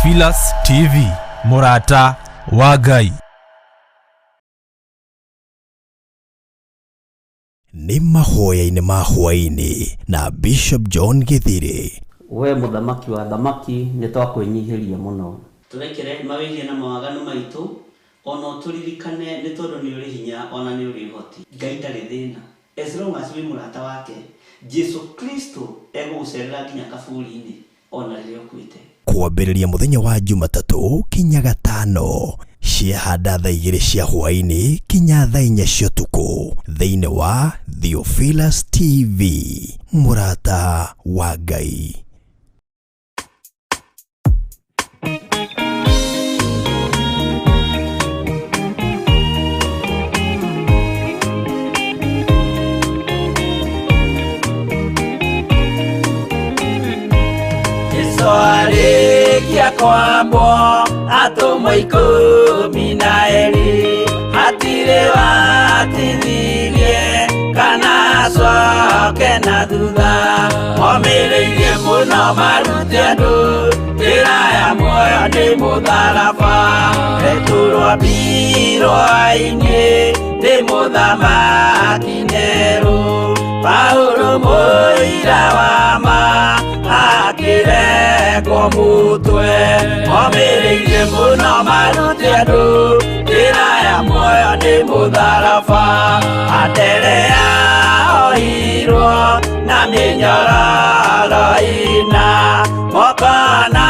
Theophilus TV, mũrata wa Ngai. Nĩ mahoya-inĩ ma hwaĩ-inĩ na Bishop John Gĩthirĩ. We mũthamaki wa athamaki, nĩ twakwĩnyihĩria mũno. Tũrekere mawĩhia na mawaganu maitũ, o na ũtũririkane, nĩ tondũ nĩ ũrĩ hinya o na nĩ ũrĩ ũhoti. Ngai ndarĩ thĩna as long as wĩ mũrata wake. Jesu Kristo egũgũcerera nginya kaburi-inĩ o na rĩrĩa ũkuĩte. Kwambĩrĩria mũthenya wa Jumatatũ kinya Gatano ciahanda thaa 2 cia hwaĩ-inĩ kinya thaa 4 cia ũtukũ thĩinĩ wa Theophilus TV, mũrata wa Ngai. Jesu arĩkia kwambwo atũmwo 12 hatirĩ watithirie kana acoke na thutha. Momĩrĩirie mũno marute andũ njĩra ya muoyo nĩ mũtharaba. Petero ambirwo-inĩ nĩ mũthamaki Nero. Paulo mũira wa ma akĩrekwo mũtwe. Momĩrĩirie mũno marute andũ njĩra ya muoyo nĩ mũtharaba. Anderea ohirwo na mĩnyororo ĩna moko na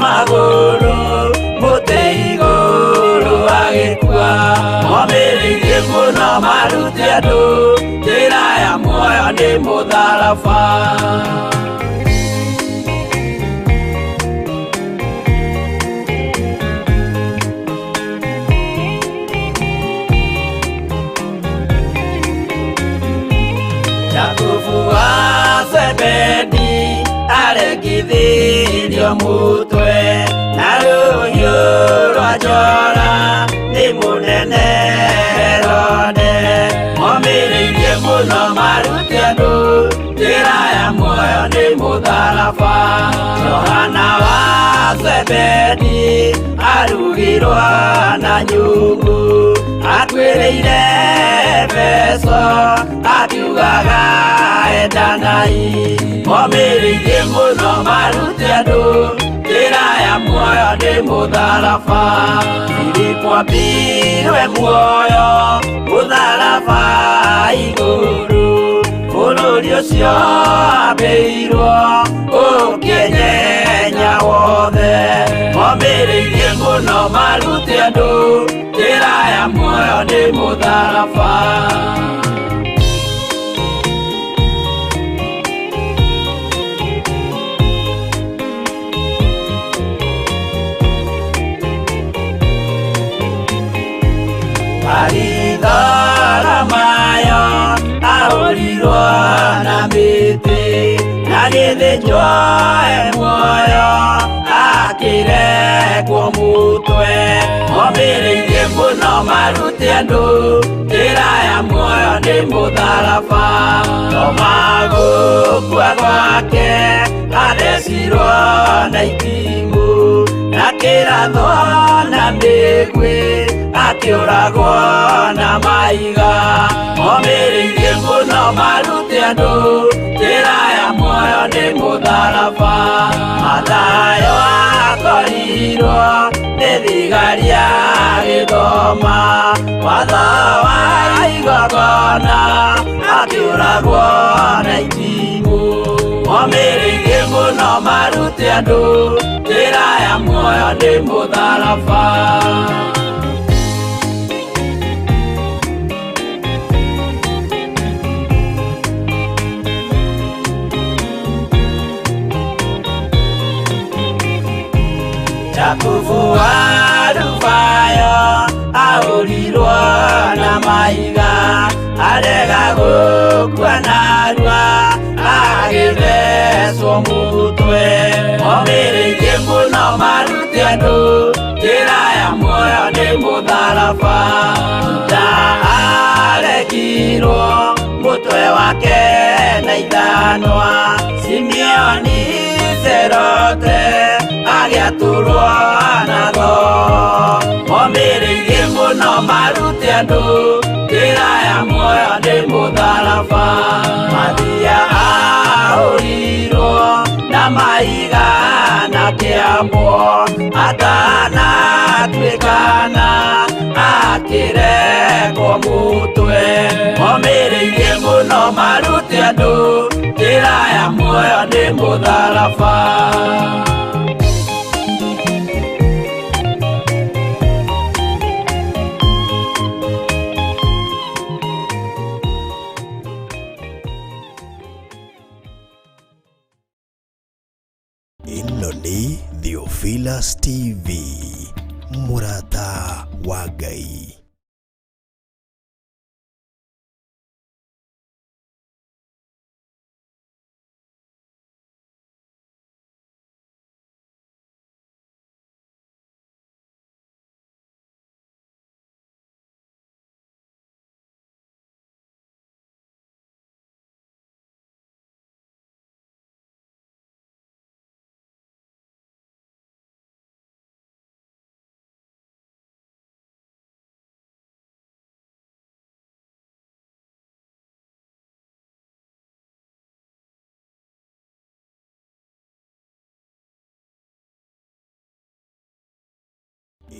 magũrũ mũtĩ igũrũ agĩkua. Momĩrĩirie mũno marute andũ njĩra ya muoyo nĩ mũtharaba. Jakubu wa Zebedi arekithirio mũtwe na rũhiũ rwa njora nĩ mũnene Herode. Momĩrĩirie mũno marute andũ njĩra ya muoyo nĩ mũtharaba. Johana wa Zebedi arugirwo na nyungu akuĩrĩire Efeso akiugaga endanai. Momĩrĩirie mũno marute andũ njĩra ya muoyo nĩ mũtharaba. Filipo ambirwe muoyo mũtharaba igũrũ bũrũri ũcio ambĩirwo ũkĩnyenya wothe. Momĩrĩirie mũno marute andũ njĩra ya muoyo nĩ mũtharaba. Baritholomayo ahũrirwo na mĩtĩ na gĩthĩnjwo e muoyo akĩrekwo mũtwe. Momĩrĩirie mũno marute andũ njĩra ya muoyo nĩ mũtharaba. Toma gũkua gwake athecirwo na itimũ na kĩrathwo na mĩguĩ akĩũragwo na mahiga. Momĩrĩirie mũno marute andũ njĩra ya muoyo nĩ mũtharaba. Mathayo akorirwo nĩ thigari agĩthoma watho wa igongona akĩũragwo na itimũ. Momĩrĩirie mũno marute andũ njĩra ya muoyo nĩ mũtharaba. Jakubu wa Alufayo ahũrirwo na mahiga arega gũkua narua agĩthecwo mũtwe. Momĩrĩirie mũno marute andũ njĩra ya muoyo nĩ mũtharaba. Juda arekirwo mũtwe wake na ithanwa. Simeoni Serote agĩa Magĩatũrwo na tho Momĩrĩirie mũno marute andũ Njĩra ya muoyo nĩ mũtharaba Mathia ahũrirwo na mahiga na kĩambo Atanatuĩkana akĩrekwo mũtwe Momĩrĩirie mũno marute andũ Njĩra ya muoyo nĩ mũtharaba Ĩno nĩ Theophilus TV, mũrata wa Ngai.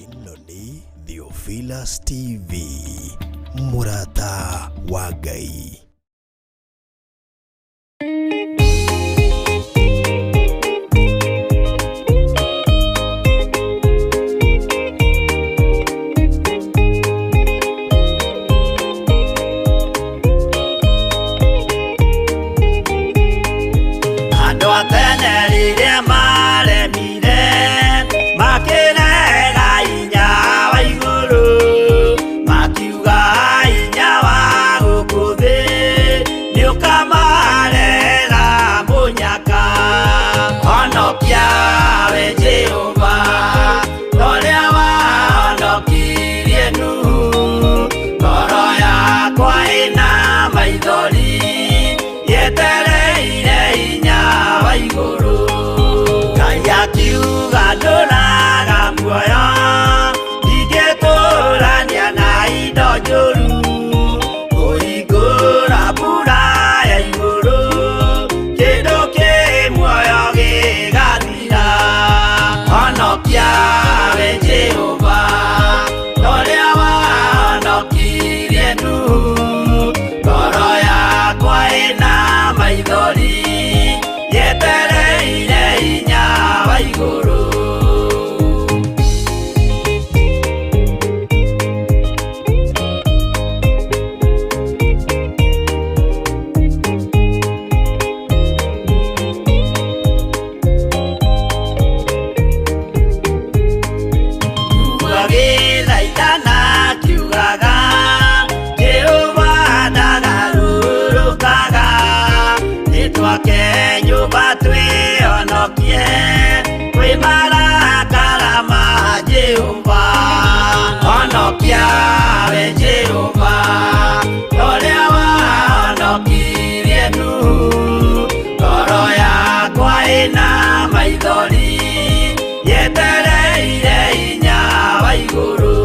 Ĩno nĩ Theophilus TV, mũrata wa Ngai. Andũ a tene rĩrĩa maremire makĩrega hinya wa igũrũ makiuga hinya wa gũkũ thĩ nĩũkamarehera mũnyaka Honokia we Jehova torĩa wahonokirie Nuhu ngoro yakwa ĩna maithori yetereire hinya wa igũrũ Ngai akiuga ndũraga muoyo ndingĩtũrania na indo njũru kũhingũra mbura ya igũrũ kĩndũ kĩ muoyo gĩgathira Honokia we Jehova torĩa wahonokirie Nuhu ngoro yakwa ĩna maithori yetereire hinya wa igũrũ Agĩthaithana akiugaga Jehova ndagarũrũkaga Nĩtwake nyũmba twĩhonokie kwĩ marakara ma Jehova Honokia we Jehova torĩa wahonokirie Nuhu ngoro yakwa ĩna maithori yetereire hinya wa igũrũ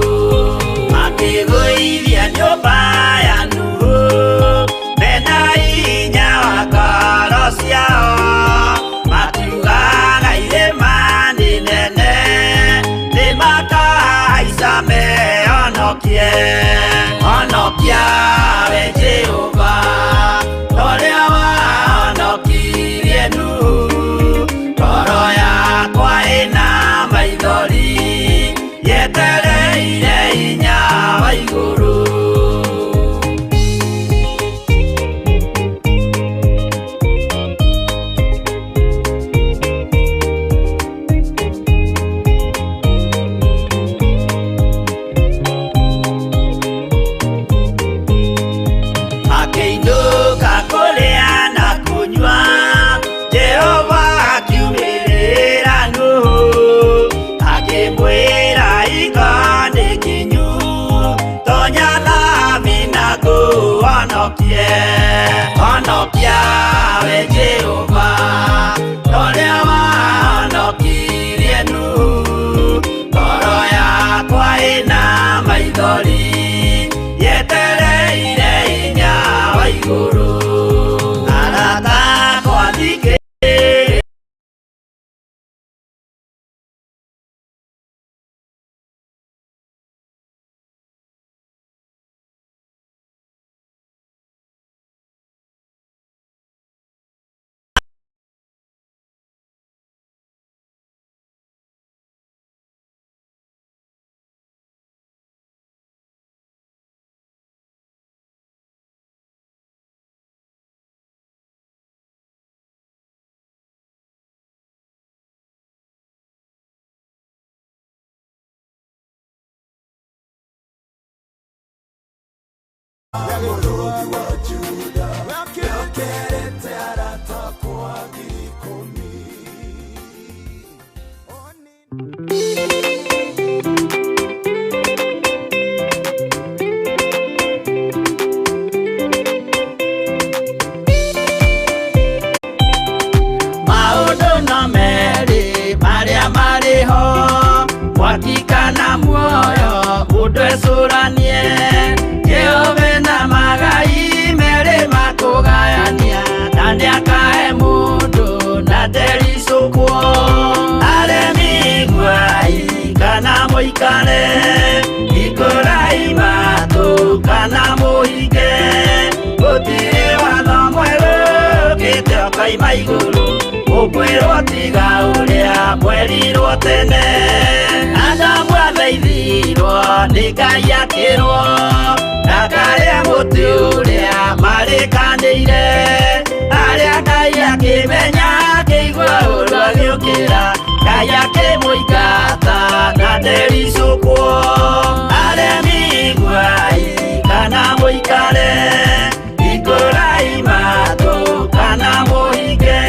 Makĩgũithia nyũmba ya Nuhu mena hinya wa ngoro ciao makiugaga irĩma nĩ nene nĩmakahaica mehonokie Honokia we Jehova torĩa wahonokirie Nuhu ngoro yakwa ĩna maithori yetereire hinya wa igũrũ Akĩinũka kũrĩa na kũnyua Jehova akiumĩrĩra Nuhu akĩmwĩra hingo nĩ kinyu tonya thabina ngũhonokie Honokia we Jehova torĩa wahonokirie Nuhu maithori yetereire hinya wa igũrũ arata akwa thikĩrĩria. Maũndũ no merĩ marĩa marĩ ho, mwaki kana muoyo mũndũ ecũranie. Jehova na magai merĩ makũgayania, na nĩakahe mũndũ na ndericũkwo. Aremi iguai kana mũikare, hingũrai matũ kana mũhinge. Gũtirĩ watho mwerũ ũkĩte ũkoima igũrũ, ũkwĩrwo tiga ũrĩa mwerirwo tene. Adamu athaithirwo nĩ Ngai akĩrwo, ndakarĩe mũtĩ ũrĩa marĩkanĩire. Arĩa Ngai akĩmenya akĩigua ũũru agĩũkĩra, Ngai akĩmũingata na ndericũkwo. Aremi iguai kana mũikare, hingũrai matũ kana mũhinge.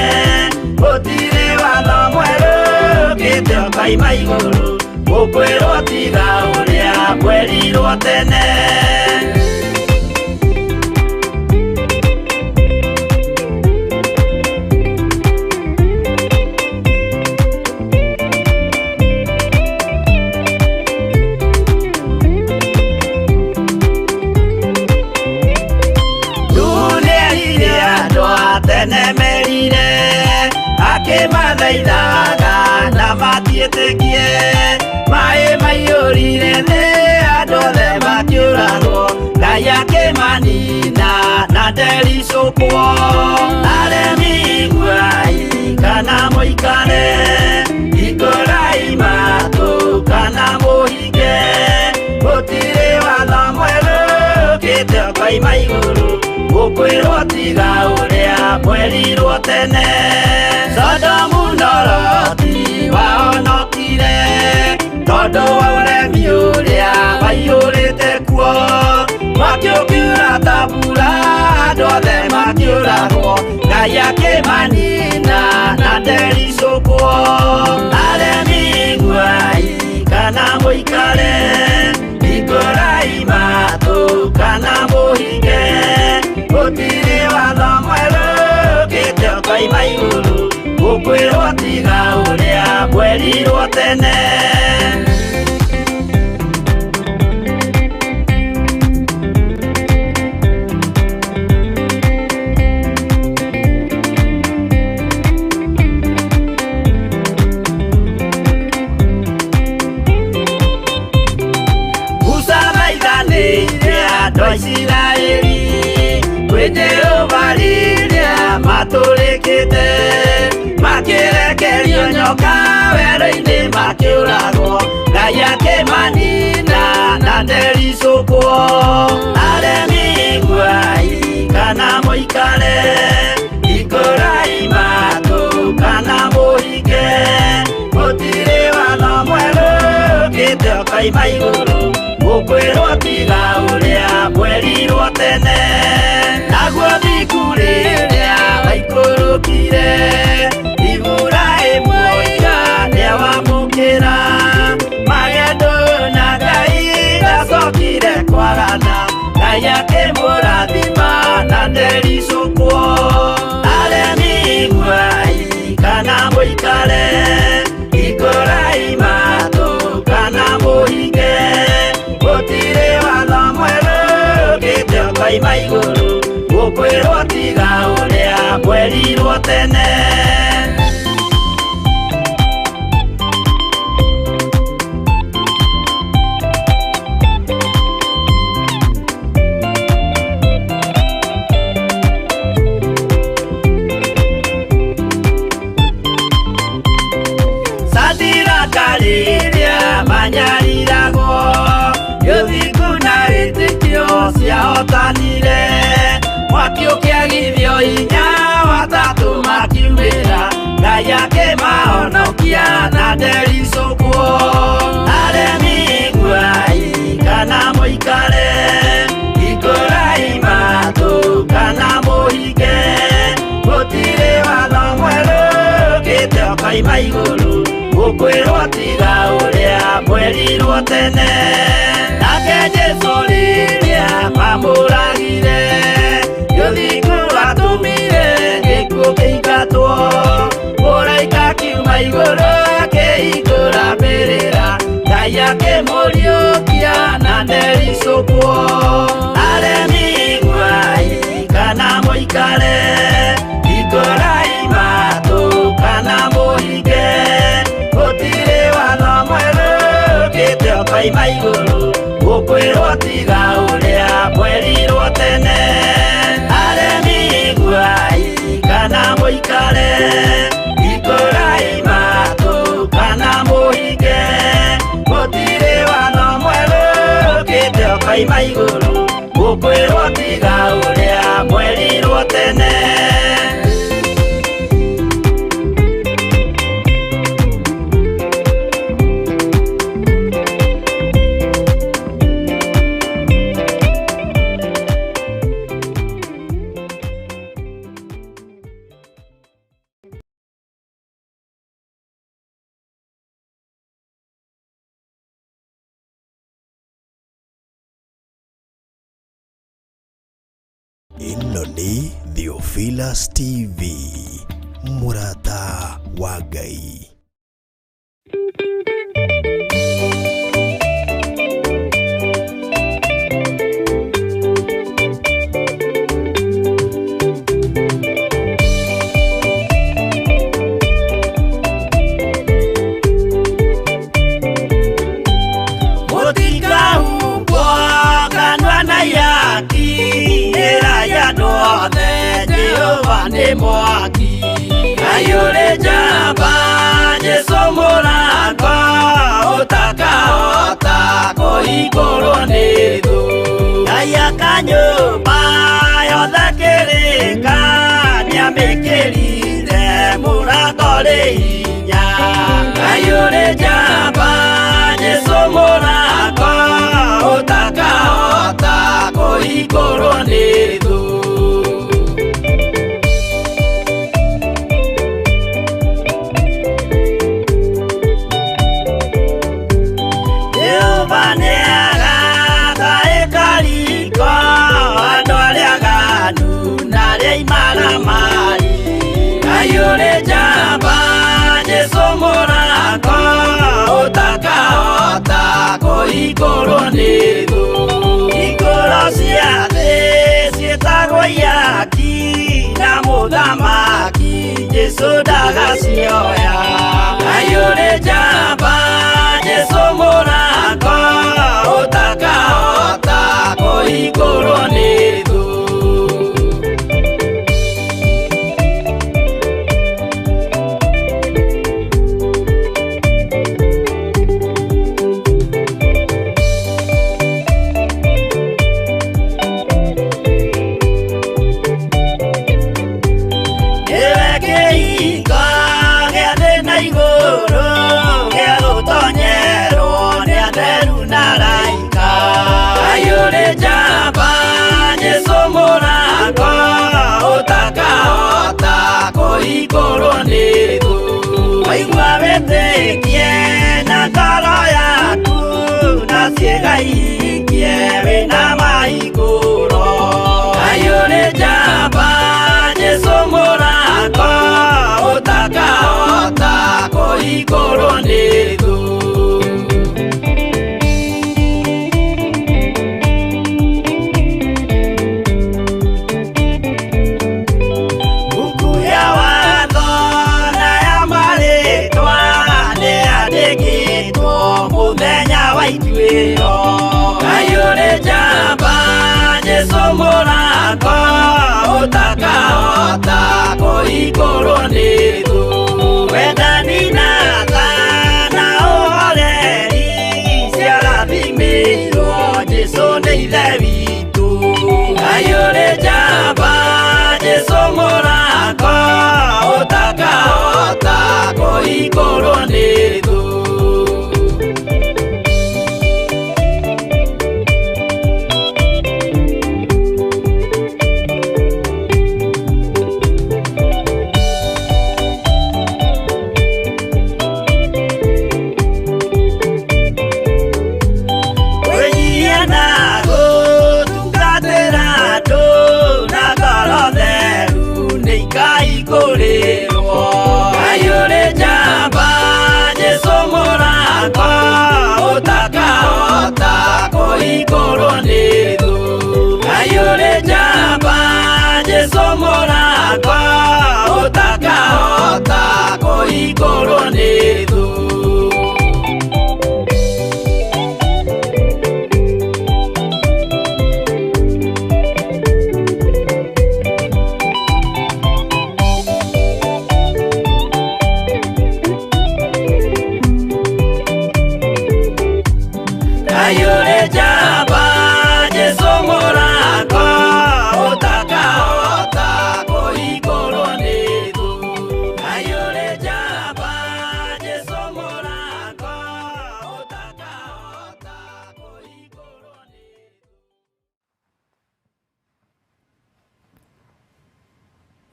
Gũtirĩ watho mwerũ ũkĩte ũkoima igũrũ, ũkwĩrwo tiga ũrĩa mwerirwo tene. Nĩerire andũ a tene merire, akĩmathaithaga na matiĩtĩkie. Maĩ maiyũrire thĩ andũ othe makĩũragwo, Ngai akĩmanina na ndericũkwo. Aremi iguai kana mũikare, hingũrai matũ kana mũhinge. Gũtirĩ watho mwerũ ũkĩte ũkoima igũrũ, ũkwĩrwo tiga ũrĩa mwerirwo tene. Sodomu na Loti wahonokire, tondũ wa ũremi ũrĩa waiyũrĩte kuo. Mwaki ũkiura ta mbura, andũ othe makĩũragwo, Ngai akĩmanina na ndericũkwo. Aremi iguai kana mũikare, hingũrai matũ kana mũhinge. Gũtirĩ watho mwerũ ũkĩte ũkoima igũrũ, ũkwĩrwo tiga ũrĩa mwerirwo tene. Musa thaithanĩire andũ a Isiraeli kwĩ Jehova rĩrĩa matũrĩkĩte, makĩrekerio nyoka werũ-inĩ makĩũragwo, Ngai akĩmanina na ndericũkwo. Aremi iguai kana mũikare, hingũrai matũ kana mũhinge. Gũtirĩ watho mwerũ ũkĩte ũkoima igũrũ, ũkwĩrwo tiga ũrĩa mwerirwo tene. Naguo thingu rĩrĩa waikũrũkire, Iburahĩmu oiga nĩawamũkĩra. Magendo na Ngai ndacokire kwagana, Ngai akĩmũrathima na ndericũkwo. Aremi iguai kana mũikare, hingũrai matũ kana mũhinge. Gũtirĩ ũkoima igũrũ gũkwĩrwo tiga ũrĩa mwerirwo tene. Kariria manyariragwo gĩthingu na wĩtĩkio ciahotanire mwaki ũkĩagithio hinya watatũ makiumĩra Ngai akĩmahonokia na ndericũkwo. Aremi iguai kana mũikare ikũrai matũ kana mũhinge gũtirĩ watho mwerũ ũkĩte ũkoima igũrũ gũkwĩrwo tiga ũrĩa mwerirwo tene. Nake Jesũ rĩrĩa mamũragire gĩthingu atũmire gĩkuũ kĩingatwo mũraika akiuma igũrũ akĩhingũra mbĩrĩra Ngai akĩmũriũkia na ndericũkwo. Aremi iguai kana mũikare ikũrai matũ kana mũhinge gũtirĩ watho mwerũ ũkĩte ũkoima igũrũ gũkwĩrwo tiga ũrĩa mwerirwo tene. Aremi iguai kana mũikare ikũrai matũ kana mũhinge gũtirĩ watho mwerũ ũkĩte ũkoima igũrũ gũkwĩrwo tiga ũrĩa mwerirwo tene. Ĩno nĩ Theophilus TV, mũrata wa Ngai. Mũtikahumbwo kanua na ihaki ĩrai andũ othe Jehova nĩ mwaki. Ngai ũrĩ njamba Jesũ mũrango ũtakahota kũhingũrwo nĩ thũ. Ngai aka nyũmba yothe kĩrĩka nĩamĩkĩrire mũrango rĩ hinya. Ngai ũrĩ njamba Jesũ mũrango ũtakahota kũhingũrwo nĩ thũ. Jehova nĩagaka ĩkariko andũ arĩa aganu na arĩa imaramari. Ngai ũrĩ njamba Jesũ mũrango ũtakahota kũhingũrwo nĩ thũ. Hingũro cia thĩ ciĩtagwo ihaki na mũthamaki Jesũ ndagacioya. Ngai ũrĩ njamba Jesũ mũrango ũtakahota kũhingũrwo nĩ thũ. Nĩwe kĩhingo gĩa thĩ na igũrũ gĩa gũtonyerwo nĩ atheru na araika. Ngai ũrĩ njamba Jesũ mũrango ũtakahota kũhingũrwo nĩ thũ. Waigua wĩtĩkie na ngoro yaku na ciĩga ihingie wĩna mahingũro. Ngai ũrĩ njamba Jesũ mũrango ũtakahota kũhingũrwo nĩ thũ.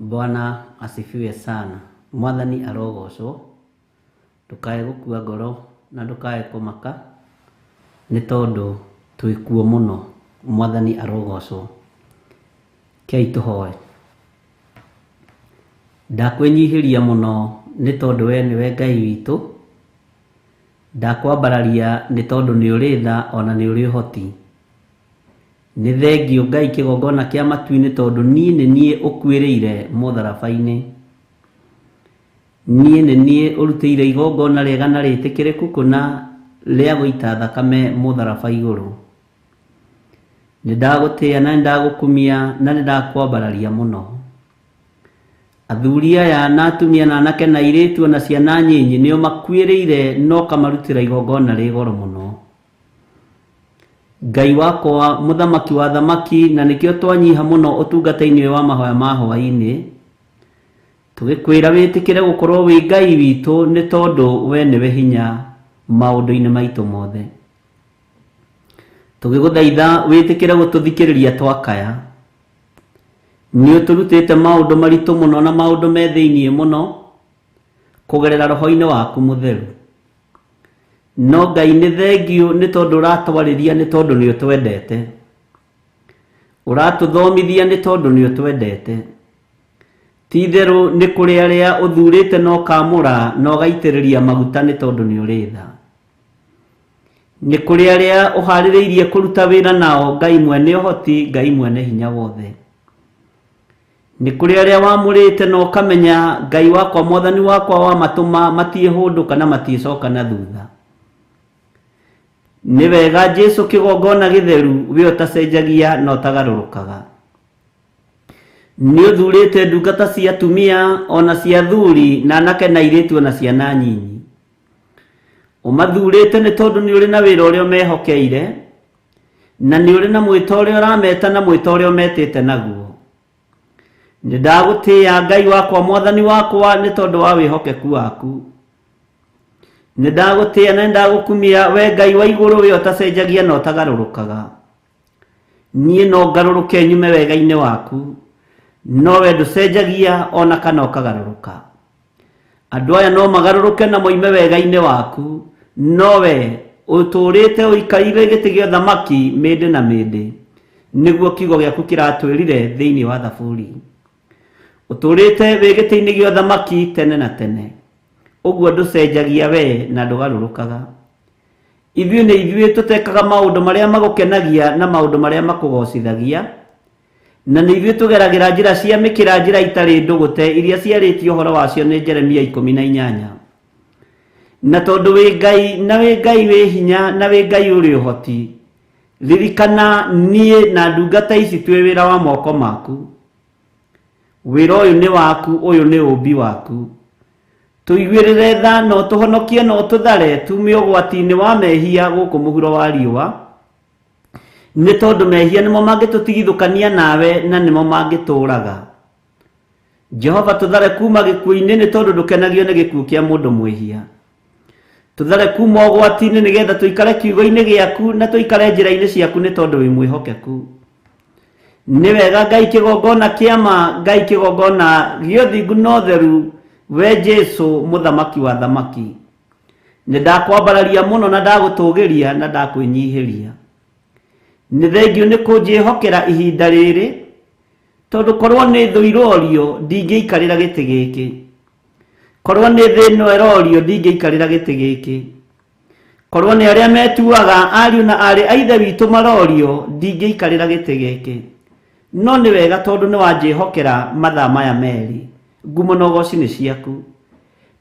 Bwana asifiwe sana. Mwathani arogocwo. Ndukae gukua ngoro na ndukae kumaka ni tondu twikuo muno. Mwathani arogocwo. Kei tuhoe. Ndakwinyihiria muno ni tondu we niwe Ngai witu. Ndakwambararia ni tondu ni uri tha ona ni uri uhoti. Nĩ thengio Ngai kĩgongona kĩa matu-inĩ tondũ niĩ nĩ niĩ ũkuĩrĩire mũtharaba-inĩ. Niĩ nĩ niĩ ũrutĩire igongona rĩega na rĩtĩkĩrĩku kũna rĩa gũita thakame mũtharaba igũrũ. Nĩ ndagũtĩĩa na nĩ ndagũkumia na nĩ ndakwambararia mũno. Athuri aya na atumia na anake na airĩtu na ciana nyinyi nĩo makuĩrĩire no kamarutĩra igongona rĩ goro mũno. Ngai wakwa mũthamaki wa thamaki na nĩkĩo twanyiha mũno ũtungata-inĩ wa mahoya ma hwaĩ-inĩ. Tũgĩkwĩra wĩtĩkĩre gũkorwo wĩ Ngai witũ nĩ tondũ we nĩwe hinya maũndũ-inĩ maitũ mothe. Tũgĩgũthaitha wĩtĩkĩre gũtũthikĩrĩria twakaya. Nĩ ũtũrutĩte maũndũ maritũ mũno na maũndũ me thĩiniĩ mũno kũgerera roho-inĩ waku mũtheru. No Ngai nĩ thengio nĩ tondũ ũratwarĩria nĩ tondũ nĩ ũtwendete. Ũratũthomithia nĩ tondũ nĩ ũtwendete. Ti itherũ nĩ kũrĩ arĩa ũthurĩte na ũkamũra na ũgaitĩrĩria maguta nĩ tondũ nĩ ũrĩ tha. Nĩ kũrĩ arĩa ũharĩrĩirie kũruta wĩra nao Ngai mwene ũhoti, Ngai mwene hinya wothe. Nĩ kũrĩ arĩa wamũrĩte na ũkamenya Ngai wakwa mwathani wakwa wamatũma matiĩhũndũka na matiĩcoka na thutha. Nĩ wega Jesu kĩgongona gĩtheru we ũtacenjagia na ũtagarũrũkaga. Nĩ ũthurĩte ndungata cia atumia ona cia athuri na anake na airĩtu ona ciana nyinyi. Ũmathurĩte nĩ tondũ nĩ ũrĩ na wĩra ũrĩa ũmehokeire na nĩ ũrĩ na mwĩto ũrĩa ũrameta na mwĩto ũrĩa ũmetĩte naguo. Nĩ ndagũtĩĩa Ngai wakwa mwathani wakwa nĩ tondũ wa wĩhokeku waku. Nĩ ndagũtĩĩa na nĩ ndagũkumia we Ngai wa igũrũ we ũtacenjagia na ũtagarũrũkaga. Niĩ no ngarũrũke nyume wega-inĩ waku, no we ndũcenjagia ona kana ũkagarũrũka. Andũ aya no magarũrũke na moime wega-inĩ waku, no we ũtũũrĩte ũikarĩire gĩtĩ gĩa ũthamaki mĩndĩ na mĩndĩ, nĩguo kiugo gĩaku kĩratwĩrire thĩinĩ wa Thaburi. Ũtũũrĩte wĩ gĩtĩ-inĩ gĩa ũthamaki tene na tene. Ũguo ndũcenjagia we na ndũgarũrũkaga. Ithuĩ nĩ ithuĩ tũtekaga maũndũ marĩa magũkenagia na maũndũ marĩa makũgocithagia, na nĩ ithuĩ tũgeragĩra njĩra cia mĩkĩra njĩra itarĩ ndũgũte iria ciarĩtio ũhoro wacio nĩ Jeremia 18. Na tondũ wĩ Ngai na wĩ Ngai wĩ hinya na wĩ Ngai ũrĩ ũhoti, ririkana niĩ na ndungata ici twĩ wĩra wa moko maku. Wĩra ũyũ nĩ waku, ũyũ nĩ ũmbi waku. Tũiguĩrĩre tha na ũtũhonokie na ũtũthare tuume ũgwati-inĩ wa mehia gũkũ mũhuro wa riũa, nĩ tondũ mehia nĩmo mangĩtũtigithũkania nawe na nĩmo mangĩtũũraga. Jehova tũthare kuma gĩkuũ-inĩ nĩ tondũ ndũkenagio nĩ gĩkuũ kĩa mũndũ mwĩhia. Tũthare kuma ũgwati-inĩ nĩgetha tũikare kiugo-inĩ gĩaku na tũikare njĩra-inĩ ciaku nĩ tondũ wĩ mwĩhokeku. Nĩ wega Ngai kĩgongona kĩa ma, Ngai kĩgongona gĩa ũthingu na ũtheru, we Jesu mũthamaki wa thamaki. Nĩ ndakwambararia mũno na ndagũtũgĩria na ndakwĩnyihĩria. Nĩ thengio nĩ kũnjĩhokera ihinda rĩrĩ, tondũ korwo nĩ thũ irorio ndingĩikarĩra gĩtĩ gĩkĩ. Korwo nĩ thĩ ĩno ĩrorio ndingĩikarĩra gĩtĩ gĩkĩ. Korwo nĩ arĩa metuaga ariũ na aarĩ a ithe witũ marorio ndingĩikarĩra gĩtĩ gĩkĩ. No nĩ wega tondũ nĩ wanjĩhokera mathaa maya merĩ. Ngumo na ũgoci nĩ ciaku.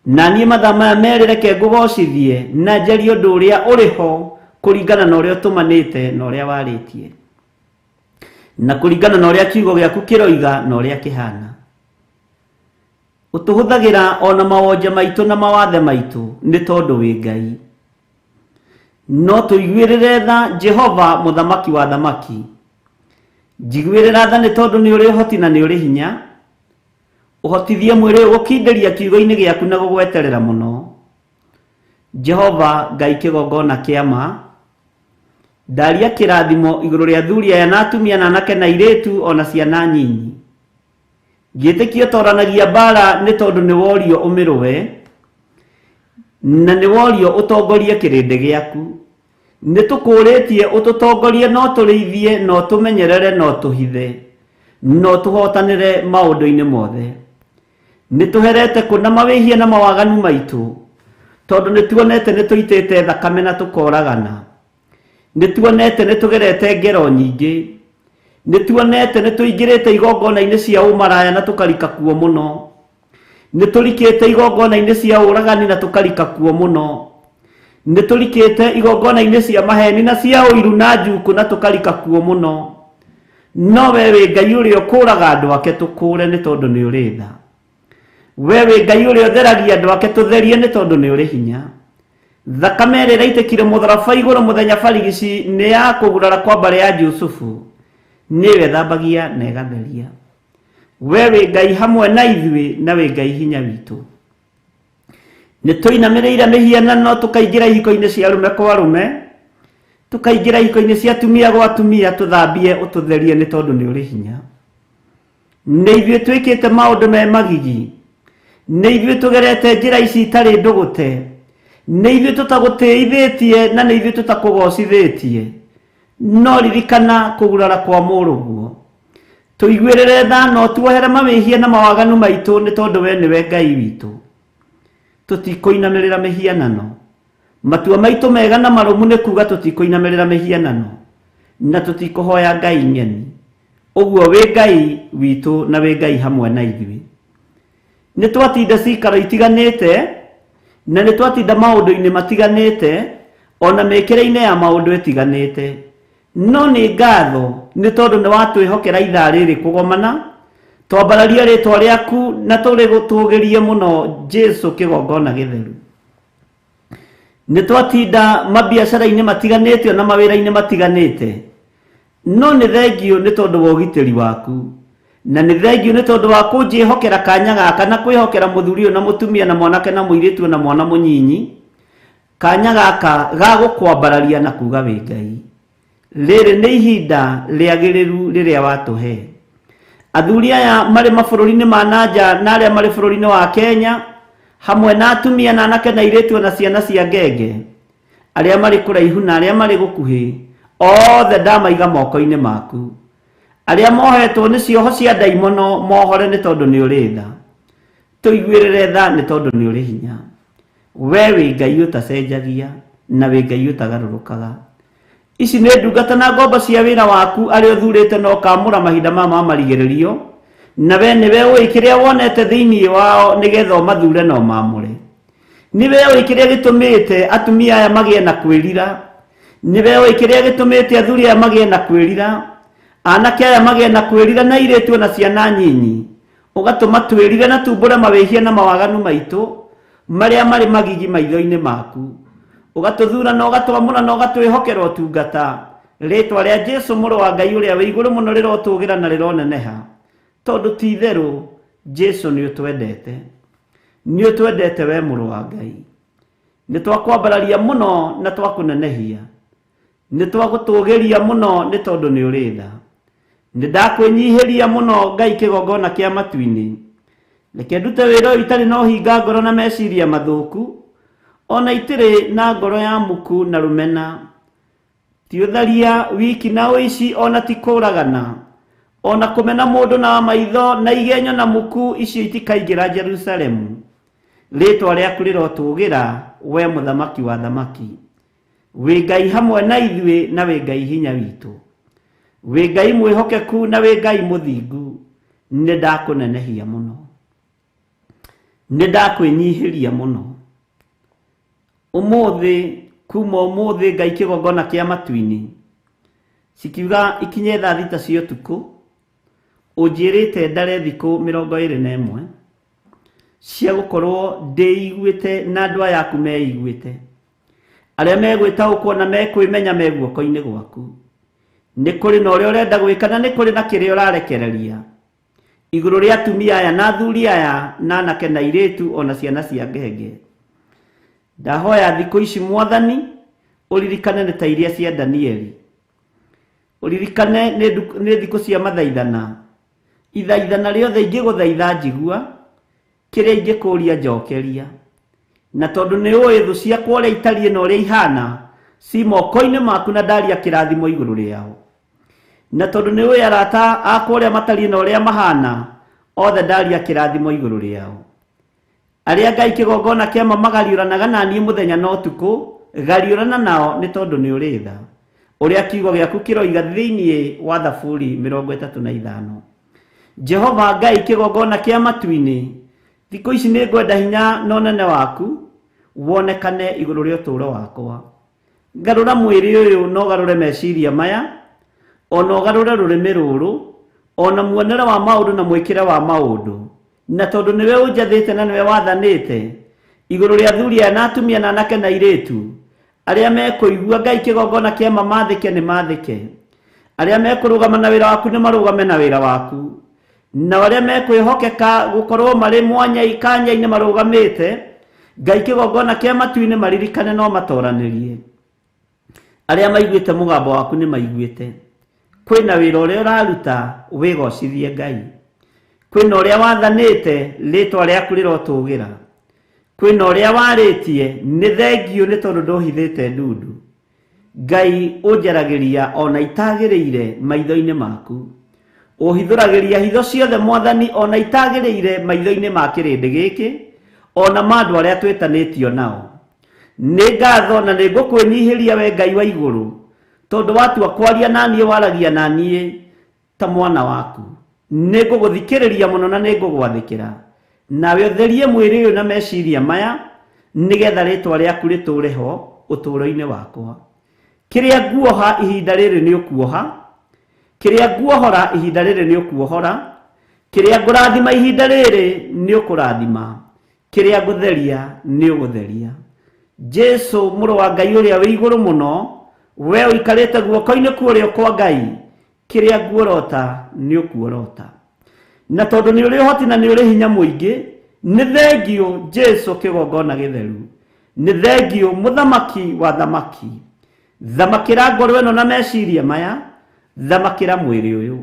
Na niĩ mathaa maya merĩ reke ngũgocithie na njarie ũndũ ũrĩa ũrĩ ho kũringana na ũrĩa ũtũmanĩte na ũrĩa warĩtie, na kũringana na ũrĩa kiugo gĩaku kĩroiga na ũrĩa kĩhana. Ũtũhũthagĩra ona mawonje maitũ na mawathe maitũ nĩ tondũ wĩ Ngai. No tũiguĩrĩre tha Jehova mũthamaki wa thamaki. Njiguĩrĩra tha nĩ tondũ nĩ ũrĩ ũhoti na nĩ ũrĩ hinya. Ũhotithie mwĩrĩ ũyũ gũkindĩria kiugo-inĩ gĩaku na gũgweterera mũno. Jehova Ngai kĩgongona kĩa ma, ndaria kĩrathimo igũrũ rĩa athuri aya na atumia na anake na airĩtu ona ciana nyinyi. Gĩtĩkio toranagia mbara nĩ tondũ nĩ worio ũmĩrũwe na nĩ worio ũtongorie kĩrĩndĩ gĩaku. Nĩ tũkũrĩtie ũtũtongorie no tũrĩithie no tũmenyerere no tũhithe no tũhotanĩre maũndũ-inĩ mothe. Nĩ tũherete kũna mawĩhia na mawaganu maitũ tondũ nĩ tuonete nĩ tũitĩte thakame na tũkoragana. Nĩ tuonete nĩ tũgerete ngero nyingĩ. Nĩ tuonete nĩ tũingĩrĩte igongona-inĩ cia ũmaraya na tũkarika kuo mũno. Nĩ tũrikĩte igongona-inĩ cia ũragani na tũkarika kuo mũno. Nĩ tũrikĩte igongona-inĩ cia maheni na cia ũiru na njukũ na tũkarika kuo mũno. No we wĩ Ngai ũrĩa ũkũraga andũ ake tũkũre nĩ tondũ nĩ ũrĩ tha. We wĩ Ngai ũrĩa ũtheragia andũ ake tũtherie nĩ tondũ nĩ ũrĩ hinya. Thakame ĩrĩa ĩraitĩkire mũtharaba igũrũ mũthenya barigici nĩ ya kũgurara kwa mbarĩ ya Jusufu nĩyo ĩthambagia na ĩgatheria. We wĩ Ngai hamwe na ithuĩ na wĩ Ngai hinya witũ. Nĩ tũinamĩrĩire mĩhianano tũkaingĩra ihiko-inĩ cia arũme kwa arũme, tũkaingĩra ihiko-inĩ cia atumia gwa atumia, tũthambie ũtũtherie nĩ tondũ nĩ ũrĩ hinya. Nĩ ithuĩ twĩkĩte maũndũ me magigi, nĩ ithuĩ tũgerete njĩra ici itarĩ ndũgũte, nĩ ithuĩ tũtagũtĩithĩtie na nĩ ithuĩ tũtakũgocithĩtie. No ririkana kũgurara kwa mũrũguo. Tũiguĩrĩre tha na ũtuohere mawĩhia na mawaganu maitũ nĩ tondũ we nĩwe Ngai witũ. Tũtikũinamĩrĩra mĩhianano. Matua maitũ mega na marũmu nĩ kuga tũtikũinamĩrĩra mĩhianano na tũtikũhoya Ngai ng'eni. Ũguo wĩ Ngai witũ na wĩ Ngai hamwe na ithuĩ. Nĩ twatinda cikaro itiganĩte na nĩ twatinda maũndũ-inĩ matiganĩte ona mĩkĩre-inĩ ya maũndũ ĩtiganĩte. No nĩ ngatho nĩ tondũ nĩ watwĩhokera ithaa rĩrĩ kũgomana twambararie rĩtwa rĩaku na tũrĩgũtũgĩrie mũno Jesu kĩgongona gĩtheru. Nĩ twatinda mabiacara-inĩ matiganĩte ona mawĩra-inĩ matiganĩte. No nĩ thengio nĩ tondũ wa ũgitĩri waku na nĩ thengio nĩ tondũ wa kũnjĩhokera kanya gaka na kwĩhokera mũthuri ũyũ na mũtumia na mwanake na mũirĩtu na mwana mũnyinyi kanya gaka ga gũkwambararia na kuga wĩ Ngai. Rĩrĩ nĩ ihinda rĩagĩrĩru rĩrĩa watũhe. Athuri aya marĩ mabũrũri-inĩ ma nanja na arĩa marĩ bũrũri-inĩ wa Kenya hamwe na atumia na anake na airĩtu na ciana cia ngenge arĩa marĩ kũraihu na arĩa marĩ gũkuhĩ othe ndamaiga moko-inĩ maku. Arĩa mohetwo nĩ cioho cia ndaimono mohore nĩ tondũ nĩ ũrĩ tha. Tũiguĩrĩre tha nĩ tondũ nĩ ũrĩ hinya. We wĩ Ngai ũtacenjagia na wĩ Ngai ũtagarũrũkaga. Ici nĩ ndungata na ngombo cia wĩra waku arĩa ũthurĩte na ũkamũra mahinda maya ma marigĩrĩrio, na we nĩwe ũĩ kĩrĩa wonete thĩinĩ wao nĩgetha ũmathure na ũmamũre. Nĩwe ũĩ kĩrĩa gĩtũmĩte atumia aya magĩe na kwĩrira, nĩwe ũĩ kĩrĩa gĩtũmĩte athuri aya magĩe na kwĩrira, anake aya magĩe na kwĩrira na airĩtu na ciana nyinyi, ũgatũma twĩrire na tumbũre mawĩhia na mawaganu maitũ marĩa marĩ magigi maitho-inĩ maku. Ũgatũthura na ũgatwamũra na ũgatwĩhokera ũtungata. Rĩtwa rĩa Jesu mũrũ wa Ngai ũrĩa wĩ igũrũ mũno rĩrotũgĩra na rĩroneneha, tondũ ti itherũ Jesu nĩ ũtwendete. Nĩ ũtwendete we mũrũ wa Ngai. Nĩ twakwambararia mũno na twakũnenehia. Nĩ twagũtũgĩria mũno nĩ tondũ nĩ ũrĩ tha. Nĩ ndakwĩnyihĩria mũno Ngai kĩgongona kĩa matu-inĩ. Reke ndute wĩra ũyũ itarĩ na ũhinga ngoro na meciria mathũku, ona itirĩ na ngoro ya muku na rũmena. Ti ũtharia wiki na ũici ona ti kũragana, ona kũmena mũndũ na maitho na igenyo na muku icio itikaingĩra Jerusalemu. Rĩtwa rĩaku rĩrotũgĩra we mũthamaki wa thamaki. Wĩ Ngai hamwe na ithuĩ na wĩ Ngai hinya witũ. Wĩ Ngai mwĩhokeku na wĩ Ngai mũthingu. Nĩ ndakũnenehia mũno. Nĩ ndakwĩnyihĩria mũno. Ũmũthĩ kuma ũmũthĩ Ngai kĩgongona kĩa matu-inĩ cikiuga ikinye thaa thita cia ũtukũ ũnjĩrĩte ndare thikũ 21 cia gũkorwo ndĩiguĩte na andũ aya aku meiguĩte arĩa megwĩtaũkwo na mekwĩmenya me guoko-inĩ gwaku. Nĩ kũrĩ na ũrĩa ũrenda gwĩka na nĩ kũrĩ na kĩrĩa ũrarekereria igũrũ rĩa atumia aya na athuri aya na anake na airĩtu ona ciana cia ngenge. Ndahoya thikũ ici Mwathani ũririkane nĩ ta iria cia Danieli, ũririkane nĩ thikũ cia mathaithana. Ithaithana rĩothe ingĩgũthaitha njigua, kĩrĩa ingĩkũria njokeria. Na tondũ nĩ ũĩ thũ ciakwa ũrĩa itariĩ na ũrĩa ihana, ci moko-inĩ maku na ndaria kĩrathimo igũrũ rĩao. Na tondũ nĩ ũĩ arata akwa ũrĩa matariĩ na ũrĩa mahana, othe ndaria kĩrathimo igũrũ rĩao. Arĩa Ngai kĩgongona kĩama magariũranaga na niĩ mũthenya na ũtukũ, gariũrana nao nĩ tondũ nĩ ũrĩ tha. Ũrĩa kiugo gĩaku kĩroiga thĩinĩ wa Thaburi 35. Jehova Ngai kĩgongona kĩa matu-inĩ, thikũ ici nĩ ngwenda hinya na ũnene waku wonekane igũrũ rĩa ũtũũro wakwa. Ngarũra mwĩrĩ ũyũ na ũgarũre meciria maya, ona ũgarũre rũrĩmĩ rũrũ, ona muonere wa maũndũ na mwĩkĩre wa maũndũ. Na tondũ nĩwe ũnjathĩte na nĩwe wathanĩte igũrũ rĩa athuri aya na atumia na anake na airĩtu, arĩa mekũigua Ngai kĩgongona kĩama mathĩke nĩ mathĩke, arĩa mekũrũgama na wĩra waku nĩ marũgame na wĩra waku, na arĩa mekwĩhokeka gũkorwo marĩ mwanya kanya-inĩ marũgamĩte Ngai kĩgongona kĩa matu-inĩ maririkane no matoranĩrie. Arĩa maiguĩte mũgambo waku nĩ maiguĩte. Kwĩna wĩra ũrĩa ũraruta wĩgocithie Ngai. Kwĩna ũrĩa wathanĩte rĩtwa rĩaku rĩrotũgĩra. Kwĩna ũrĩa warĩtie nĩ thengio nĩ tondũ ndũhithĩte ndundu. Ngai ũnjaragĩria ona itagĩrĩire maitho-inĩ maku. Ũhithũragĩria hitho ciothe Mwathani ona itagĩrĩire maitho-inĩ ma kĩrĩndĩ gĩkĩ, ona ma andũ arĩa twĩtanĩtio nao. Nĩ ngatho na nĩ ngũkwĩnyihĩria we Ngai wa igũrũ, tondũ watua kwaria na niĩ waragia na niĩ ta mwana waku. Nĩ ngũgũthikĩrĩria mũno na nĩ ngũgwathĩkĩra. Nawe ũtherie mwĩrĩ ũyũ na meciria maya, nĩgetha rĩtwa rĩaku rĩtũũre ho ũtũũro-inĩ wakwa. Kĩrĩa nguoha ihinda rĩrĩ nĩ ũkuoha, kĩrĩa nguohora ihinda rĩrĩ nĩ ũkuohora, kĩrĩa ngũrathima ihinda rĩrĩ nĩ ũkũrathima, kĩrĩa ngũtheria nĩ ũgũtheria. Jesu mũrũ wa Ngai ũrĩa wĩ igũrũ mũno, we ũikarĩte guoko-inĩ kwa ũrĩo kwa Ngai, kĩrĩa nguorota nĩ ũkuorota. Na tondũ nĩ ũrĩ ũhoti na nĩ ũrĩ hinya mũingĩ, nĩ thengio Jesu kĩgongona gĩtheru, nĩ thengio mũthamaki wa thamaki. Thamakĩra ngoro ĩno na meciria maya, thamakĩra mwĩrĩ ũyũ,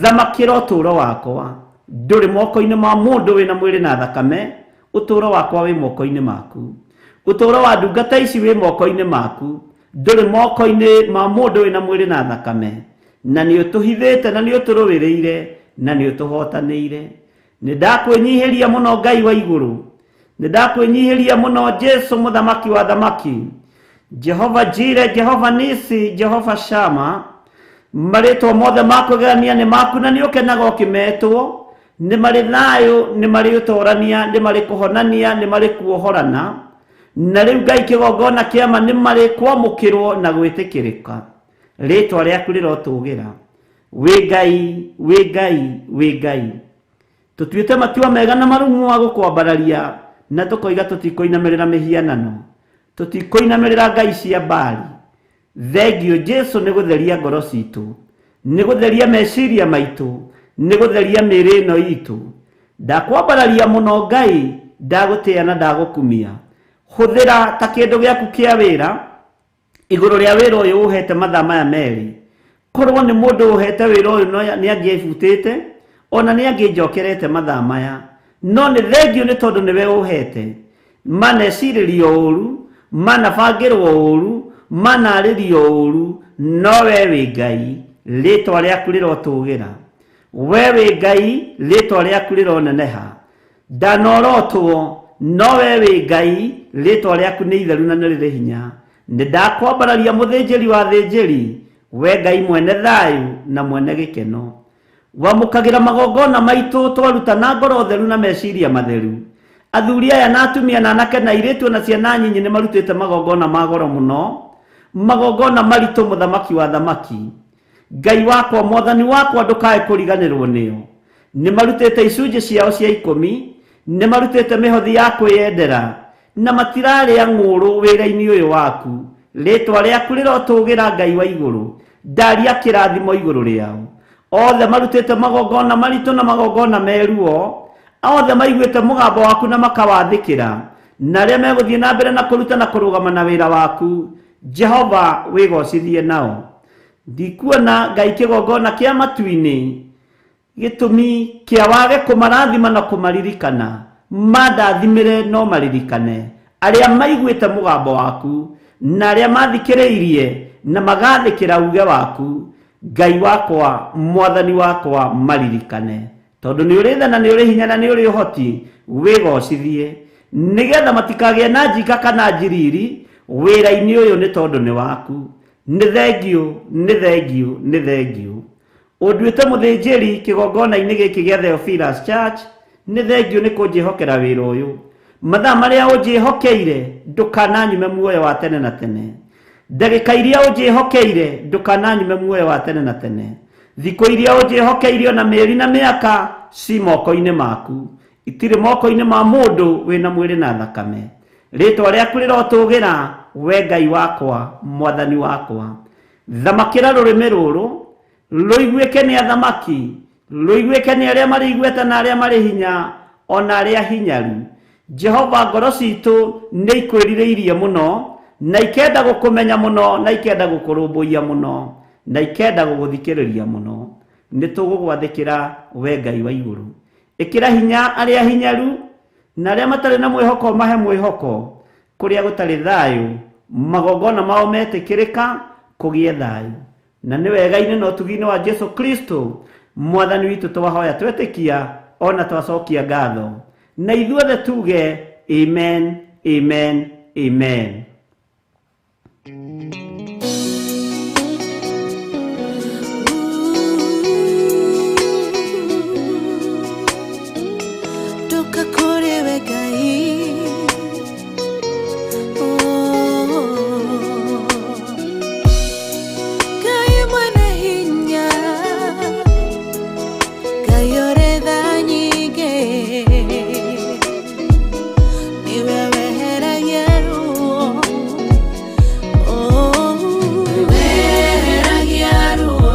thamakĩra ũtũũro wakwa. Ndũrĩ moko-inĩ ma mũndũ wĩna mwĩrĩ na thakame, ũtũũro wakwa wĩ moko-inĩ maku. Ũtũũro wa ndungata ici wĩ moko-inĩ maku, ndũrĩ moko-inĩ ma mũndũ wĩna mwĩrĩ na thakame. Na nĩ ũtũhithĩte na nĩ ũtũrũĩrĩire na nĩ ũtũhotanĩire. Nĩ ndakwĩnyihĩria mũno Ngai wa igũrũ, nĩ ndakwĩnyihĩria mũno Jesu mũthamaki wa thamaki, Jehova Jire, Jehova Nisi, Jehova Shama. Marĩtwa mothe ma kwĩgegania nĩ maku na nĩ ũkenaga ũkĩmetwo. Nĩ marĩ thayũ, nĩ marĩ ũtorania, nĩ marĩ kũhonania, nĩ marĩ kuohorana. Na rĩu Ngai kĩgongona kĩama nĩ marĩ kwamũkĩrwo na gwĩtĩkĩrĩka. Rĩtwa rĩaku rĩrotũgĩra. Wĩ Ngai, wĩ Ngai, wĩ Ngai. Tũtuĩte matua mega na marũmu ma gũkwambararia, na tũkoiga tũtikũinamĩrĩra mĩhianano, tũtikũinamĩrĩra ngai cia Baali. Thengio Jesu nĩ gũtheria ngoro citũ, nĩ gũtheria meciria maitũ, nĩ gũtheria mĩĩrĩ ĩno itũ. Ndakwambararia mũno Ngai, ndagũtĩĩa na ndagũkumia. Hũthĩra ta kĩndũ gĩaku kĩa wĩra igũrũ rĩa wĩra ũyũ ũhete mathaa maya merĩ. Korwo nĩ mũndũ ũhete wĩra ũyũ no nĩ angĩebutĩte, ona nĩ angĩnjokerete mathaa maya. No nĩ thengio nĩ tondũ nĩwe ũhete. Manecirĩrio ũru, manabangĩrwo ũru, manarĩrio ũru, no we wĩ Ngai, rĩtwa rĩaku rĩrotũgĩra. We wĩ Ngai, rĩtwa rĩaku rĩroneneha. Ndanorotwo, no we wĩ Ngai, rĩtwa rĩaku nĩ itheru na nĩ rĩrĩ hinya. Nĩ ndakwambararia mũthĩnjĩri wa thĩnjĩri, we Ngai mwene thayũ na mwene gĩkeno. Wamũkagĩra magongona maitũ twaruta na ngoro theru na meciria matheru. Athuri aya na atumia na anake na airĩtu na ciana nyinyi nĩ marutĩte magongona ma goro mũno, magongona maritũ mũthamaki wa thamaki. Ngai wakwa, Mwathani wakwa, ndũkae kũriganĩrwo nĩo. Nĩ marutĩte icunjĩ ciao cia 10, nĩ marutĩte mĩhothi ya kwĩyendera, na matirarĩa ng'ũrũ wĩra-inĩ ũyũ waku. Rĩtwa rĩaku rĩrotũgĩra Ngai wa igũrũ. Ndaria kĩrathimo igũrũ rĩao. Othe marutĩte magongona maritũ na magongona meruo, othe maiguĩte mũgambo waku na makawathĩkĩra, na arĩa megũthiĩ na mbere na kũruta na kũrũgama na wĩra waku, Jehova wĩgocithie nao. Ndikuona Ngai kĩgongona kĩa matu-inĩ. Gĩtũmi kĩa wage kũmarathima na kũmaririkana, mandathimĩre no maririkane arĩa maiguĩte mũgambo waku na arĩa mathikĩrĩirie na magathĩkĩra uge waku. Ngai wakwa, mwathani wakwa, maririkane, tondũ nĩ ũrĩ tha na nĩ ũrĩ hinya na nĩ ũrĩ ũhoti. Wĩgocithie nĩgetha matikagĩe na njika kana njiriri wĩra-inĩ ũyũ, nĩ tondũ nĩ waku. Nĩ thengiũ, nĩ thengiũ, nĩ thengiũ. Ũnduĩte mũthĩnjĩri kĩgongona-inĩ gĩkĩ gĩa Theophilus Church. Nĩ thengiũ nĩ kũnjĩhokera wĩra ũyũ. Mathaa marĩa ũnjĩhokeire, ndũkananyume muoyo wa tene na tene. Ndagĩka iria ũnjĩhokeire, ndũkananyume muoyo wa tene na tene. Thikũ iria ũnjĩhokeire ona mĩeri na mĩaka ci moko-inĩ maku, itirĩ moko-inĩ ma mũndũ wĩna mwĩrĩ na thakame. Rĩtwa rĩaku rĩrotũgĩra, we Ngai wakwa, mwathani wakwa. Thamakĩra rũrĩmĩ rũrũ, rũiguĩke nĩ athamaki, rũiguĩke nĩ arĩa marĩ igweta na arĩa marĩ hinya ona arĩa hinyaru. Jehova, ngoro citũ nĩ ikwĩrirĩirie mũno na ikenda gũkũmenya mũno na ikenda gũkũrũmbũiya mũno na ikenda gũgũthikĩrĩria mũno. Nĩ tũgũgwathĩkĩra we Ngai wa igũrũ. Ĩkĩra hinya arĩa hinyaru na arĩa matarĩ na mwĩhoko, mahe mwĩhoko. Kũrĩa gũtarĩ thayũ, magongona mao metĩkĩrĩka, kũgĩe thayũ. Na nĩ wega-inĩ na ũtugi-inĩ wa Jesu Kristo mwathani witũ twahoya twetĩkia ona twacokia ngatho, na ithuothe tuge amen, amen, amen. Ndoka kũrĩ we Ngai. Oh. Ngai mwene hinya, Ngai ũrĩ tha nyingĩ, nĩwe weheragia ruo. Oh. Weheragia ruo,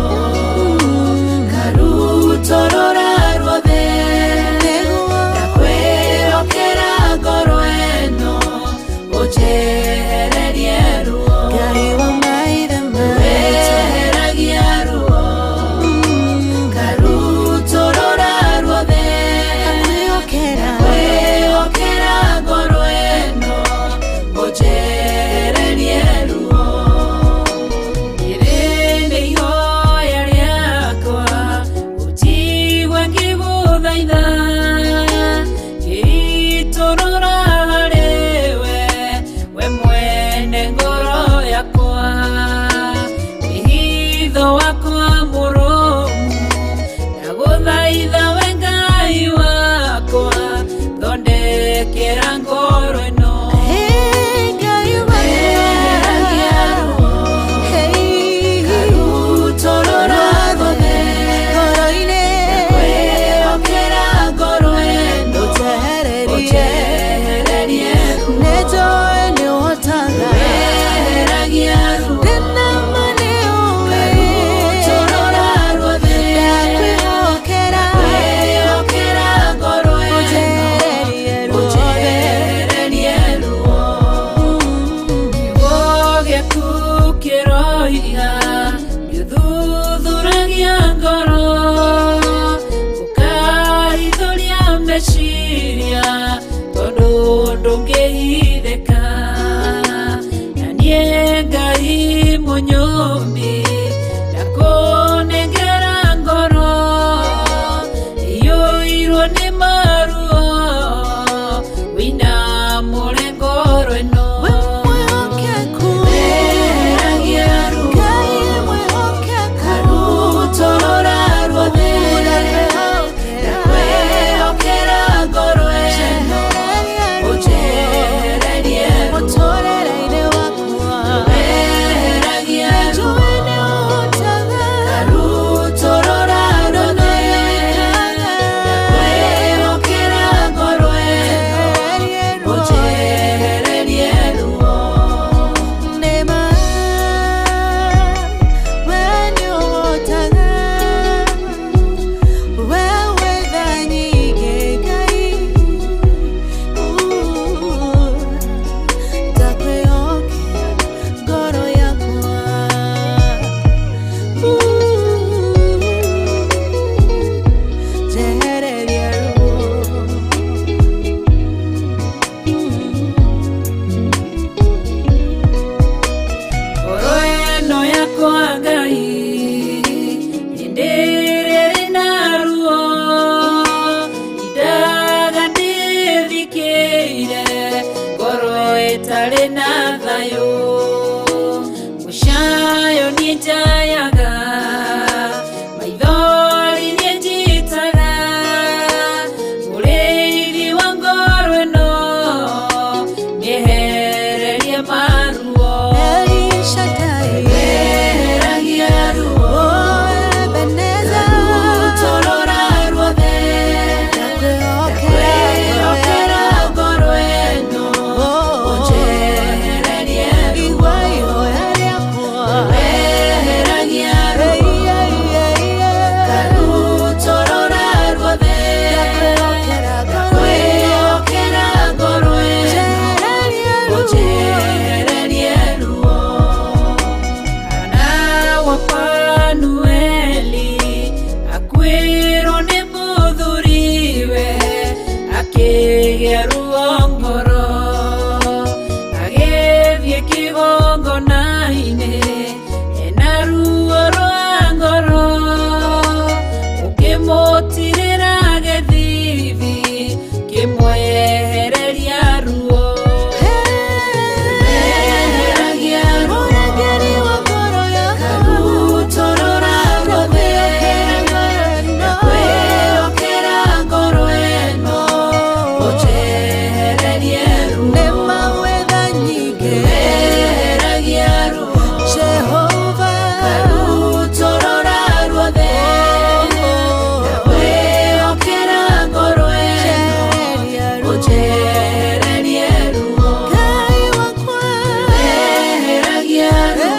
karutorora ruothe. Nĩguo. Ndakwĩhokera ngoro ĩno, ũnjehererie ruo. Ngai wa maithe maitũ. Weheragia ruo, karutorora ruothe. Ndakwĩhokera. Ndakwĩhokera ngoro ĩno, ũnjehererie ruo. Rĩrĩ nĩ ihoya rĩakwa, ũnjigue ngĩgũthaitha, ngĩitũrũra harĩwe, we mwene ngoro yakwa. Wĩhitho wakwa mũrũmu, ndagũthaitha we Ngai wakwa, thondekera ngoro ĩno. Hey, Ngai Weheragia ruo, Hey, karutorora ruothe. ngoro-inĩ. Ndakwĩhokera ngoro ĩno, Ũnjehererie. ũnjehererie ruo. Nĩnjũĩ nĩũhotaga. Weheragia ruo, Ndĩna ma nĩũĩ. karutorora ruothe. Ndakwĩhokera. Ndakwĩhokera ngoro ĩno, Ũnjehererie ruothe. ũnjehererie ruo. Kiugo gĩaku kĩroiga gĩthuthuragia ngoro, ũkahithũria meciria, tondũ ndũngĩhithĩka. Na niĩ Ngai mũnyũmbi, ndakũnengera ngoro iyũirwo nĩ maruo, wĩinamũre ngoro ĩno. We mwĩhokeku. Weheragia ruo, Ngai mwĩhokeku. karutorora ruothe. Ndakwĩhokera. Ndakwĩhokera ngoro ĩno, Ũnjehererie ũnjehererie ruo. Mũtũũrĩre-inĩ wakwa. Weheragia ruo, Nĩnjũĩ Thayũ mũcayo nĩnjayaga maithori nĩnjitaga mũrĩithi wa ngoro ĩno nĩehererie maruo El Shaddai, eheragia ruo oh Ebenezer, Karutorora ruothe ndakwĩhokera ndakwĩhokera ngoro ĩno Oh, ũnjehererie ruo igua ihoya rĩakwa. Weheragia ruo Ei, ei, ei, ei. Karutorora ruothe Ndakwĩhokera ngoro ĩno. ndakwĩhokera ngoro ĩno Njehererie ruo. ũnjehererie ruo Hana wa Fanueli akuĩrwo nĩ mũthuriwe akĩgĩa ruo ngoro agĩthiĩ kĩgongona-inĩ ena ruo rwa ngoro ũkĩmũtirĩra gĩthithi kĩmwehereria ruo Eheragia ruo Mũrangĩri wa ngoro yakwa. Karutorora ruothe Ndakwĩhokera ngoro ĩno. ndakwĩhokera ngoro ĩno ũnjehererie ruo Nĩ mawetha nyingĩ. Eheragia ruo Jehova. Karutorora ruothe ndakwĩhokera ngoro ĩno Njehereria ruo. ũnjehererie ruo Ngai wakwa. Eheragia ruo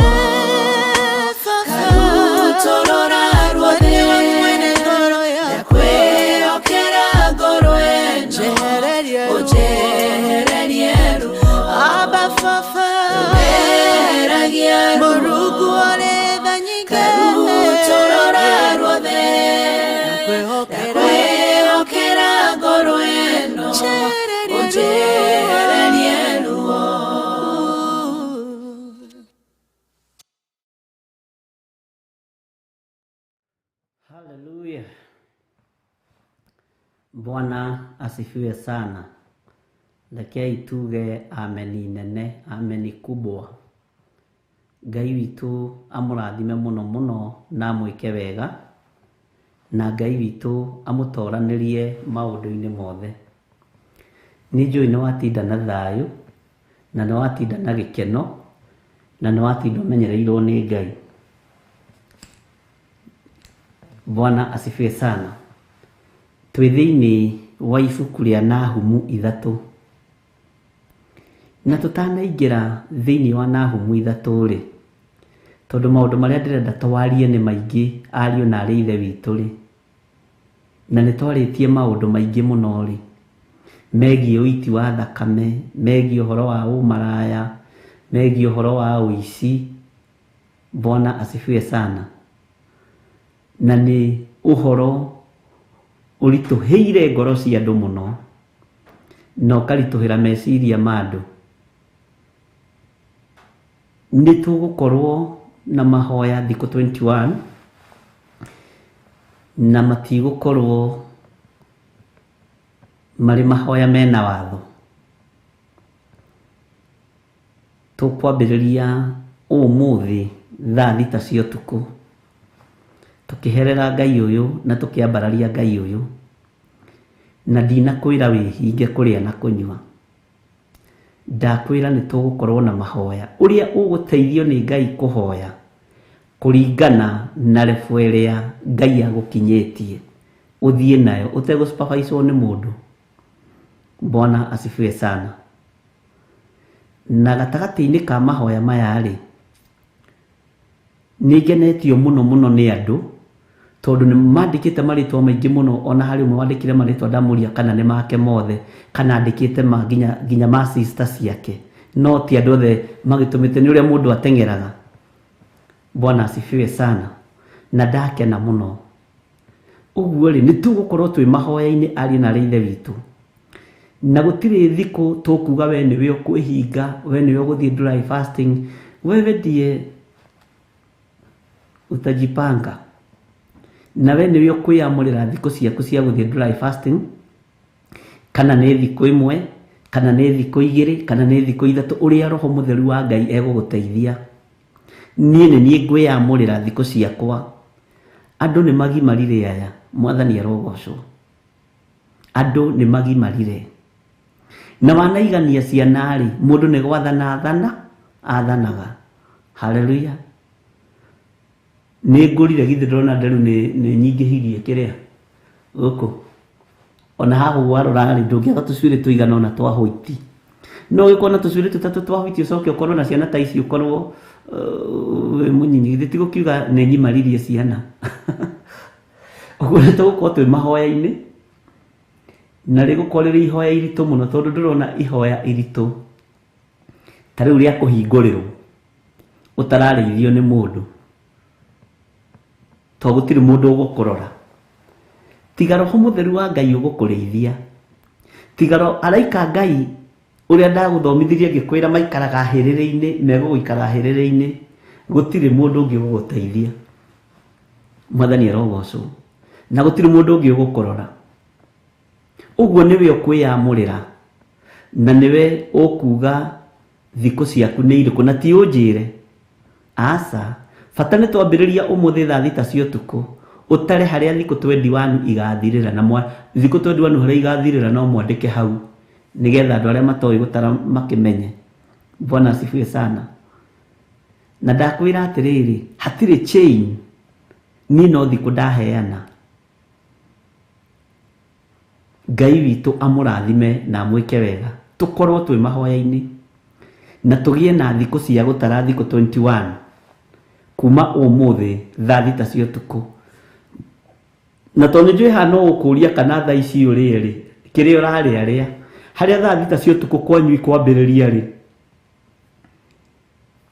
Eh, Baba. Karutorora ruothe Nĩwe mwene ngoro yakwa. ndakwĩhokera ngoro ĩno Njehererie ruo. ũnjehererie ruo Abba Baba. Eheragia ruo Mũrungu ũrĩ tha nyingĩ. Karutorora ruothe Ndakwĩhokera. ndakwĩhokera ngoro ĩno Njehererie ruo. ũnjehererie ruo Haleluya. Bwana asifiwe sana. Rekei tuge ameni nene, ameni kubwa. Ngai witũ amũrathime mũno mũno na amwĩke wega, na Ngai witũ amũtoranĩrie maũndũ-inĩ mothe. Nĩ njũĩ nĩ watinda na thayũ, na nĩ watinda na gĩkeno, na nĩ watinda ũmenyereirwo nĩ Ngai. Bwana asifiwe sana. Twĩ thĩinĩ wa ibuku rĩa Nahumu 3. Na tũtanaingĩra thĩinĩ wa Nahumu 3 rĩ, tondũ maũndũ marĩa ndĩrenda twarie nĩ maingĩ ariũ na arĩ ithe witũ rĩ, na nĩ twarĩtie maũndũ maingĩ mũno rĩ, megiĩ ũiti wa thakame, megiĩ ũhoro wa ũmaraya, megiĩ ũhoro wa ũici. Bwana asifiwe sana. Na nĩ ũhoro ũritũhĩire ngoro cia andũ mũno, na ũkaritũhĩra meciria ma andũ. Nĩ tũgũkorwo na mahoya thikũ 21, na matigũkorwo marĩ mahoya mena watho. Tũkwambĩrĩria ũmũthĩ thaa 6 cia ũtukũ, tũkĩherera Ngai ũyũ na tũkĩambararia Ngai ũyũ, na ndinakwĩra wĩhinge kũrĩa na kũnyua. Ndakwĩra nĩ tũgũkorwo na mahoya ũrĩa ũgũteithio nĩ Ngai kũhoya kũringana na level ĩrĩa Ngai agũkinyĩtie, ũthiĩ nayo ũtegũ-supervise-wo nĩ mũndũ. Bwana asifiwe sana. Na gatagatĩ-inĩ ka mahoya maya rĩ, nĩ ngenetio mũno mũno nĩ andũ, tondũ nĩ mandĩkĩte marĩtwa maingĩ mũno. Ona harĩ ũmwe wandĩkire marĩtwa ndamũria kana nĩ make mothe, kana andĩkĩte ma nginya ma sister ciake, no ti andũ othe magĩtũmĩte, nĩ ũrĩa mũndũ ateng'eraga. Bwana asifiwe sana. Na ndakena mũno. Ũguo rĩ, nĩ tũgũkorwo twĩ mahoya-inĩ ariũ na arĩ ithe witũ, na gũtirĩ thikũ tũkuga we nĩwe ũkwĩhinga, we nĩwe ũgũthiĩ dry fasting. Wewe ndiye utajipanga, na we nĩwe ũkwĩamũrĩra thikũ ciaku cia gũthiĩ dry fasting, kana nĩ thikũ ĩmwe, Kana nĩ thikũ 2 kana nĩ thikũ 3 ũrĩa Roho Mũtheru wa Ngai egũgũteithia. Niĩ nĩ niĩ ngwĩyamũrĩra thikũ ciakwa. Andũ nĩ magimarire aya, Mwathani arogocwo. Andũ nĩ magimarire. Na wanaigania ciana rĩ, mũndũ nĩ gwathana athana athanaga. Haleluya. Nĩ ngũrire githĩ ndĩrona nderu nĩ nyingĩhirie kĩrĩa gũkũ. Ona haha ũguo warora rĩ, ndũngĩaga tũcuĩrĩ tũigana ũna twa hwaiti. No ũgĩkorwo na tũcuĩrĩ tũtatũ twa hwaiti ũcoke ũkorwo na ciana ta ici ũkorwo wĩ mũnyinyi. Githĩ ti gũkiuga nĩ nyimaririe ciana. Ũguo nĩ tũgũkorwo twĩ mahoya-inĩ, na rĩgũkorwo rĩrĩ ihoya iritũ mũno tondũ ndĩrona ihoya iritũ ta rĩu rĩa kũhingũrĩrwo ũtararĩithio nĩ mũndũ, tondũ gũtirĩ mũndũ ũgũkũrora. Tiga Roho Mũtheru wa Ngai ũgũkũrĩithia. Tiga araika Ngai ũrĩa ndagũthomithirie ngĩkwĩra maikaraga hĩrĩrĩ-inĩ, megũgũikara hĩrĩrĩ-inĩ, gũtirĩ mũndũ ũngĩ ũgũgũteithia. Mwathani arogocwo. Na gũtirĩ mũndũ ũngĩ ũgũkũrora. Ũguo nĩwe ũkwĩyamũrĩra, na nĩwe ũkuga thikũ ciaku nĩ irĩkũ, na ti ũnjĩre. Aca, bata nĩ twambĩrĩria ũmũthĩ thaa 6 cia ũtukũ, ũtare harĩa thikũ 21 igathirĩra, na thikũ 21 harĩa igathirĩra no mwandĩke hau, nĩgetha andũ arĩa matoĩ gũtara makĩmenye. Bwana asifiwe sana. Na ndakwĩra atĩrĩrĩ, hatirĩ chain, niĩ no thikũ ndaheana. Ngai witũ amũrathime na amwĩke wega. Tũkorwo twĩ mahoya-inĩ na tũgĩe na thikũ cia gũtara thikũ 21 kuma ũmũthĩ thaa 6 cia ũtukũ. Na tondũ nĩnjũĩ haha no ũkũria kana thaa ici ũrĩe rĩ, kĩrĩa ũrarĩa rĩa, harĩa thaa 6 cia ũtukũ kwanyu ikwambĩrĩria rĩ,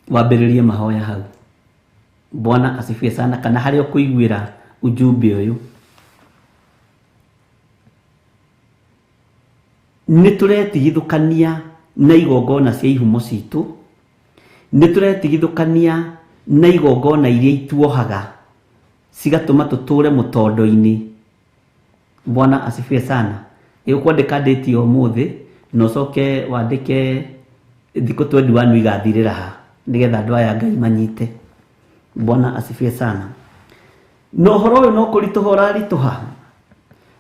wambĩrĩrie mahoya hau. Bwana asifiwe sana. Kana harĩa ũkũiguĩra ujumbe ũyũ. Nĩ tũretigithũkania na igongona cia ihumo citũ, nĩ tũretigithũkania na igongona iria ituohaga cigatũma tũtũre mũtondo-inĩ. Bwana asifiwe sana. Ĩgũkwandĩka date ya ũmũthĩ na ũcoke wandĩke thikũ 21 igathirĩra ha, nĩgetha andũ aya Ngai manyite. Bwana asifiwe sana. Na ũhoro ũyũ no kũritũha ũraritũha,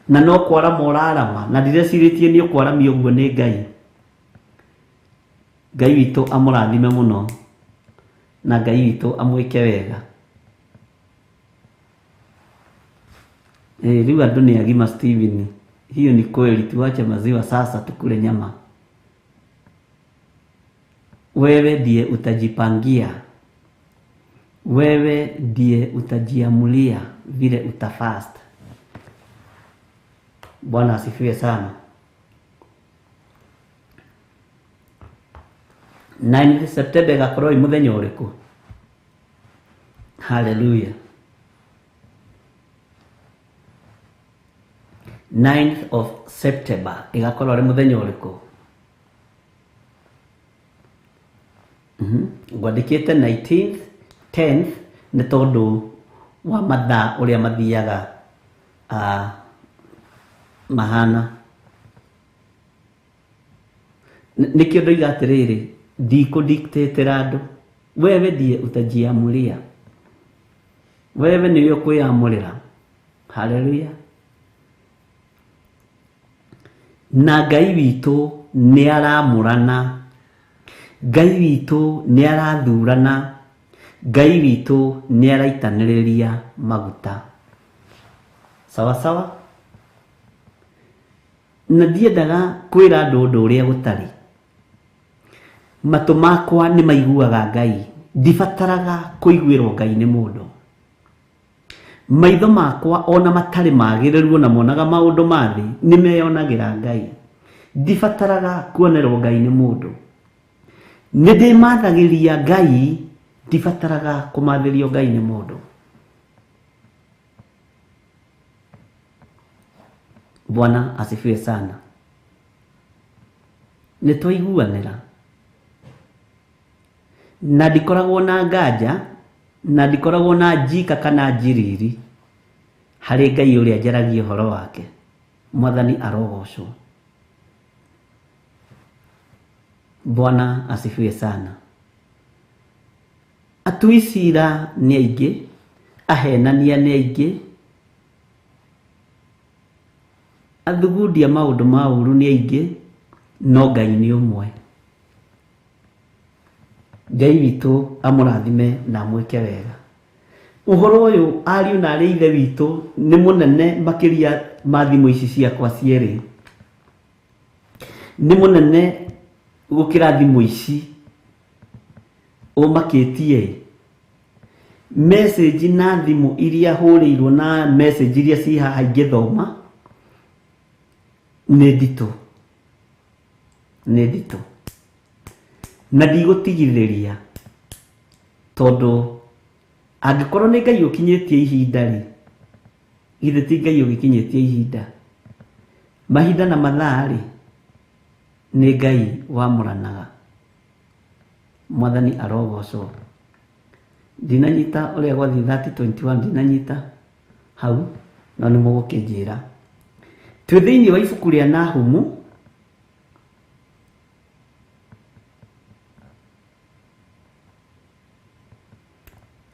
na no kwarama ũrarama, na ndirecirĩtie nĩ ũkwaramia ũguo nĩ Ngai. Ngai witũ amũrathime mũno, na Ngai witũ amwĩke wega. Rĩu andũ nĩ agima Steven, hiyo ni kweli, tuache maziwa sasa tukule nyama. Wewe ndiye utajipangia, wewe ndiye utajiamulia vile utafast. Bwana asifiwe sana. 9 September gakorwo mũthenya ũrĩkũ? Hallelujah. 9th of September igakorwo arĩ mũthenya ũrĩkũ? Ngwandĩkĩte 19th 10th nĩ tondũ wa mathaa ũrĩa mathiaga mahana. Nĩkĩo ndoiga atĩrĩrĩ, ndikũdictatĩra andũ. Wewe ndiye utajiamulia, wewe nĩwe ũkwĩyamũrĩra. Hallelujah. Na Ngai witũ nĩ aramũrana, Ngai witũ nĩ arathurana, Ngai witũ nĩ araitanĩrĩria maguta. Sawa sawa. Na ndiendaga kwĩra andũ ũndũ ũrĩa gũtarĩ. Matũ makwa nĩ maiguaga Ngai, ndibataraga kũiguĩrwo Ngai nĩ mũndũ. Maitho makwa ona matarĩ magĩrĩru ona monaga maũndũ ma thĩ, nĩ meyonagĩra Ngai. Ndibataraga kuonerwo Ngai nĩ mũndũ. Nĩ ndĩmathagĩria Ngai, ndibataraga kũmathĩrio Ngai nĩ mũndũ. Bwana asifiwe sana. Nĩ twaiguanĩra. Na ndikoragwo na nganja, na ndikoragwo na njika kana njiriri harĩ Ngai ũrĩa njaragia ũhoro wake. Mwathani arogocwo. Bwana asifiwe sana. Atui cira nĩ aingĩ, ahenania nĩ aingĩ, athugundia maũndũ ma ũru nĩ aingĩ, no Ngai nĩ ũmwe. Ngai witũ amũrathime na amwĩke wega. Ũhoro ũyũ ariũ na arĩ ithe witũ nĩ mũnene makĩria ma thimũ ici ciakwa cierĩ. Nĩ mũnene gũkĩra thimũ ici ũmakĩtie. Message na thimũ iria hũrĩirwo na message iria ci haha ingĩthoma nĩ nditũ, nĩ nditũ, na ndigũtigithĩria tondũ angĩkorwo nĩ Ngai ũkinyĩtie ihinda rĩ, githĩ ti Ngai ũgĩkinyĩtie ihinda? Mahinda na mathaa rĩ, nĩ Ngai wamũranaga. Mwathani arogocwo. Ndinanyita ũrĩa gwathiĩ 30:21, ndinanyita hau, no nĩ mũgũkĩnjĩra. Twĩ thĩinĩ wa ibuku rĩa Nahumu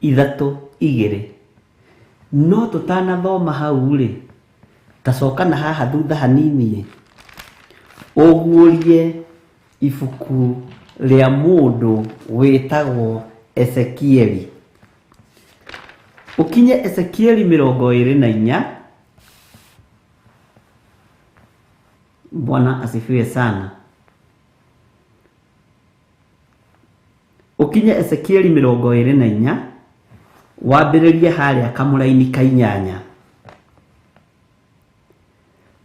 3:2. No tũtanathoma hau rĩ, tacoka na haha thutha hanini ũguũrie ibuku rĩa mũndũ wĩtagwo Ezekieli. Ũkinye Ezekieli 24. Bwana asifiwe sana. Ũkinye Ezekieli 24 wambĩrĩrie harĩa kamũraini ka 8.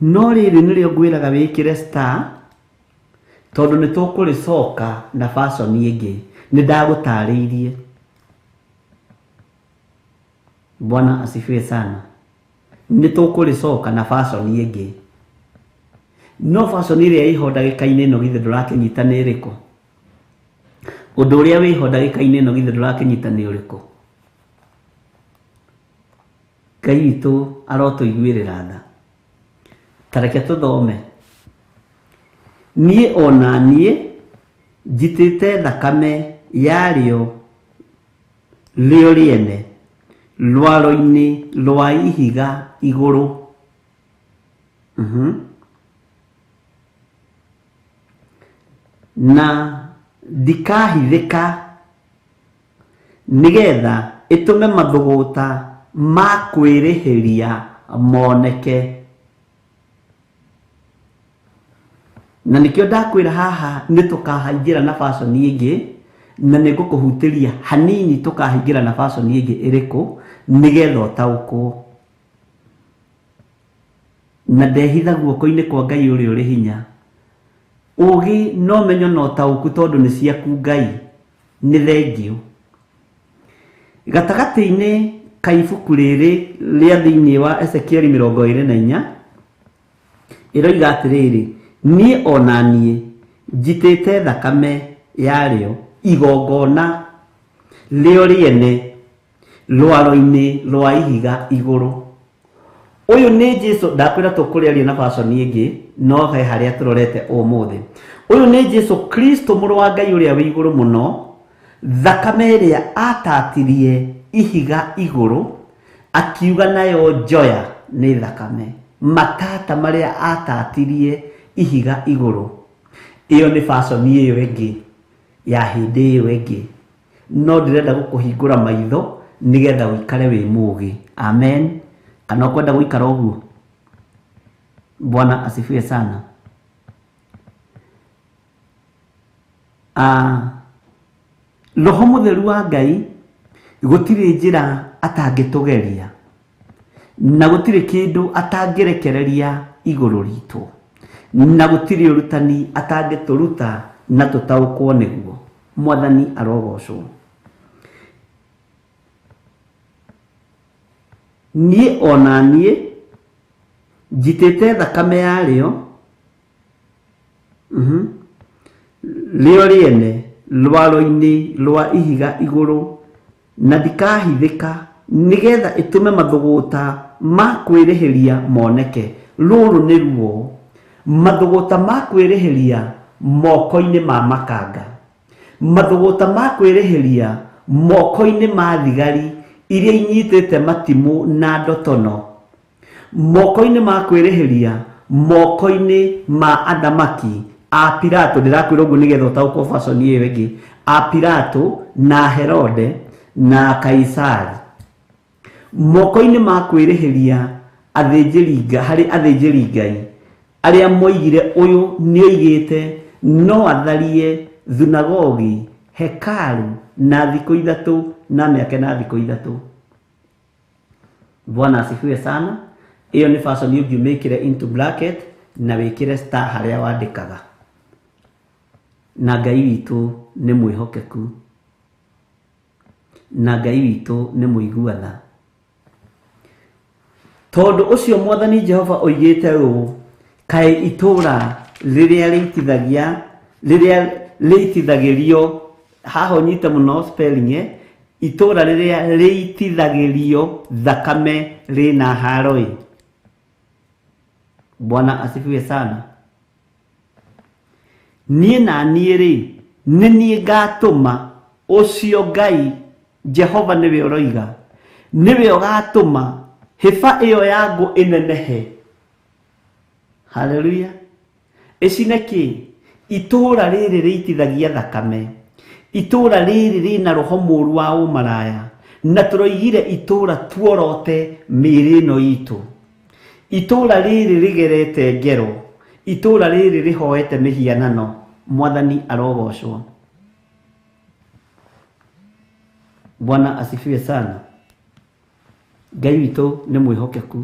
No rĩrĩ nĩrĩo ngwĩraga wĩkĩre star tondũ nĩ tũkũrĩcoka na fashion ĩngĩ. Nĩ ndagũtarĩirie. Bwana asifiwe sana. Nĩ tũkũrĩcoka na fashion ĩngĩ. No fashion ĩrĩa ĩho ndagĩka-inĩ ĩno githĩ ndũrakĩnyita nĩ ĩrĩkũ? Ũndũ ũrĩa wĩho ndagĩka-inĩ ĩno githĩ ndũrakĩnyita nĩ ũrĩkũ? Ngai witũ arotũiguĩrĩra tha. Ta reke tũthome. Niĩ ona niĩ njitĩte thakame yarĩo rĩo rĩene rwaro-inĩ rwa ihiga igũrũ. Na ndikahithĩka nĩgetha ĩtũme mathũgũta ma kwĩrĩhĩria moneke. Na nĩkĩo ndakwĩra haha nĩ tũkahaingĩra na fashion ĩngĩ, na nĩ ngũkũhutĩria hanini tũkahaingĩra na fashion ĩngĩ ĩrĩkũ nĩgetha ũtaũkwo. Na ndehitha guoko-inĩ kwa Ngai ũrĩa ũrĩ hinya. Ũgĩ no menyo na ũtaũku tondũ nĩ ciaku Ngai, nĩ thengiũ. Gatagatĩ-inĩ ka ibuku rĩrĩ rĩa thĩinĩ wa Ezekieli 24 ĩroiga atĩrĩrĩ, niĩ ona niĩ njitĩte thakame yarĩo igongona rĩo rĩene rwaro-inĩ rwa ihiga igũrũ. Ũyũ nĩ Jesu. Ndakwĩra tũkũrĩaria na fashion ĩngĩ, no he harĩa tũrorete ũmũthĩ. Ũyũ nĩ Jesu Kristo mũrũ wa Ngai ũrĩa wĩ igũrũ mũno, thakame ĩrĩa atatirie ihiga igũrũ akiuga nayo njoya nĩ thakame. Matata marĩa atatirie ihiga igũrũ, ĩyo nĩ fashion ĩyo ĩngĩ ya hĩndĩ ĩyo ĩngĩ. No ndĩrenda gũkũhingũra maitho nĩgetha ũikare wĩ mũũgĩ. Amen. Kana ũkwenda gũikara ũguo? Bwana asifiwe sana. Roho mũtheru wa Ngai gũtirĩ njĩra atangĩtũgeria na gũtirĩ kĩndũ atangĩrekereria igũrũ ritũ na gũtirĩ ũrutani atangĩtũruta na tũtaũkwo nĩguo. Mwathani arogocwo. Niĩ ona niĩ njitĩte thakame yarĩo rĩo rĩene rwaro-inĩ rwa ihiga igũrũ na ndikahithĩka nĩgetha ĩtũme mathũgũta ma kwĩrĩhĩria moneke. Rũrũ nĩ ruo. Mathũgũta ma kwĩrĩhĩria moko-inĩ ma makanga, mathũgũta ma kwĩrĩhĩria moko-inĩ ma thigari iria inyitĩte matimũ na ndotono, moko-inĩ ma kwĩrĩhĩria moko-inĩ ma athamaki a Pilato. Ndĩrakwĩra ũguo nĩgetha ũtaũkwo fashion ĩyo ĩngĩ, a Pilato na Herode na Kaisari, moko-inĩ ma kwĩrĩhĩria athĩnjĩri harĩ athĩnjĩri Ngai arĩa moigire ũyũ nĩoigĩte no atharie thunagogi, hekalu na thikũ ithatũ na mĩake na thikũ ithatũ. Bwana asifiwe sana. Iyo nĩ fashion ũngĩmĩkĩre into bracket na wĩkĩre star harĩa wandĩkaga. Na Ngai witũ nĩ mwĩhokeku, na Ngai witũ nĩ mũigua tha. Tondũ ũcio Mwathani Jehova oigĩte ũũ, kaĩ itũũra rĩrĩa rĩitithagia, rĩrĩa rĩitithagĩrio, haha ũnyite mũno spelling, itũũra rĩrĩa rĩitithagĩrio thakame rĩna haro-ĩ. Bwana asifiwe sana. Niĩ na niĩ rĩ, nĩ niĩ ngatũma ũcio Ngai Jehova nĩwe ũroiga, nĩwe ũgatũma hĩba ĩyo ya ngũ ĩnenehe. Haleluya. Ĩcine kĩ? Itũũra rĩrĩ rĩitithagia thakame, itũũra rĩrĩ rĩna roho mũũru wa ũmaraya, na tũroigire itũũra tuorote mĩĩrĩ ĩno itũ, itũũra rĩrĩ rĩgerete ngero, itũũra rĩrĩ rĩhoete mĩhianano. Mwathani arogocwo. Bwana asifiwe sana. Ngai witũ nĩ mwĩhokeku.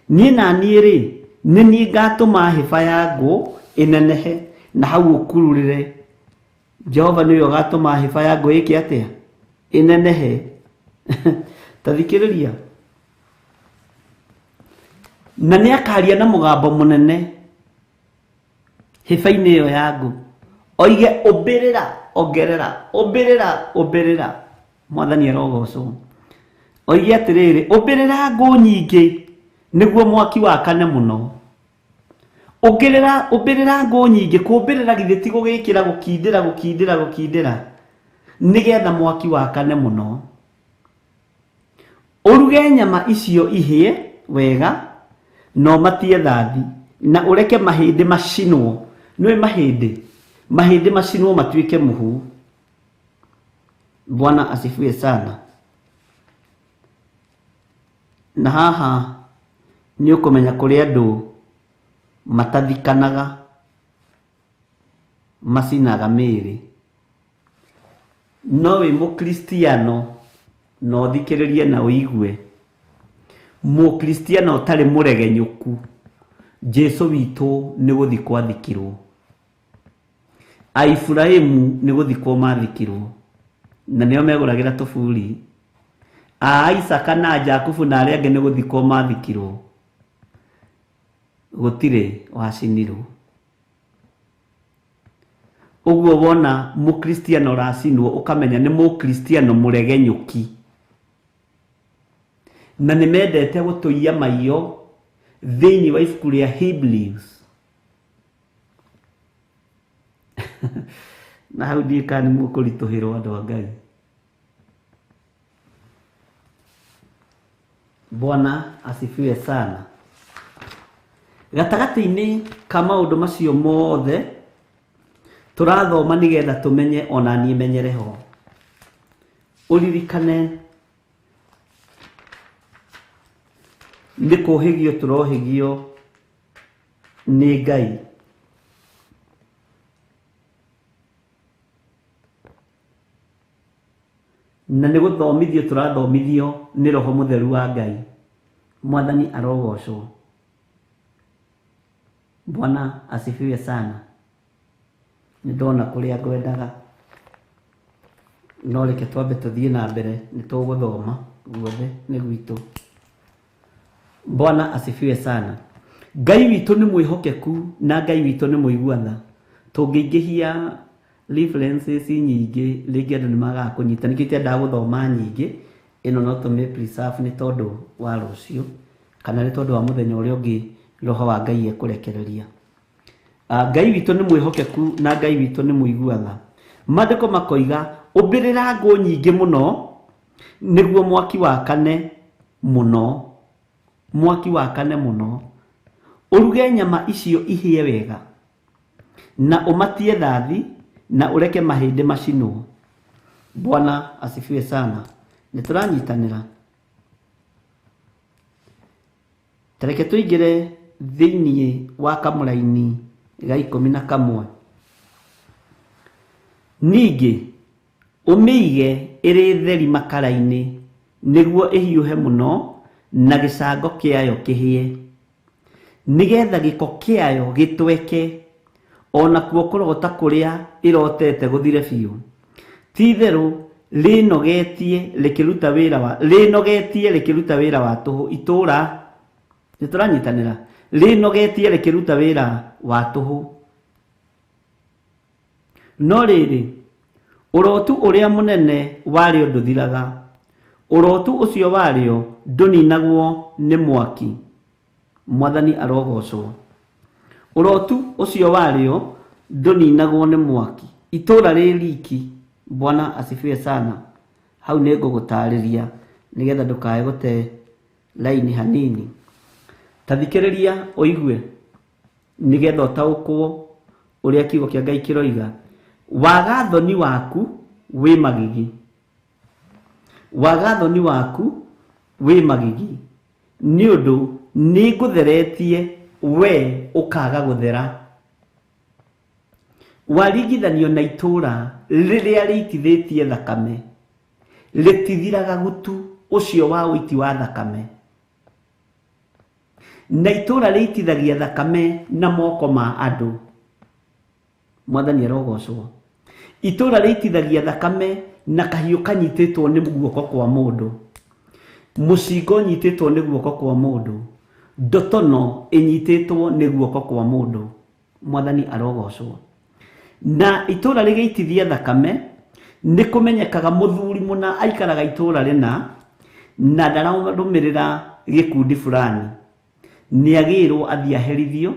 Niĩ na niĩ rĩ, nĩ niĩ ngatũma hĩba ya ngũ ĩnenehe na hau ũkururĩre. Jehova nĩwe ũgatũma hĩba ya ngũ ĩke atĩa? Ĩnenehe. Ta thikĩrĩria. Na nĩ akaria na mũgambo mũnene hĩba-inĩ ĩyo ya ngũ, oige ũmbĩrĩra, ongerera, ũmbĩrĩra, ũmbĩrĩra. Mwathani arogocwo. Oige atĩrĩrĩ, ũmbĩrĩra ngũ nyingĩ nĩguo mwaki wakane mũno. Ũngĩrĩra, ũmbĩrĩra ngũ nyingĩ, kũmbĩrĩra githĩ ti gũgĩkĩra, gũkindĩra, gũkindĩra, gũkindĩra, nĩgetha mwaki wakane mũno. Ũruge nyama icio ihĩe wega na ũmatie thathi, na ũreke mahĩndĩ macinwo. Nĩũĩ mahĩndĩ? Mahĩndĩ macinwo matuĩke mũhu. Bwana asifiwe sana. Na haha nĩ ũkũmenya kũrĩ andũ matathikanaga, macinaga mĩĩrĩ. No wĩ mũkristiano na ũthikĩrĩrie na ũigue, mũkristiano ũtarĩ mũregenyũku, Jesu witũ nĩ gũthikwo athikirwo, Aiburahimu nĩ gũthikwo mathikirwo, na nĩo megũragĩra tũburi. A Isaka na Jakubu na arĩa angĩ nĩ gũthikwo mathikirwo, gũtirĩ wacinirwo. Ũguo wona mũkristiano ũracinwo ũkamenya nĩ mũkristiano mũregenyũki, na nĩ mendete gũtũiya maiyo thĩinĩ wa ibuku rĩa Hebrews. Na hau ndiũĩ kana nĩ mũkũritũhĩrwo andũ a Ngai. Bwana asifiwe sana. Gatagatĩ-inĩ ka maũndũ macio mothe tũrathoma nĩgetha tũmenye ona niĩ menyere ho. Ũririkane nĩ kũhĩgio tũrohĩgio nĩ Ngai. Na nĩ gũthomithio tũrathomithio nĩ Roho Mũtheru wa Ngai. Mwathani arogocwo. Bwana asifiwe sana. Nĩ ndona kũrĩa ngwendaga, no reke twambe tũthiĩ na mbere, nĩ tũgũthoma guothe nĩ gwitũ. Bwana asifiwe sana. Ngai witũ nĩ mwĩhokeku na Ngai witũ nĩ mũigua tha. Tũngĩingĩhia references nyingĩ rĩngĩ andũ nĩ magaga kũnyita, nĩkĩo itendaga gũthoma nyingĩ. Ĩno no tũmĩ preserve nĩ tondũ wa rũciũ, kana nĩ tondũ wa mũthenya ũrĩa ũngĩ Roho wa Ngai ekũrekereria. Ngai witũ nĩ mwĩhokeku na Ngai witũ nĩ mũigua tha. Maandĩko makoiga ũmbĩrĩra ngũ nyingĩ mũno nĩguo mwaki wakane mũno, mwaki wakane mũno, ũruge nyama icio ihĩe wega na ũmatie thathi na ũreke mahĩndĩ macinwo. Bwana asifiwe sana. Nĩ tũranyitanĩra. Tareke tũingĩre thĩinĩ wa kamũraini ga 11. Ningĩ ũmĩige ĩrĩ theri makara-inĩ nĩguo ĩhiũhe mũno na gĩcango kĩayo kĩhĩe, nĩgetha gĩko kĩayo gĩtweke, ona kuo kũrota kũrĩa ĩrotete gũthire biũ. Ti-itherũ rĩnogetie rĩkĩruta wĩra wa rĩnogetie rĩkĩruta wĩra wa tũhũ itũra. Nĩ tũranyitanĩra. Rĩnogetie rĩkĩruta wĩra wa tũhũ. No rĩrĩ, ũrotu ũrĩa mũnene warĩo ndũthiraga, ũrotu ũcio warĩo ndũninagwo nĩ mwaki. Mwathani arogocwo. Ũrotu ũcio warĩo ndũninagwo nĩ mwaki. Itũra rĩ riki. Bwana asifiwe sana. Hau nĩ ngũgũtarĩria nĩgetha ndũkae gũte laini hanini. Ta thikĩrĩria ũigue nĩgetha ũtaũkwo ũrĩa kiugo kĩa Ngai kĩroiga. Waga thoni waku wĩ magigi, waga thoni waku wĩ magigi, nĩ ũndũ nĩ ngũtheretie we ũkaga gũthera. Waringithanio na itũra rĩrĩa rĩitithĩtie thakame, rĩtithiraga gutu ũcio wa ũiti wa thakame, na itũra rĩitithagia thakame na moko ma andũ. Mwathani arogocwo. Itũra rĩitithagia thakame na kahiũ kanyitĩtwo nĩ guoko kwa mũndũ, mũcingo ũnyitĩtwo nĩ guoko kwa mũndũ, ndotono ĩnyitĩtwo nĩ guoko kwa mũndũ. Mwathani arogocwo. Na itũra rĩgĩitithia thakame nĩ kũmenyekaga mũthuri mũna aikaraga itũra rĩna na ndararũmĩrĩra gĩkundi fulani, nĩ agĩrwo athiĩ aherithio.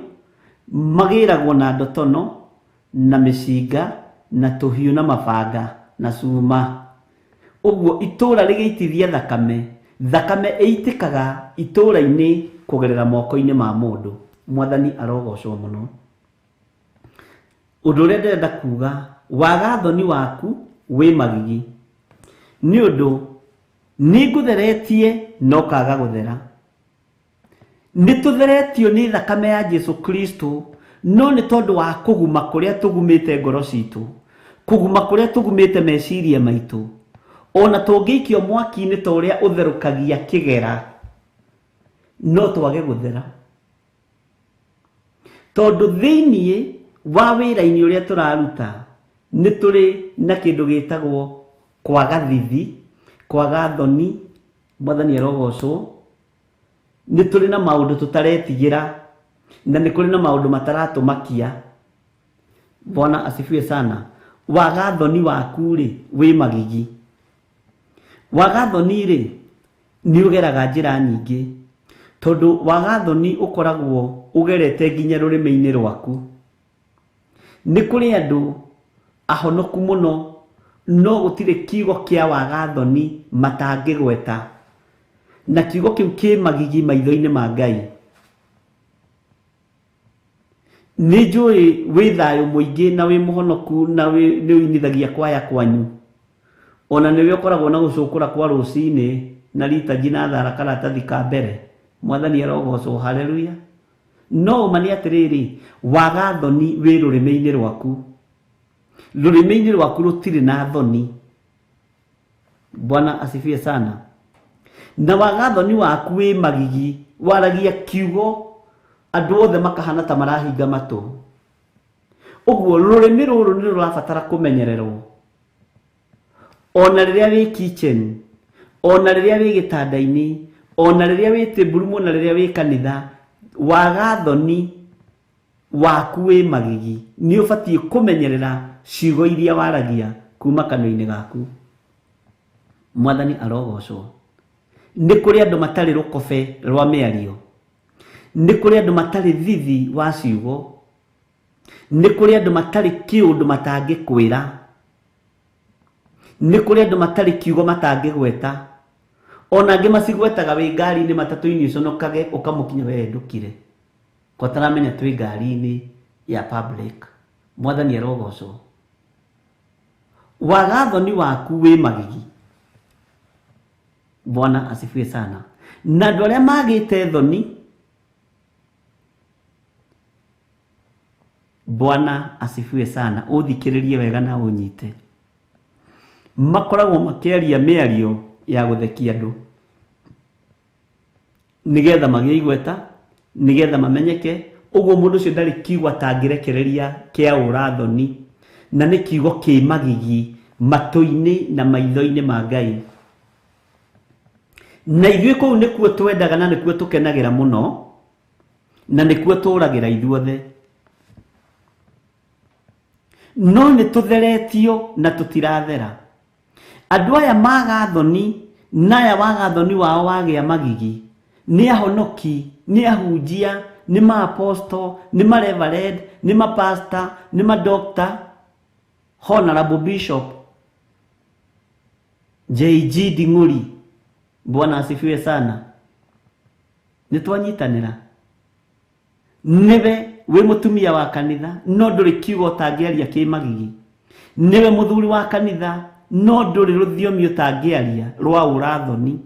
Magĩragwo na ndotono na mĩcinga na tũhiũ na mabanga na cuma. Ũguo itũra rĩgĩitithia thakame, thakame ĩitĩkaga itũra-inĩ kũgerera moko-inĩ ma mũndũ. Mwathani arogocwo mũno. Ũndũ ũrĩa ndĩrenda kuga, waga thoni waku wĩ magigi, nĩ ũndũ nĩ ngũtheretie na ũkaga gũthera. Nĩ tũtheretio nĩ thakame ya Jesu Kristo, no nĩ tondũ wa kũguma kũrĩa tũgumĩte ngoro citũ, kũguma kũrĩa tũgumĩte meciria maitũ, ona tũngĩikio mwaki-inĩ ta ũrĩa ũtherũkagia kĩgera, no twage gũthera. Tondũ thĩiniĩ wa wĩra-inĩ ũrĩa tũraruta nĩ tũrĩ na kĩndũ gĩtagwo kwaga thithi, kwaga thoni. Mwathani arogocwo. Nĩ tũrĩ na maũndũ tũtaretigĩra na nĩ kũrĩ na maũndũ mataratũmakia. Bwana asifiwe sana. Waga thoni waku rĩ wĩ magigi. Waga thoni rĩ nĩ ũgeraga njĩra nyingĩ, tondũ waga thoni ũkoragwo ũgerete nginya rũrĩmĩ-inĩ rwaku. Nĩ kũrĩ andũ ahonoku mũno no gũtirĩ kiugo kĩa waga thoni matangĩgweta, na kiugo kĩu kĩ magigi maitho-inĩ ma Ngai. Nĩ njũĩ wĩ thayũ mũingĩ na wĩ mũhonoku na nĩ ũinithagia kwaya kwanyu, ona nĩwe ũkoragwo na gũcũkũra kwa rũcinĩ na ritanji na thara karatathi ka mbere. Mwathani arogocwo. Haleluya. No ũma nĩ atĩrĩrĩ, waga thoni wĩ rũrĩmĩ-inĩ rwaku. Rũrĩmĩ-inĩ rwaku rũtirĩ na thoni. Bwana asifiwe sana. Na waga thoni waku wĩ magigi, waragia kiugo andũ othe makahana ta marahinga matũ. Ũguo rũrĩmĩ rũrũ nĩ rũrabatara kũmenyererwo, ona rĩrĩa wĩ kitchen, ona rĩrĩa wĩ gĩtanda-inĩ, ona rĩrĩa wĩ tĩmburumu, ona rĩrĩa wĩ kanitha. Waga thoni waku wĩ magigi, nĩ ũbatiĩ kũmenyerera ciugo iria waragia kuma kanua-inĩ gaku. Mwathani arogocwo. Nĩ kũrĩ andũ matarĩ rũkobe rwa mĩario, nĩ kũrĩ andũ matarĩ thithi wa ciugo. Nĩ kũrĩ andũ matarĩ kĩũndũ matangĩkwĩra. Nĩ kũrĩ andũ matarĩ kiugo matangĩgweta. Ona angĩ macigwetaga wĩ ngari-inĩ matatũ-inĩ ũconokage ũkamũkinya we ndũkire. Kwa taramenya twĩ ngari-inĩ ya public. Mwathani arogocwo. Wagathoni waku wĩ magigi. Bwana asifiwe sana. Na andũ arĩa magĩte thoni, Bwana asifiwe sana, ũthikĩrĩrie wega na ũnyite. Makoragwo makĩaria mĩario ya gũthekia andũ nĩgetha magĩe igweta, nĩgetha mamenyeke. Ũguo mũndũ ũcio ndarĩ kiugo atangĩrekereria kĩa ũrathoni, na nĩ kiugo kĩ magigi matũ-inĩ na maitho-inĩ ma Ngai. Na ithuĩ kũu nĩkuo twendaga na nĩkuo tũkenagĩra mũno, na nĩkuo tũragĩra ithuothe. No nĩ tũtheretio na tũtirathera. Andũ aya magathoni na aya wagathoni wao wagĩa magigi nĩ ahonoki, nĩ ahunjia, nĩ ma-apostle, nĩ ma-reverend, nĩ ma-pastor, nĩ ma-doctor, honorable bishop JG Ding'uri. Bwana asifiwe sana. Nĩ twanyitanĩra. Nĩwe wĩ mũtumia wa kanitha no ndũrĩ kiugo ũtangĩaria kĩ magigi. Nĩwe mũthuri wa kanitha no ndũrĩ rũthiomi ũtangĩaria rwa ũrathoni.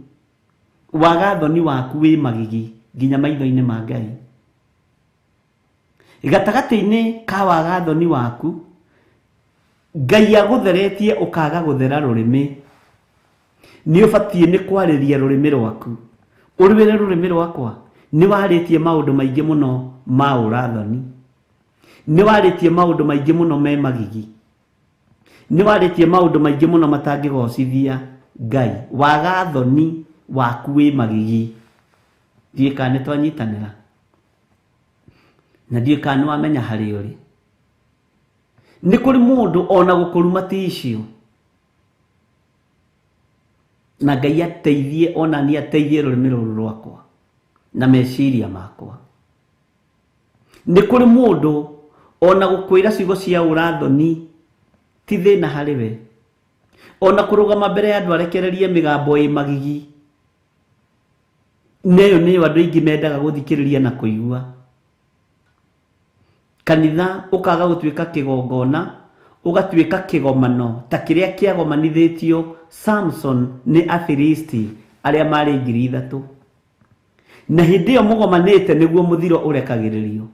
Wagathoni waku wĩ magigi nginya maitho-inĩ ma Ngai. Gatagatĩ-inĩ ka wagathoni waku, Ngai agũtheretie ũkaga gũthera rũrĩmĩ. Nĩ ũbatiĩ nĩ kwarĩria rũrĩmĩ rwaku. Ũrwĩre rũrĩmĩ rwakwa, nĩ warĩtie maũndũ maingĩ mũno ma ũrathoni. Nĩ warĩtie maũndũ maingĩ mũno me magigi. Nĩ warĩtie maũndũ maingĩ mũno matangĩgocithia Ngai. Wagathoni waku wĩ magigi. Ndiũĩ kana nĩ twanyitanĩra. Na ndiũĩ kana nĩ wamenya harĩa ũrĩ. Nĩ kũrĩ mũndũ ona gũkũruma ti icio. Na Ngai ateithie ona niĩ ateithie rũrĩmĩ rũrũ rwakwa na meciria makwa. Nĩ kũrĩ mũndũ ona gũkwĩra ciugo cia ũrathoni ti thĩna harĩ we. Ona kũrũgama mbere ya andũ arekererie mĩgambo ĩ magigi, neyo nĩyo andũ aingĩ mendaga gũthikĩrĩria na kũigua. Kanitha ũkaga gũtuĩka kĩgongona, ũgatuĩka kĩgomano ta kĩrĩa kĩagomanithĩtio Samson nĩ Afilisti arĩa marĩ 3,000. Na hĩndĩ ĩyo mũgomanĩte nĩguo mũthiro ũrekagĩrĩrio.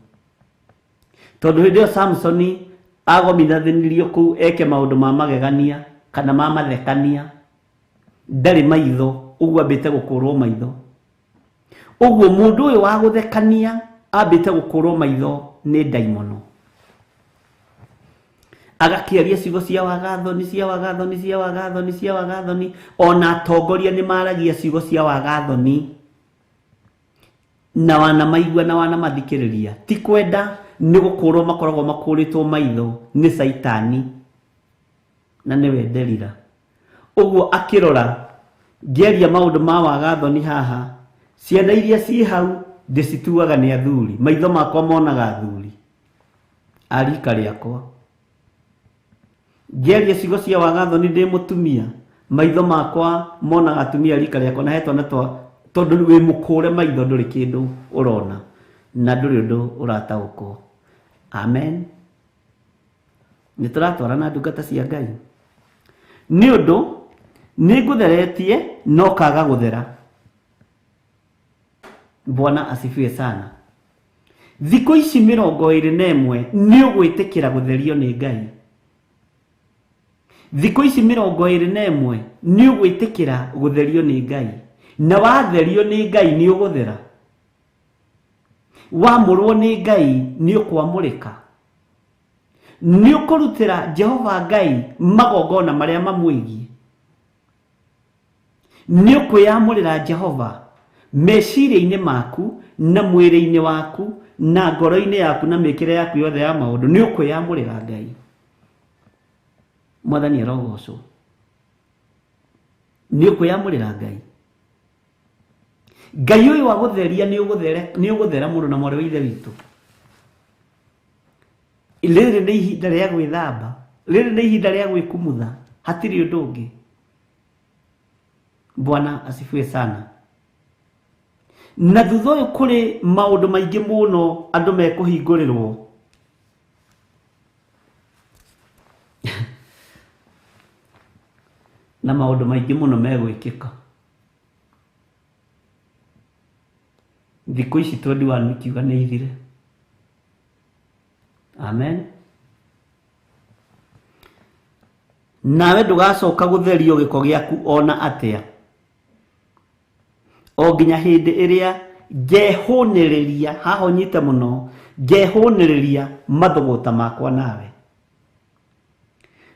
Tondũ hĩndĩ ĩyo Samsoni agominithanirio kũu eke maũndũ ma magegania kana ma mathekania, ndarĩ maitho, ũguo ambĩte gũkũrwo maitho. Ũguo mũndũ ũyũ wa gũthekania ambĩte gũkũrwo maitho nĩ ndaimono. Agakĩaria ciugo cia wagathoni, cia wagathoni, cia wagathoni, cia wagathoni. Ona atongoria nĩ maragia ciugo cia wagathoni. Na wanamaigua na wanamathikĩrĩria. Ti kwenda, nĩ gũkũrwo makoragwo makũrĩtwo maitho nĩ Caitani na nĩwe Delila. Ũguo akĩrora ngĩaria maũndũ ma wagathoni haha, ciana iria ciĩ hau ndĩcituaga nĩ athuri. Maitho makwa monaga athuri a rika rĩakwa. Ngĩaria ciugo cia wagathoni ndĩ mũtumia, maitho makwa monaga atumia a rika rĩakwa, na he twana twa tondũ wĩ mũkũre maitho ndũrĩ kĩndũ ũrona na ndũrĩ ũndũ ũrataũkwo. Amen. Nĩ tũratwarana ndungata cia Ngai. Nĩ ũndũ nĩ ngũtheretie no kaga gũthera. Bwana asifiwe sana. Thikũ ici 21 nĩ ũgwĩtĩkĩra gũtherio nĩ Ngai. Thikũ ici 21 nĩ ũgwĩtĩkĩra gũtherio nĩ Ngai. Na watherio nĩ Ngai nĩ ũgũthera. Wamũrwo nĩ Ngai nĩ ũkwamũrĩka. Nĩ ũkũrutĩra Jehova Ngai magongona marĩa mamwĩgiĩ. Nĩ ũkwĩyamũrĩra Jehova meciria-inĩ maku na mwĩrĩ-inĩ waku na ngoro-inĩ yaku na mĩkĩre yaku yothe ya maũndũ. Nĩ ũkwĩyamũrĩra Ngai. Mwathani arogocwo. Nĩ ũkwĩyamũrĩra Ngai. Ngai ũyũ wa gũtheria nĩ ũgũthera mũndũ na mwarĩ wa Ithe witũ. Rĩrĩ nĩ ihinda rĩa gwĩthamba, rĩrĩ nĩ ihinda rĩa gwĩkumutha, hatirĩ ũndũ ũngĩ. Bwana asifiwe sana. Na thutha ũyũ kũrĩ maũndũ maingĩ mũno andũ mekũhingũrĩrwo. Na maũndũ maingĩ mũno megwĩkĩka. Thikũ ici 21 ikiuga nĩ ithire. Amen. Nawe ndũgacoka gũtherio gĩko gĩaku ona atĩa, o nginya hĩndĩ ĩrĩa ngehũnĩrĩria, haha ũnyite mũno, ngehũnĩrĩria mathũgũta makwa nawe.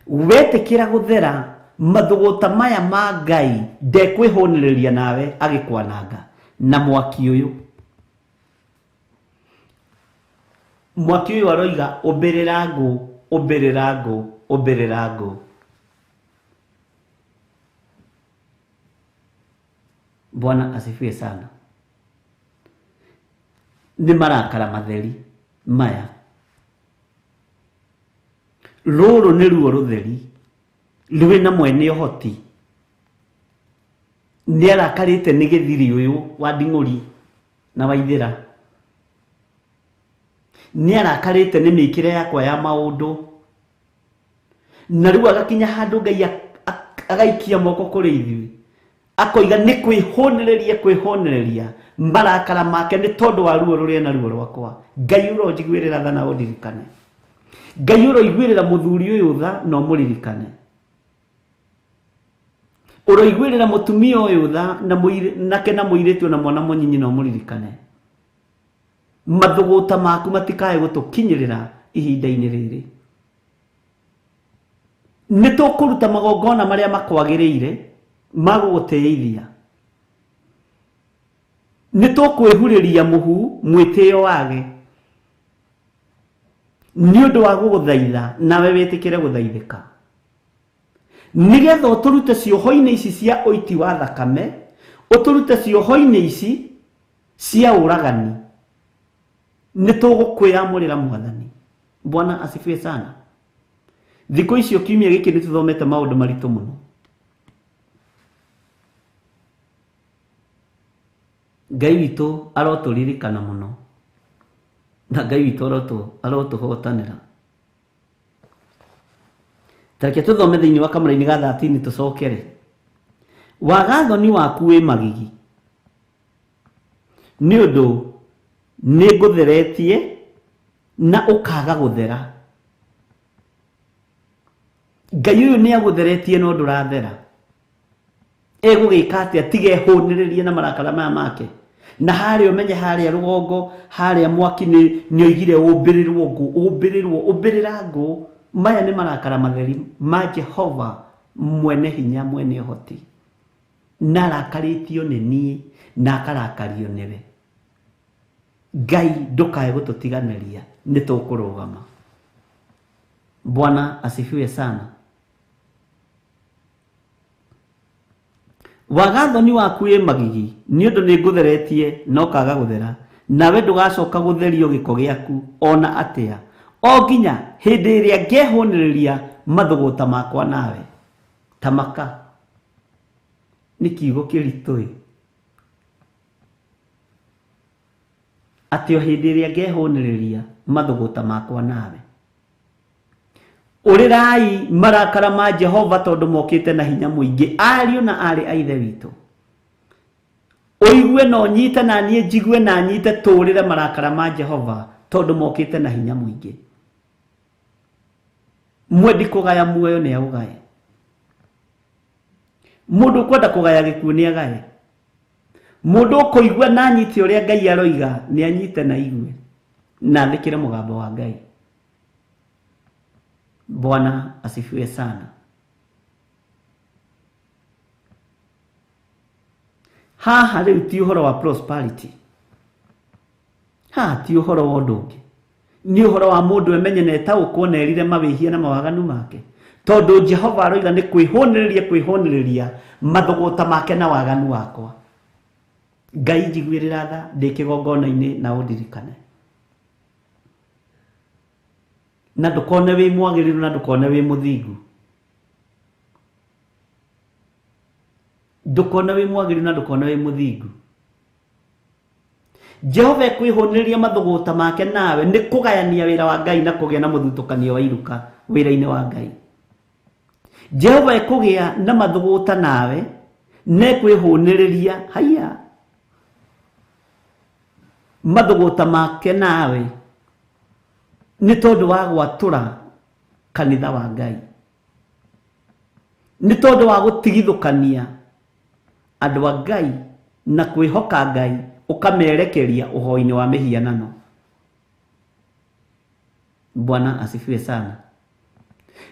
Wetĩkĩra gũthera mathũgũta maya ma Ngai, ndekwĩhũnĩrĩria nawe agĩkwananga na mwaki ũyũ. Mwaki ũyũ aroiga ũmbĩrĩra ngũ, ũmbĩrĩra ngũ, ũmbĩrĩra ngũ. Bwana asifiwe sana. Nĩ marakara matheri maya. Rũrũ nĩ ruo rũtheri rwĩna mwene ũhoti. Nĩ arakarĩte nĩ gĩthiri ũyũ wa nding'ũri na waithĩra. Nĩ arakarĩte nĩ mĩkĩre yakwa ya maũndũ. Na rĩu agakinya handũ Ngai agaikia moko kũrĩ ithuĩ, akoiga nĩ kwĩhũnĩrĩria, kwĩhũnĩrĩria marakara make nĩ tondũ wa ruo rũrĩa na ruo rwakwa. Ngai ũronjiguĩrĩra tha na ũndirikane. Ngai ũroiguĩrĩra mũthuri ũyũ tha na ũmũririkane. Ũroiguĩrĩra mũtumia ũyũ tha na nake na mũirĩtu na mwana mũnyinyi na ũmũririkane. Mathũgũta maku matikae gũtũkinyĩrĩra ihinda-inĩ rĩrĩ. Nĩ tũkũruta magongona marĩa makwagĩrĩire ma gũgũtĩithia. Nĩ tũkwĩhurĩria mũhu mwĩtĩo wage nĩ ũndũ wa gũgũthaitha, nawe wĩtĩkĩre gũthaithĩka, nĩgetha ũtũrute cioho-inĩ ici cia ũiti wa thakame, ũtũrute cioho-inĩ ici cia ũragani. Nĩ tũgũkwĩyamũrĩra Mwathani. Bwana asifiwe sana. Thikũ icio kiumia gĩkĩ nĩ tũthomete maũndũ maritũ mũno. Ngai witũ arotũririkana mũno, na Ngai witũ arotũhotanĩra. Tareke tũthome thĩinĩ wa kamũra-inĩ ga 13 tũcokere. Wagathoni waku wĩ magigi, nĩ ũndũ nĩ ngũtheretie na ũkaga gũthera. Ngai ũyũ nĩ agũtheretie no ndũrathera. Egũgĩka atĩa tiga ehũnĩrĩrie na marakara maya make? Na harĩa ũmenye harĩa rũgongo, harĩa mwaki nĩ oigire ũmbĩrĩrwo ngũ, ũmbĩrĩrwo, ũmbĩrĩra ngũ. Maya nĩ marakara matheri ma Jehova mwene hinya, mwene ũhoti. Na arakarĩtio nĩ niĩ na akarakario nĩwe. Ngai ndũkae gũtũtiganĩria, nĩ tũkũrũgama. Bwana asifiwe sana. Wagathoni waku wĩ magigi, nĩ ũndũ nĩ ngũtheretie na ũkaga gũthera, nawe ndũgacoka gũtherio gĩko gĩaku ona atĩa, o nginya hĩndĩ ĩrĩa ngehũnĩrĩria mathũgũta makwa nawe. Tamaka nĩ kiugo kĩritũ ĩ, atĩ o hĩndĩ ĩrĩa ngehũnĩrĩria mathũgũta makwa nawe. Ũrĩrai marakara ma Jehova tondũ mokĩte na hinya mũingĩ, ariũ na aarĩ a Ithe witũ. Ũigue na ũnyite na niĩ njigue na nyite, tũũrĩre marakara ma Jehova tondũ mokĩte na hinya mũingĩ. Mwendi kũgaya muoyo nĩ aũgaye, mũndũ ũkwenda kũgaya gĩkuũ nĩ agaye, mũndũ ũkũigua na anyite ũrĩa Ngai aroiga nĩ anyite na igue na athĩkĩre mũgambo wa Ngai. Bwana asifiwe sana. Haha rĩu ti ũhoro wa prosperity, haha ti ũhoro wa ũndũ ũngĩ, nĩ ũhoro wa mũndũ emenye na etaũkwo na erire mawĩhia na mawaganu make, tondũ Jehova aroiga nĩ kwĩhũnĩrĩria, kwĩhũnĩrĩria mathũgũta make na waganu wakwa. Ngai njiguĩrĩra tha ndĩ kĩgongona-inĩ na ũndirikane. Na ndũkone wĩ mwagĩrĩru na ndũkone wĩ mũthingu. Ndũkone wĩ mwagĩrĩru na ndũkone wĩ mũthingu. Jehova ekwĩhũnĩrĩria mathũgũta make nawe nĩ kũgayania wĩra wa Ngai na kũgĩa na mũthutũkanio wa iruka wĩra-inĩ wa Ngai. Jehova ekũgĩa na mathũgũta nawe na ekwĩhũnĩrĩria haiya mathũgũta make nawe nĩ tondũ wa gwatũra kanitha wa Ngai, nĩ tondũ wa gũtigithũkania andũ a Ngai na kwĩhoka Ngai ũkamerekeria ũhoi-inĩ wa mĩhianano. Bwana asifiwe sana.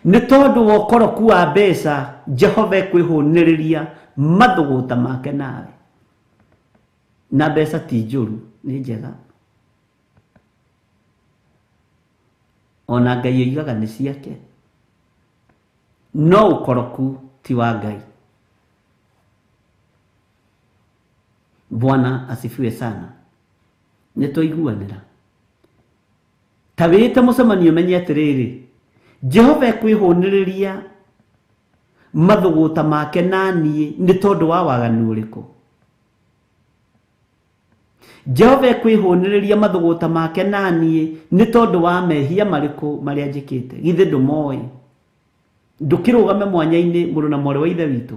Nĩ tondũ wa ũkoroku wa mbeca Jehova ekwĩhũnĩrĩria mathũgũta make nawe. Na mbeca ti njũru, nĩ njega. Ona Ngai oigaga nĩ ciake, no ũkoroku ti wa Ngai. Bwana asifiwe sana. Nĩ twaiguanĩra. Ta wĩte mũcemanio menye atĩrĩrĩ, Jehova ekwĩhũnĩrĩria mathũgũta make na niĩ nĩ tondũ wa waganu ũrĩkũ? Jehova ekwĩhũnĩrĩria mathũgũta make na niĩ nĩ tondũ wa mehia marĩkũ marĩa njĩkĩte? Githĩ ndũmoĩ? Ndũkĩrũgame mwanya-inĩ mũrũ na mwarĩ wa ithe witũ,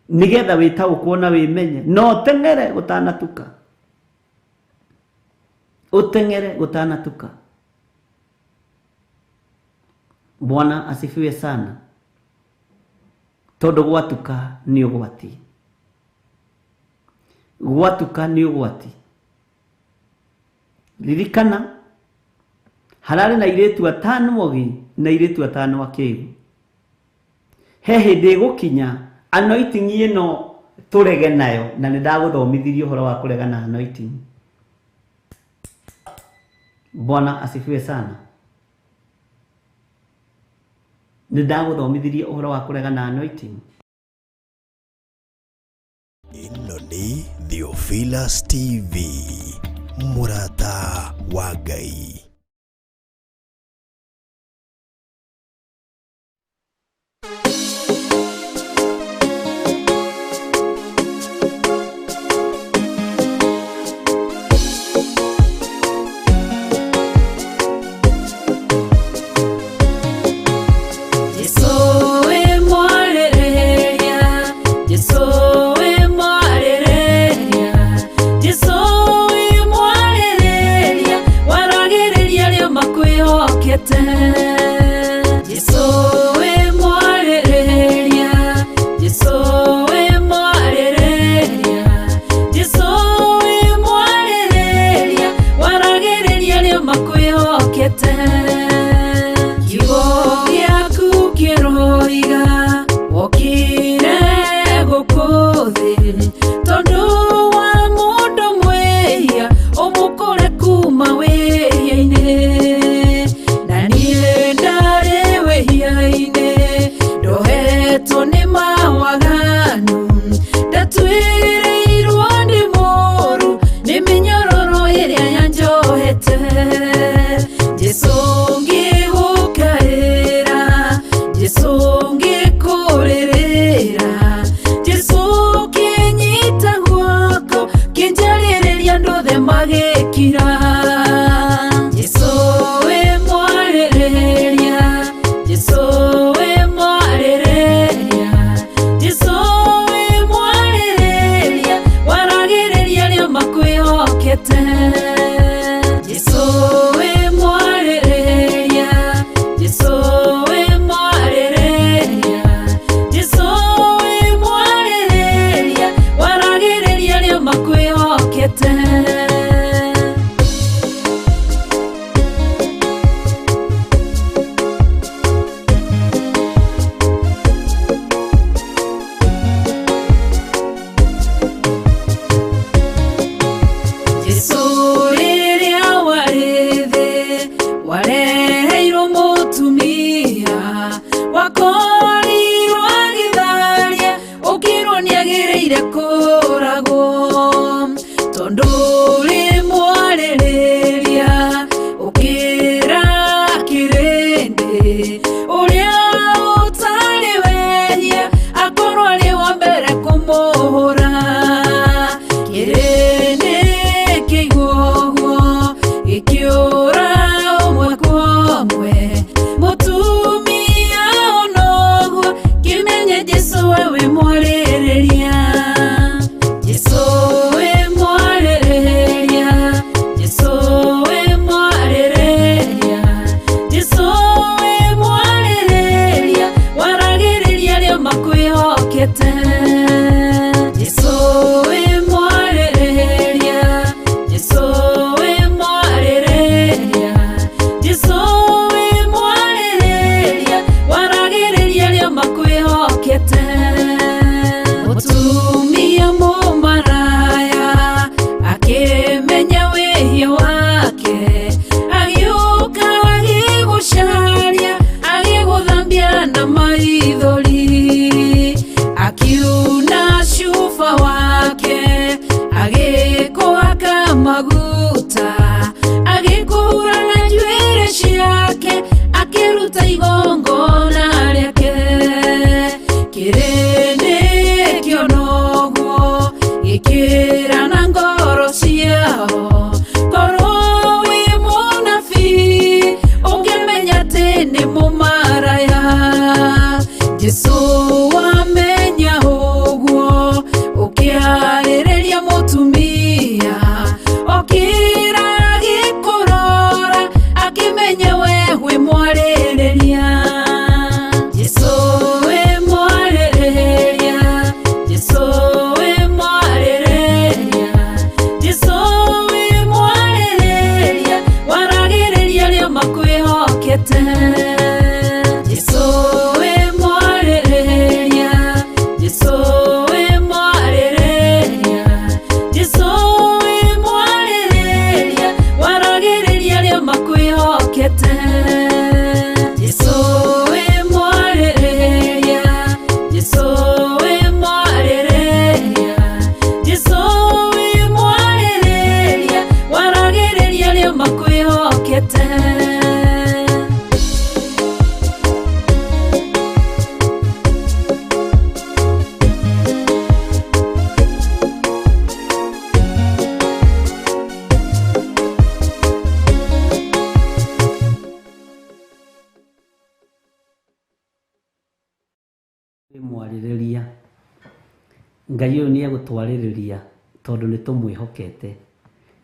nĩgetha wĩtaũkwo na wĩmenye. No ũteng'ere gũtanatuka, ũteng'ere gũtanatuka. Bwana asifiwe sana. Tondũ gwatuka nĩ ũgwati, gwatuka nĩ ũgwati. Ririkana hararĩ na airĩtu atano ogĩ na airĩtu atano akĩgu. He hĩndĩ ĩgũkinya anointing ĩno tũrege nayo, na nĩ ndagũthomithirie ũhoro wa kũrega na anointing. Bwana asifiwe sana. Nĩ ndagũthomithirie ũhoro wa kũrega na anointing. Ĩno nĩ Theophilus TV, mũrata wa Ngai. Kinjarĩrĩria andũ othe magĩkira. Makwĩhokete. Mwarĩrĩria Ngai ũyũ nĩ egũtwarĩrĩria tondũ nĩ tũmwĩhokete.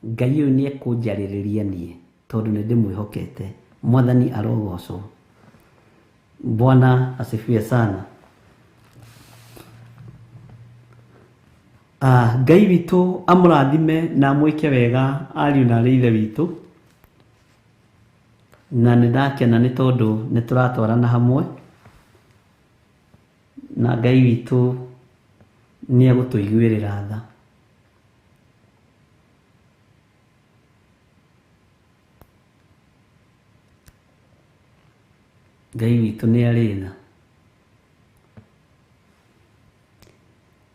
Ngai ũyũ nĩ ekũnjarĩrĩria niĩ tondũ nĩ ndĩmwĩhokete. Mwathani arogocwo. Bwana asifiwe sana. Ngai witũ amũrathime na amwĩke wega ariũ na arĩ ithe witũ. Na nĩ ndakena nĩ tondũ nĩ tũratwarana hamwe. Na Ngai witũ nĩ egũtũiguĩrĩra tha. Ngai witũ nĩ arĩ tha.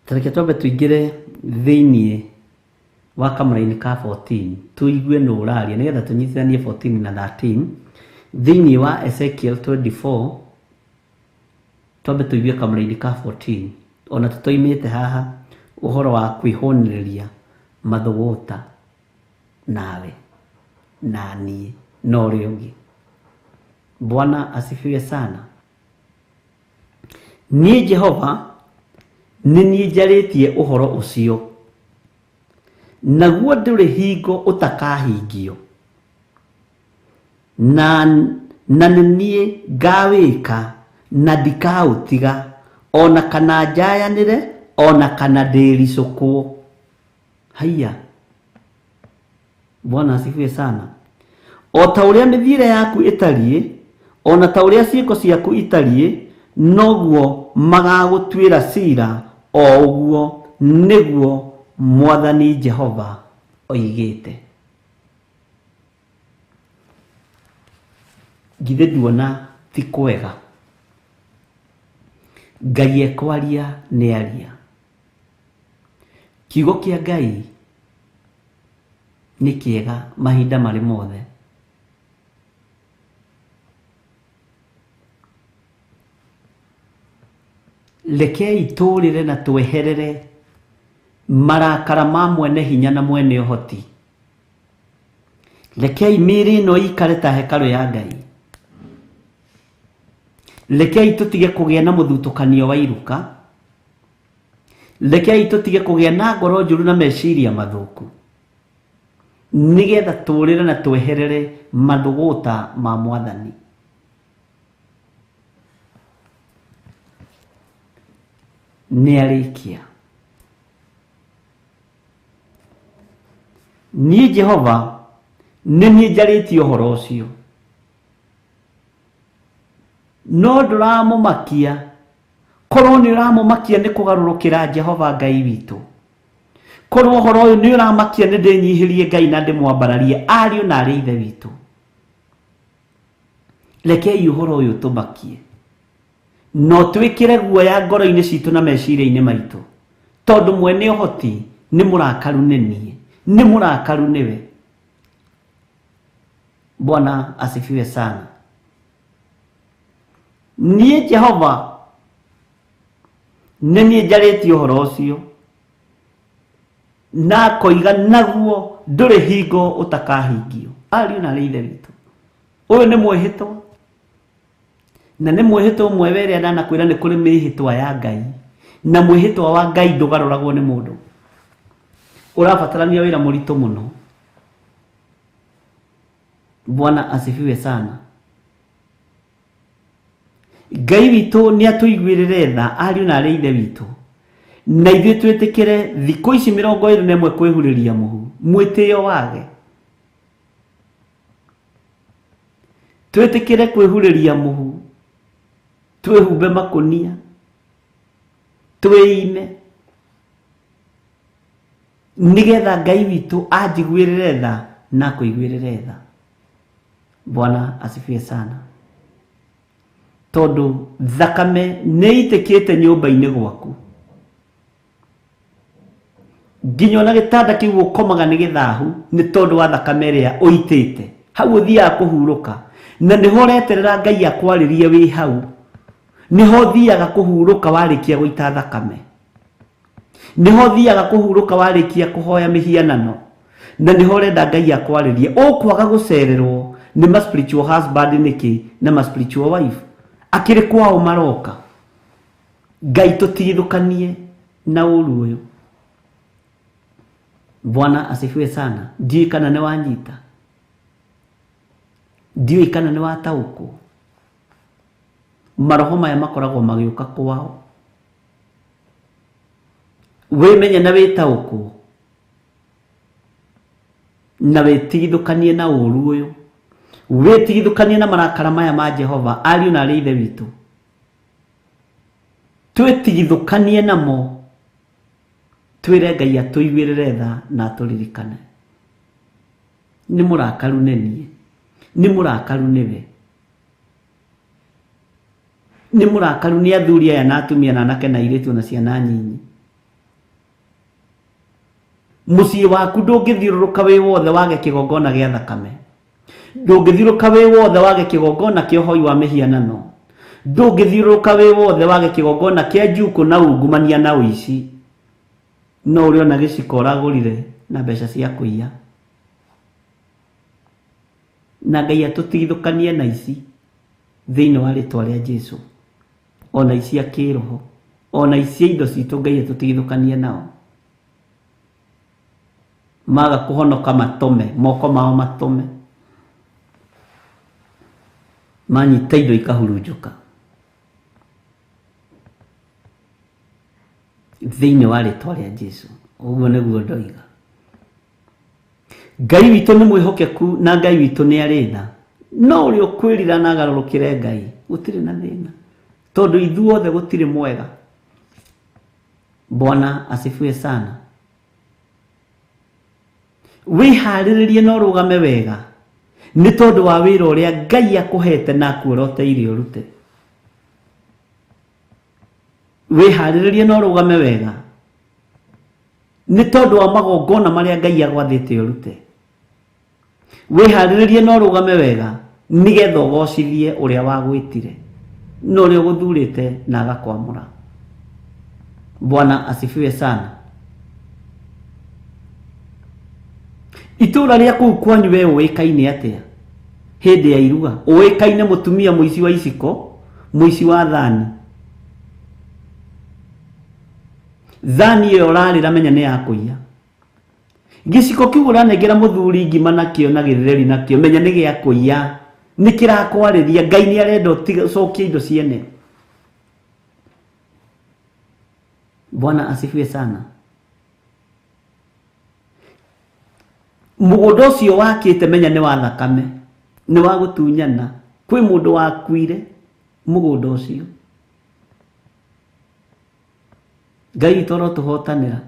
Ta reke twambe tũingĩre thĩiniĩ wa kamũra-inĩ ka 14 tũigue nũ ũraria nĩgetha tũnyitithanie 14 na 13 thĩiniĩ wa Ezekiel 24. Twambe tũigue kamũra-inĩ ka 14 ona tũtoimĩte haha ũhoro wa kwĩhũnĩrĩria mathũgũta nawe na niĩ na ũrĩa ũngĩ. Bwana asifiwe sana. Niĩ Jehova nĩ niĩ njarĩtie ũhoro ũcio, naguo ndũrĩ hingo ũtakahingio, na nĩ niĩ ngawĩka na ndikaũtiga, ona kana njayanĩre, ona kana ndĩricũkwo. Haiya, Bwana asifiwe sana. O ta ũrĩa mĩthiĩre yaku ĩtariĩ, ona ta ũrĩa ciĩko ciaku itariĩ, noguo magagũtuĩra cira, o ũguo nĩguo Mwathani Jehova oigĩte. Githĩ nduona ti kwega? Ngai ekwaria nĩ aria. Kiugo kĩa Ngai nĩ kĩega mahinda marĩ mothe. Rekei tũrĩre na tweherere marakara ma mwene hinya na mwene ũhoti. Rekei mĩĩrĩ ĩno ĩikare ta hekarũ ya Ngai. Rekei tũtige kũgĩa na mũthutũkanio wa iruka. Rekei tũtige kũgĩa na ngoro njũru na meciria mathũku, nĩgetha tũrĩre na tweherere mathũgũta ma Mwathani. Nĩ arĩkia. Niĩ Jehova nĩ niĩ njarĩtie ũhoro ũcio, no ndũramũmakia. Korwo nĩ ũramũmakia nĩ kũgarũrũkĩra Jehova Ngai witũ. Korwo ũhoro ũyũ nĩ ũramakia nĩ ndĩnyihĩrie Ngai na ndĩmwambararie ariũ na arĩ ithe witũ. Rekei ũhoro ũyũ tũmakie, no twĩkĩre guoya ngoro-inĩ citũ na meciria-inĩ maitũ, tondũ mwene ũhoti nĩ mũrakaru nĩ niĩ, nĩ mũrakaru nĩwe. Bwana asifiwe sana. Niĩ Jehova nĩ niĩ njarĩtie ũhoro ũcio, na koiga naguo ndũrĩ hingo ũtakahingio. Ariũ na arĩ ithe witũ, ũyũ nĩ mwĩhĩtwa, na nĩ mwĩhĩtwa ũmwe werĩa ndanakwĩra nĩ kũrĩ mĩhĩtwa ya Ngai, na mwĩhĩtwa wa Ngai ndũgarũragwo nĩ mũndũ. Ũrabatarania wĩra mũritũ mũno. Bwana asifiwe sana. Ngai witũ nĩ atũiguĩrĩre tha ariũ na arĩ ithe witũ, na ithuĩ twĩtĩkĩre thikũ ici 21 kwĩhurĩria mũhu, mwĩtĩo wage. Twĩtĩkĩre kwĩhurĩria mũhu, twĩhumbe makũnia, twĩime, nĩgetha Ngai witũ anjiguĩrĩre tha na akũiguĩrĩre tha. Bwana asifiwe sana. Tondũ thakame nĩ ĩitĩkĩte nyũmba-inĩ gwaku. Nginya ona gĩtanda kĩu ũkomaga nĩ gĩthahu nĩ tondũ wa thakame ĩrĩa ũitĩte. Hau ũthiaga kũhurũka. Na nĩho ũreterera Ngai akwarĩrie wĩ hau. Nĩho ũthiaga kũhurũka warĩkia gũita thakame. Nĩho ũthiaga kũhurũka warĩkia kũhoya mĩhianano. Na nĩho ũrenda Ngai akwarĩrie. Ũkwaga gũcererwo nĩ ma spiritual husband nĩkĩ na ma spiritual wife. Akĩrĩ kwao maroka. Ngai tũtigithũkanie na ũru ũyũ. Bwana asifiwe sana. Ndiũĩ kana nĩ wanyita. Ndiũĩ kana nĩ wataũkwo. Maroho maya makoragwo magĩũka kwao. Wĩmenye na wĩtaũkwo. Na wĩtigithũkanie na ũru ũyũ. Wĩtigithũkanie na marakara maya ma Jehova ariũ na arĩ ithe witũ. Twĩtigithũkanie namo. Twĩre Ngai atũiguĩrĩre tha na atũririkane. Nĩ mũrakaru nĩ niĩ. Nĩ mũrakaru nĩwe. Nĩ mũrakaru nĩ athuri aya na atumia na anake na airĩtu na ciana nyinyi. Mũciĩ waku ndũngĩthiũrũrũka wĩ wothe wage kĩgongona gĩa thakame. Ndũngĩthiũrũrũka wĩ wothe wage kĩgongona kĩa ũhoi wa mĩhianano. Ndũngĩthiũrũrũka wĩ wothe wage kĩgongona kĩa njukũ na ungumania na ũici. No ũrĩ ona gĩciko ũragũrire na mbeca cia kũiya. Na Ngai atũtigithũkanie na ici thĩinĩ wa rĩtwa rĩa Jesũ. Ona ici a kĩroho, ona ici indo citũ Ngai atũtigithũkanie nao. Maga kũhonoka matome, moko mao matome. Manyita indo ikahurunjũka. Thĩinĩ wa rĩtwa rĩa Jesũ. Ũguo nĩguo ndoiga. Ngai witũ nĩ mwĩhokeku na Ngai witũ nĩ arĩ tha. No ũrĩa ũkwĩrira na agarũrũkĩre Ngai, gũtirĩ na thĩna. Tondũ ithuothe gũtirĩ mwega. Bwana asifiwe sana. Wĩharĩrĩrie na ũrũgame wega nĩ tondũ wa wĩra ũrĩa Ngai akũhete na akuoroteire ũrute. Wĩharĩrĩrie na ũrũgame wega nĩ tondũ wa magongona marĩa Ngai agwathĩte ũrute. Wĩharĩrĩrie na ũrũgame wega nĩgetha ũgocithie ũrĩa wagwĩtire na ũrĩa ũgũthurĩte na agakwamũra. Bwana asifiwe sana. Itũra rĩa kũu kwanyu we ũĩkaine atĩa? Hĩndĩ ya iruga ũĩkaine mũtumia mũici wa iciko, mũici wa thani. Thani ĩyo ũrarĩra menya nĩ ya kũiya. Gĩciko kĩu ũranengera mũthuri ngima nakĩo na gĩtheri nakĩo menya nĩ gĩa kũiya. Nĩ kĩrakwarĩria. Ngai nĩ arenda ũcokie indo ciene. Bwana asifiwe sana. Mũgũnda ũcio wakĩte menya nĩ wa thakame, nĩ wa gũtunyana. Kwĩ mũndũ wakuire mũgũnda ũcio. Ngai witũ arotũhotanĩra.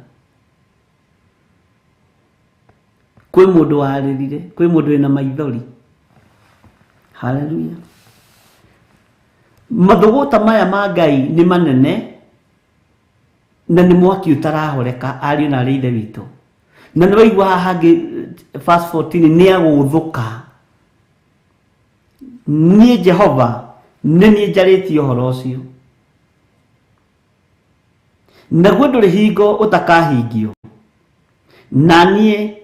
Kwĩ mũndũ warĩrire, kwĩ mũndũ wĩna maithori. Haleluya. Mathũgũta maya ma Ngai nĩ manene na nĩ mwaki ũtarahoreka ariũ na arĩ ithe witũ. Na nĩ waigua haha hangĩ verse 14 nĩ agũthũka. Niĩ Jehova nĩ niĩ njarĩtie ũhoro ũcio. Naguo ndũrĩ hingo ũtakahingio. Na niĩ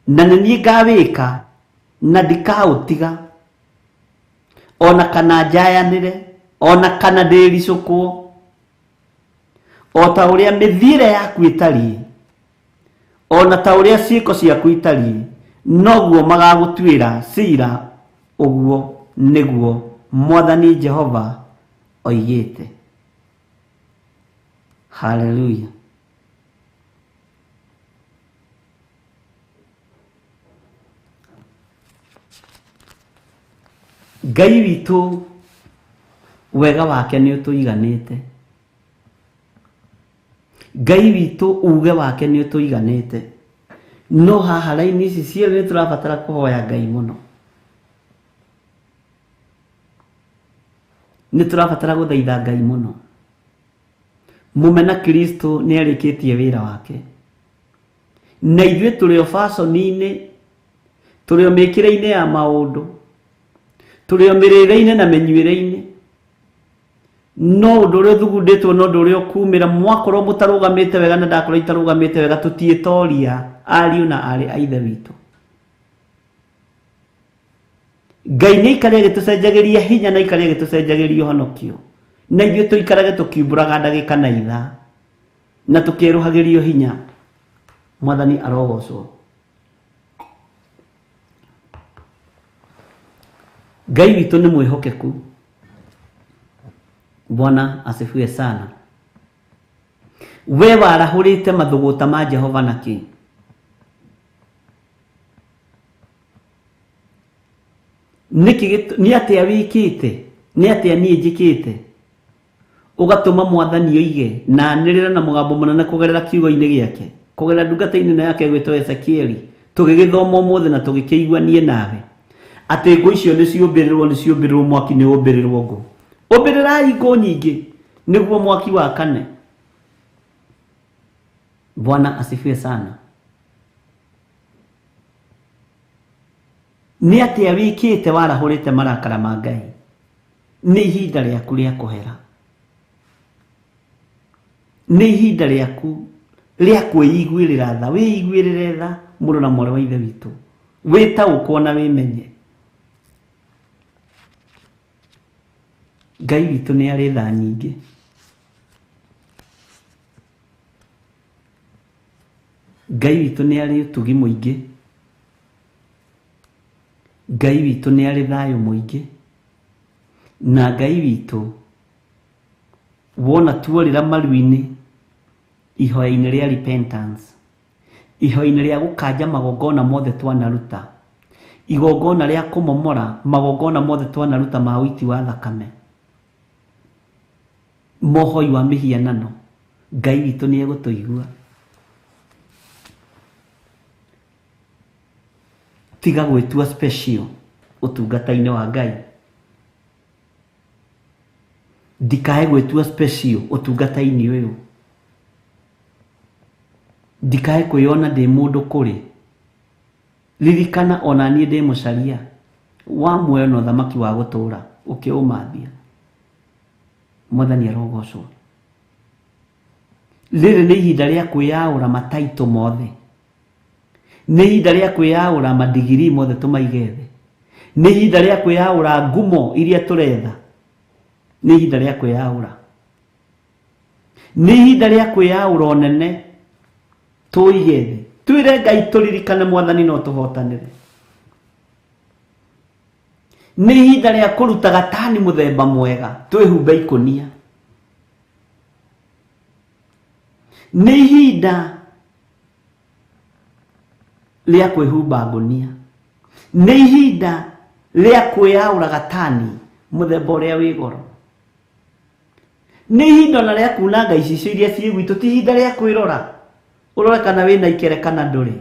na nĩ niĩ ngawĩka na ndikaũtiga. Ona kana njayanĩre, ona kana ndĩricũkwo. O ta ũrĩa mĩthiĩre yaku ĩtariĩ, ona ta ũrĩa ciĩko ciaku itariĩ, noguo magagũtuĩra ciira. Ũguo nĩguo Mwathani Jehova oigĩte. Haleluya. Ngai witũ wega wake nĩ ũtũiganĩte. Ngai witũ uge wake nĩ ũtũiganĩte. No haha raini ici cierĩ nĩ tũrabatara kũhoya Ngai mũno. Nĩ tũrabatara gũthaitha Ngai mũno. Mũmena Kristo nĩ arĩkĩtie wĩra wake. Na ithuĩ tũrĩ o fashion-inĩ, tũrĩ o mĩkĩre-inĩ ya maũndũ, tũrĩ o mĩrĩre-inĩ na mĩnyuĩre-inĩ. No ũndũ ũrĩa ũthugundĩtwo na ũndũ ũrĩa ũkumĩra, mwakorwo mũtarũgamĩte wega na ndakorwo itarũgamĩte wega, tũtiĩtoria ariũ na aarĩ a Ithe witũ. Ngai nĩ aikare agĩtũcenjagĩria hinya na aikare agĩtũcenjagĩria ũhonokio, na ithuĩ tũikarage tũkiumbũraga ndagĩka na ithaa na tũkĩerũhagĩrio hinya. Mwathani arogocwo. Ngai witũ nĩ mwĩhokeku. Bwana asifiwe sana. We warahũrĩte mathũgũta ma Jehova na kĩ? Nĩkĩ nĩ atĩa wĩkĩte? Nĩ atĩa niĩ njĩkĩte? Ũgatũma Mwathani oige na anĩrĩre na mũgambo mũnene kũgerera kiugo-inĩ gĩake, kũgerera ndungata-inĩ ĩno yake ĩgwĩtwo Ezekieli, tũgĩgĩthoma ũmũthĩ na tũgĩkĩigua niĩ nawe, atĩ ngũ icio nĩ ciũmbĩrĩrwo, nĩ ciũmbĩrĩrwo mwaki, nĩ ũmbĩrĩrwo ngũ. Ũmbĩrĩrai ngũ nyingĩ nĩguo mwaki wakane. Bwana asifiwe sana. Nĩ atĩa wĩkĩte warahũrĩte marakara ma Ngai? Nĩ ihinda rĩaku rĩa kũhera. Nĩ ihinda rĩaku rĩa kwĩiguĩrĩra tha. Wĩiguĩrĩre tha mũrũ na mwarĩ wa Ithe witũ. Wĩtaũkwo na wĩmenye. Ngai witũ nĩ arĩ tha nyingĩ. Ngai witũ nĩ arĩ ũtugi mũingĩ. Ngai witũ nĩ arĩ thayũ mũingĩ. Na Ngai witũ wona tuorĩra maru-inĩ ihoya-inĩ rĩa repentance, ihoya-inĩ rĩa gũkanja magongona mothe twanaruta, igongona rĩa kũmomora magongona mothe twanaruta ma ũiti wa thakame, mohoi wa mĩhianano, Ngai witũ nĩ egũtũigua. Tiga gwĩtua special ũtungata-inĩ wa Ngai. Ndikae gwĩtua special ũtungata-inĩ ũyũ. Ndikae kwĩyona ndĩ mũndũ kũrĩ. Ririkana ona niĩ ndĩ mũcaria wa muoyo na ũthamaki wa gũtũũra ũkĩũmathia. Mwathani arogocwo. Rĩrĩ nĩ ihinda rĩa kwĩyaũra mataitũ mothe. Nĩ ihinda rĩa kwĩyaũra madigiri mothe tũmaige thĩ. Nĩ ihinda rĩa kwĩyaũra ngumo iria tũretha. Nĩ ihinda rĩa kwĩyaũra. Nĩ ihinda rĩa kwĩyaũra ũnene tũige thĩ. Twĩre Ngai tũririkane Mwathani no tũhotanĩre. Nĩ ihinda rĩa kũruta gatani mũthemba mwega twĩhumbe ikũnia. Nĩ ihinda rĩa kwĩhumba ngũnia. Nĩ ihinda rĩa kwĩyaũra gatani mũthemba ũrĩa wĩ goro. Nĩ ihinda ona rĩa kunanga icicio iria ciĩ gwitũ, ti ihinda rĩa kwĩrora ũrore kana wĩna ikere kana ndũrĩ.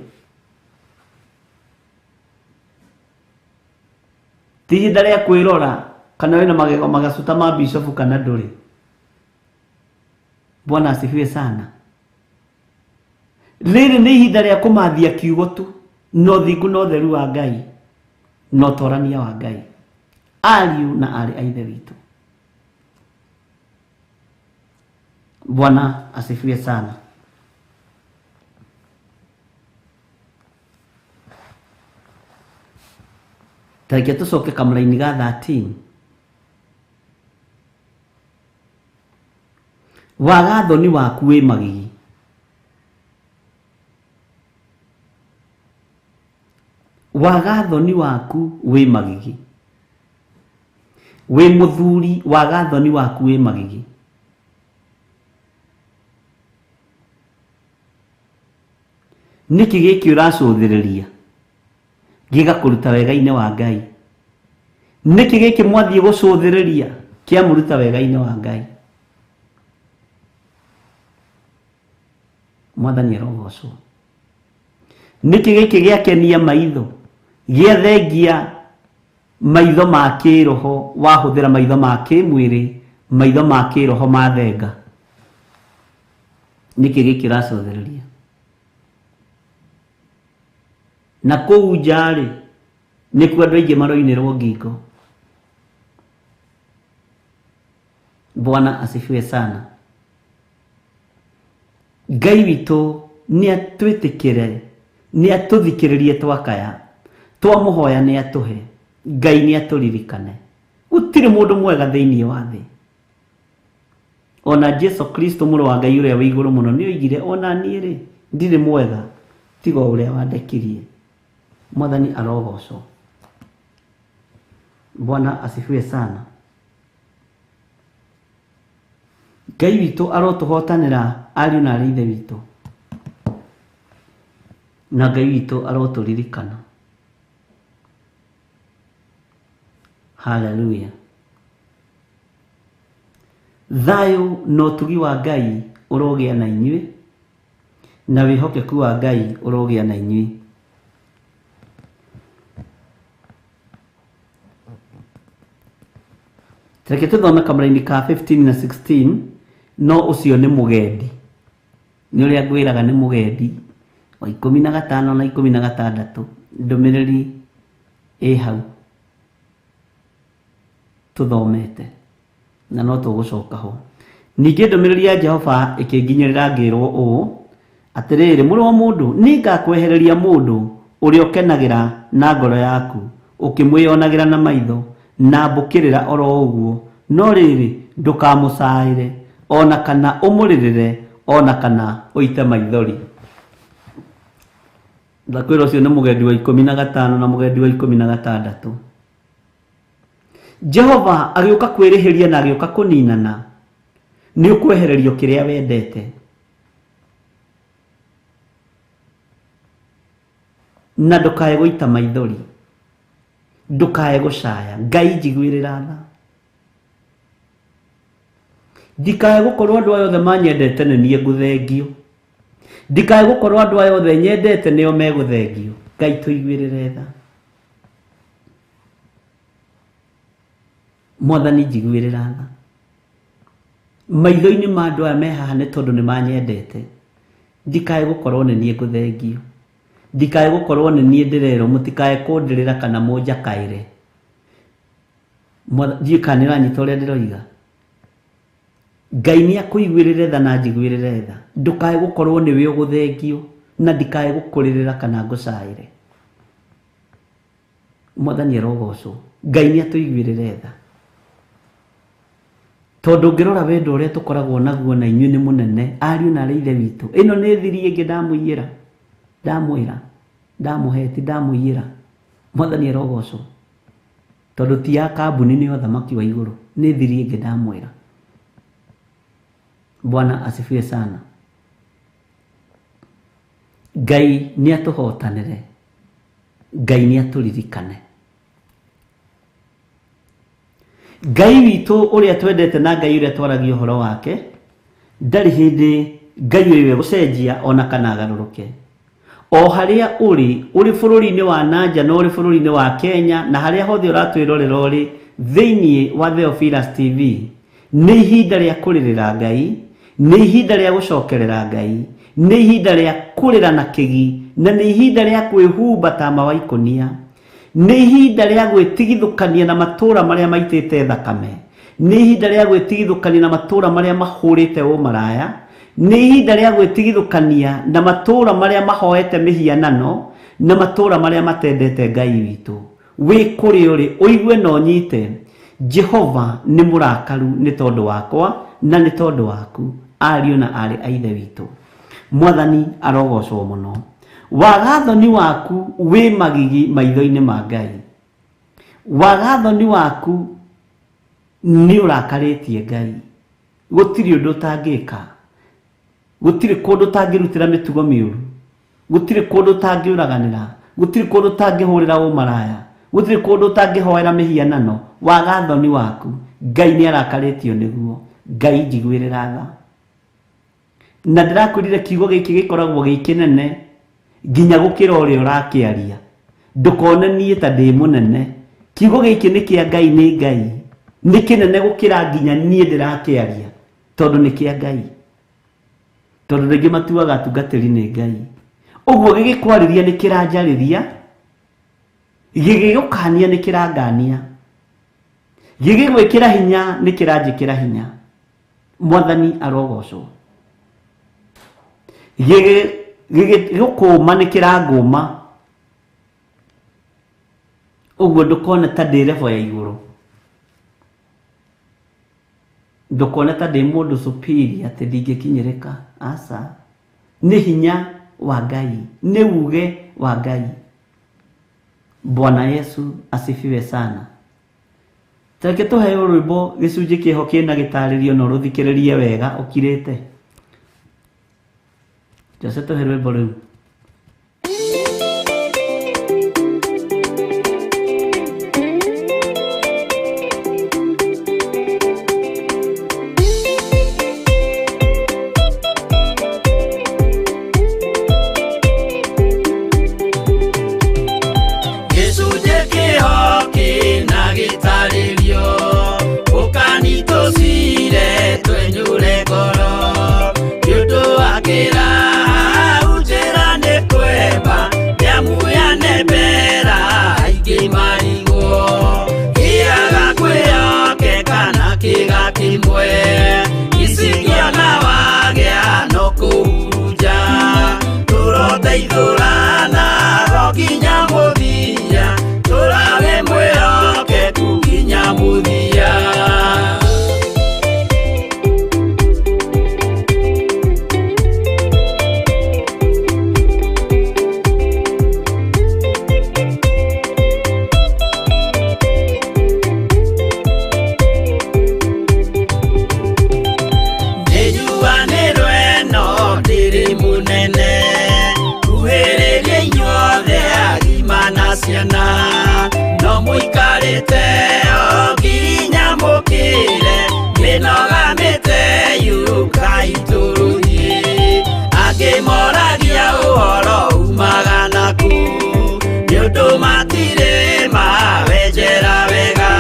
Ti ihinda rĩa kwĩrora kana wĩna magego magacu ta ma bishofu kana ndũrĩ. Bwana asifiwe sana. Rĩrĩ nĩ ihinda rĩa kũmathia kiugo tu na ũthingu na ũtheru wa Ngai na ũtorania wa Ngai, ariũ na aarĩ a Ithe witũ. Bwana asifiwe sana. Tareke tũcoke kamũraini ga 13. Waga thoni waku wĩ magigi. Waga thoni waku wĩ magigi. Wĩ mũthuri, waga thoni waku wĩ magigi. Nĩkĩ gĩkĩ ũracũthĩrĩria gĩgakũruta wega-inĩ wa Ngai? Nĩkĩ gĩkĩ mwathiĩ gũcũthĩrĩria kĩamũruta wega-inĩ wa Ngai? Mwathani arogocwo. Nĩkĩ gĩkĩ gĩakenia maitho, gĩathengia maitho ma kĩroho, wahũthĩra maitho ma kĩmwĩrĩ, maitho ma kĩroho mathenga. Nĩkĩ gĩkĩ ũracothereria? Na kũu nja rĩ, nĩkuo andũ aingĩ maroinĩrwo ngingo. Bwana asifiwe sana. Ngai witũ nĩ atwĩtĩkĩre, nĩ atũthikĩrĩrie twakaya, twamũhoya nĩ atũhe. Ngai nĩ atũririkane. Gũtirĩ mũndũ mwega thĩinĩ wa thĩ. Ona Jesu Kristo mũrũ wa Ngai ũrĩa wĩ igũrũ mũno nĩ oigire, ona niĩ rĩ ndirĩ mwega tiga o ũrĩa wandekirie. Mwathani arogocwo. Bwana asifiwe sana. Ngai witũ arotũhotanĩra ariũ na arĩ ithe witũ, na Ngai witũ arotũririkana. Haleluya. Thayũ na ũtugi wa Ngai ũrogĩa na inyuĩ, na wĩhokeku wa Ngai ũrogĩa na inyuĩ. Reke tũthome kamũraini ka 15 na 16, no ũcio nĩ mũgendi. Nĩ ũrĩa ngwĩraga nĩ mũgendi wa 15 na 16, ndũmĩrĩri ĩ hau tũthomete na no tũgũcoka ho. Ningĩ ndũmĩrĩri ya Jehova ĩkĩnginyĩrĩra ngĩrwo ũũ, atĩrĩrĩ mũrũ wa mũndũ, nĩngakwehereria mũndũ ũrĩa ũkenagĩra na ngoro yaku, ũkĩmwĩonagĩra na maitho, na mbũkĩrĩra oro ũguo, no rĩrĩ ndũkamũcaĩre, ona kana ũmũrĩrĩre, ona kana ũite maithori. Ndakwĩra ũcio nĩ mũgendi wa 15 na mũgendi wa 16. Jehova agĩũka kwĩrĩhĩria na agĩũka kũninana, nĩ ũkwehererio kĩrĩa wendete. Na ndũkae gũita maithori, ndũkae gũcaya. Ngai njiguĩrĩra tha. Ndikae gũkorwo andũ aya othe manyendete nĩ niĩ ngũthengio. Ndikae gũkorwo andũ aya othe nyendete nĩo megũthengio. Ngai tũiguĩrĩre tha. Mwathani njiguĩrĩra tha. Maitho-inĩ ma andũ aya me haha nĩ tondũ nĩ manyendete. Ndikae gũkorwo nĩ niĩ ngũthengio. Ndikae gũkorwo nĩ niĩ ndĩrerwo mũtikae kũndĩrĩra kana mũnjakaĩre. Ndiũĩ kana nĩ ũranyita ũrĩa ndĩroiga. Ngai nĩ akũiguĩrĩre tha na njiguĩrĩre tha. Ndũkae gũkorwo nĩwe ũgũthengio na ndikae gũkũrĩrĩra kana ngũcaĩre. Mwathani arogocwo. Ngai nĩ atũiguĩrĩre tha. Tondũ ũngĩrora wendo ũrĩa tũkoragwo naguo na inyuĩ nĩ mũnene, ariũ na arĩ ithe witũ. Ĩno nĩ thiri ĩngĩ ndamũiyĩra, ndamwĩra, ndamũhe, ti ndamũiyĩra. Mwathani arogocwo. Tondũ ti ya kambuni, nĩ ũthamaki wa igũrũ. Nĩ thiri ĩngĩ ndamwĩra. Bwana asifiwe sana. Ngai nĩ atũhotanĩre. Ngai nĩ atũririkane. Ngai witũ ũrĩa twendete na Ngai ũrĩa twaragia ũhoro wake, ndarĩ hĩndĩ Ngai ũyũ egũcenjia ona kana agarũrũke. O harĩa ũrĩ, ũrĩ bũrũri-inĩ wa nanja na ũrĩ bũrũri-inĩ wa Kenya, na harĩa hothe ũratwĩrorera ũrĩ thĩinĩ wa Theophilus TV, nĩ ihinda rĩa kũrĩrĩra Ngai, nĩ ihinda rĩa gũcokerera Ngai, nĩ ihinda rĩa kũrĩra na kĩgi, na nĩ ihinda rĩa kwĩhumba tama wa ikũnia. Nĩ ihinda rĩa gwĩtigithũkania na matũũra marĩa maitĩte thakame. Nĩ ihinda rĩa gwĩtigithũkania na matũũra marĩa mahũrĩte ũmaraya. Nĩ ihinda rĩa gwĩtigithũkania na matũũra marĩa mahoete mĩhianano, na matũũra marĩa matendete Ngai witũ. Wĩ kũrĩ ũrĩ, ũigue na ũnyite, Jehova nĩ mũrakaru nĩ tondũ wakwa na nĩ tondũ waku, ariũ na aarĩ a ithe witũ. Mwathani arogocwo mũno. Wagathoni waku wĩ magigi maitho-inĩ ma Ngai. Wagathoni waku nĩ ũrakarĩtie Ngai. Gũtirĩ ũndũ ũtangĩka. Gũtirĩ kũndũ ũtangĩrutĩra mĩtugo mĩũru. Gũtirĩ kũndũ ũtangĩũraganĩra. Gũtirĩ kũndũ ũtangĩhũrĩra ũmaraya. Gũtirĩ kũndũ ũtangĩhoera mĩhianano. Wagathoni waku Ngai nĩ arakarĩtio nĩguo. Ngai njiguĩrĩra tha. Na ndĩrakwĩrire kiugo gĩkĩ gĩkoragwo gĩ kĩnene nginya gũkĩra ũrĩa ũrakĩaria. Ndũkone niĩ ta ndĩ mũnene. Kiugo gĩkĩ nĩ kĩa Ngai, nĩ Ngai. Nĩ kĩnene gũkĩra nginya niĩ ndĩrakĩaria, tondũ nĩ kĩa Ngai. Tondũ rĩngĩ matuaga atungatĩri nĩ Ngai. Ũguo gĩgĩkwarĩria nĩ kĩranjarĩria, gĩgĩgũkania nĩ kĩrangania, gĩgĩgwĩkĩra hinya nĩ kĩranjĩkĩra hinya. Mwathani arogocwo. Gĩgĩgũkũma nĩ kĩrangũma. Ũguo ndũkone ta ndĩ level ya igũrũ, ndũkone ta ndĩ mũndũ superior atĩ ndingĩkinyĩrĩka. Aca, nĩ hinya wa Ngai, nĩ uge wa Ngai. Bwana Yesu asifiwe sana. Tareke tũheo rwĩmbo gĩcunjĩ kĩho kĩna gĩtarĩrio na ũrũthikĩrĩrie wega ũkirĩte. Jose tũhe rwĩmbo rũu. Gĩcunjĩ kĩho kĩna gĩtarĩrio, ũkanitũcire twenyũre ngoro. Nĩ ũndũ wa kĩraha njĩra nĩ kwemba, nĩamuyane mbera aingĩ marigwo. Kĩaga kwĩhokeka na kĩga kĩmwe, icingĩona wagĩa no kũhurunja. Tũroteithũrana ro nginya mũthia, tũrage mwĩhokeku nginya mũthia. Nĩnjuanĩrwo ĩno ndĩrĩ mũnene, kuhĩrĩria inyuothe agima na ciana. No mũikarĩte o nginya mũkĩre, mĩnoga mĩte yũkai tũrũthiĩ. Angĩ moragia ũhoro umaga nakũ, nĩ ũndũ matirĩ mawenjera wega.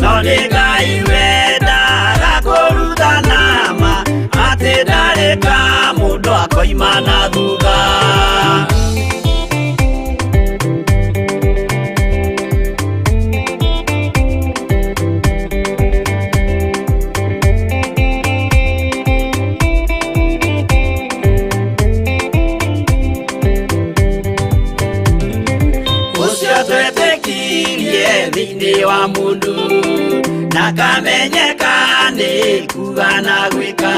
No nĩ Ngai wendaga kũrutana ma, atĩ ndarĩ ka mũndũ akoima na thutha. Ũcio twetĩkirie thĩinĩ wa mũndũ, na kamenyeka nĩ kuga na gwĩka.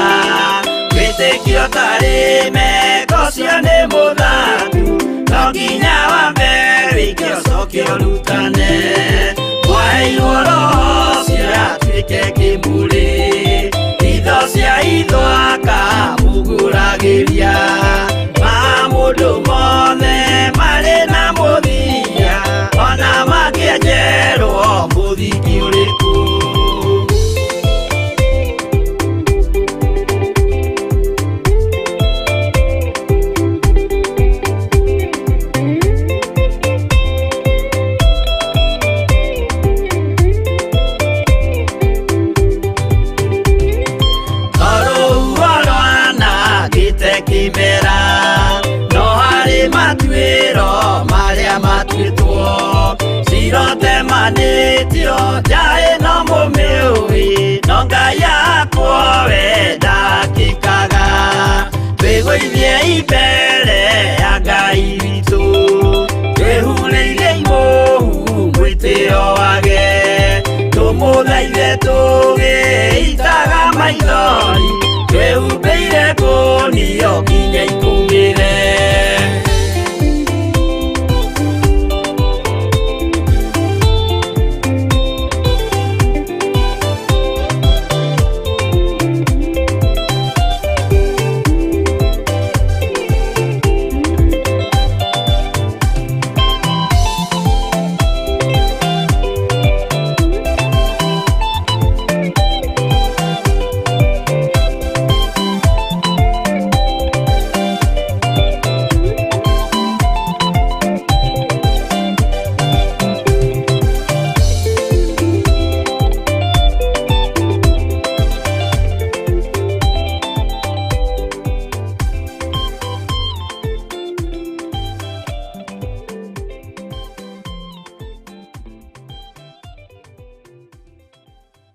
Wĩtĩkio tarĩ meko ũcio nĩ mũthatu, no nginya wambe wĩke ũcoke ũrutane. Mwaheirwo roho ũcio atuĩke kĩmũrĩ, itho cia itho akamũgũragĩria. Maũndũ mothe marĩ na mũthia, ona mangĩenjerwo mũthingi ũrĩkũ. Tondũ rwanangĩte kĩmera, no harĩ matuĩro marĩa matuĩtwo. Cirotemanĩtio njaĩ no mũmĩũĩ, no Ngai akwo we ndakĩkaga. Twĩgũithie mbere ya Ngai witũ, twĩhurĩire imũhu mwĩtĩo wage. Tũmũthaithe tũgĩitaga maithori, twĩhumbĩire ngũnio nginya ikũmĩre.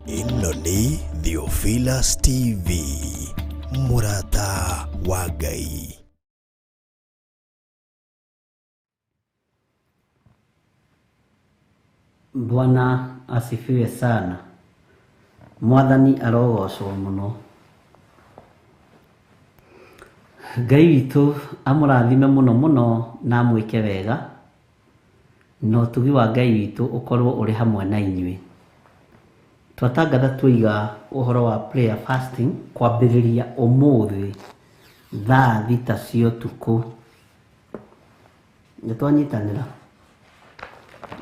Ĩno nĩ Theophilus TV, mũrata wa Ngai. Bwana asifiwe sana. Mwathani arogocwo mũno. Ngai witũ amũrathime mũno mũno na amwĩke wega, na ũtugi wa Ngai witũ ũkorwo ũrĩ hamwe na inyuĩ. Twatangatha twoiga ũhoro wa prayer fasting kwambĩrĩria ũmũthĩ thaa 6 cia ũtukũ. Nĩ twanyitanĩra?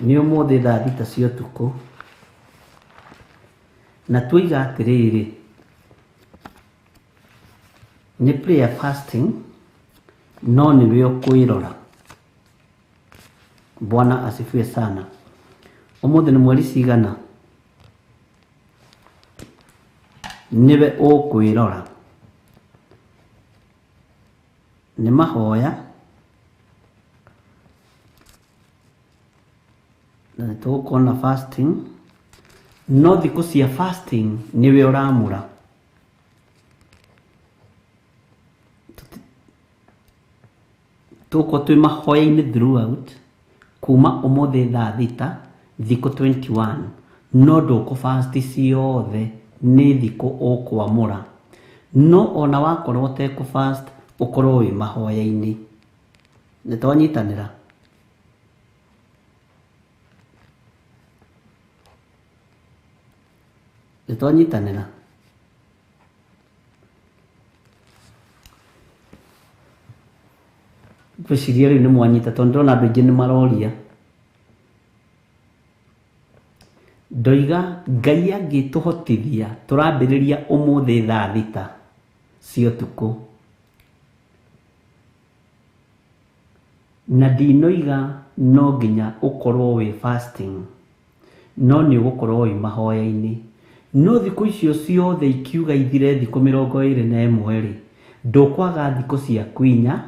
Nĩ ũmũthĩ thaa 6 cia ũtukũ. Na twoiga atĩrĩrĩ, nĩ prayer fasting no nĩwe ũkwĩrora. Bwana asifiwe sana. Ũmũthĩ nĩ mweri cigana? Nĩwe ũkwĩrora. Nĩ mahoya na nĩ tũgũkorwo na fasting, no thikũ cia fasting nĩwe ũramũra. Tũgũkorwo twĩ mahoya-inĩ throughout kuma ũmũthĩ thaa 6 thikũ 21, no ndũkũ fast ciothe, nĩ thikũ ũkwamũra. No ona wakorwo ũtekũ fast, ũkorwo wĩ mahoya-inĩ. Nĩ twanyitanĩra? Nĩ twanyitanĩra? Ngwĩciria rĩu nĩ mwanyita, tondũ ndĩrona andũ aingĩ nĩ maroria. Ndoiga Ngai angĩtũhotithia tũrambĩrĩria ũmũthĩ thaa 6 cia ũtukũ. Na ndinoiga no nginya ũkorwo wĩ fasting, no nĩ ũgũkorwo wĩ mahoya-inĩ. No thikũ icio ciothe ikiuga ithire thikũ 21 rĩ, ndũkwaga thikũ ciaku 4,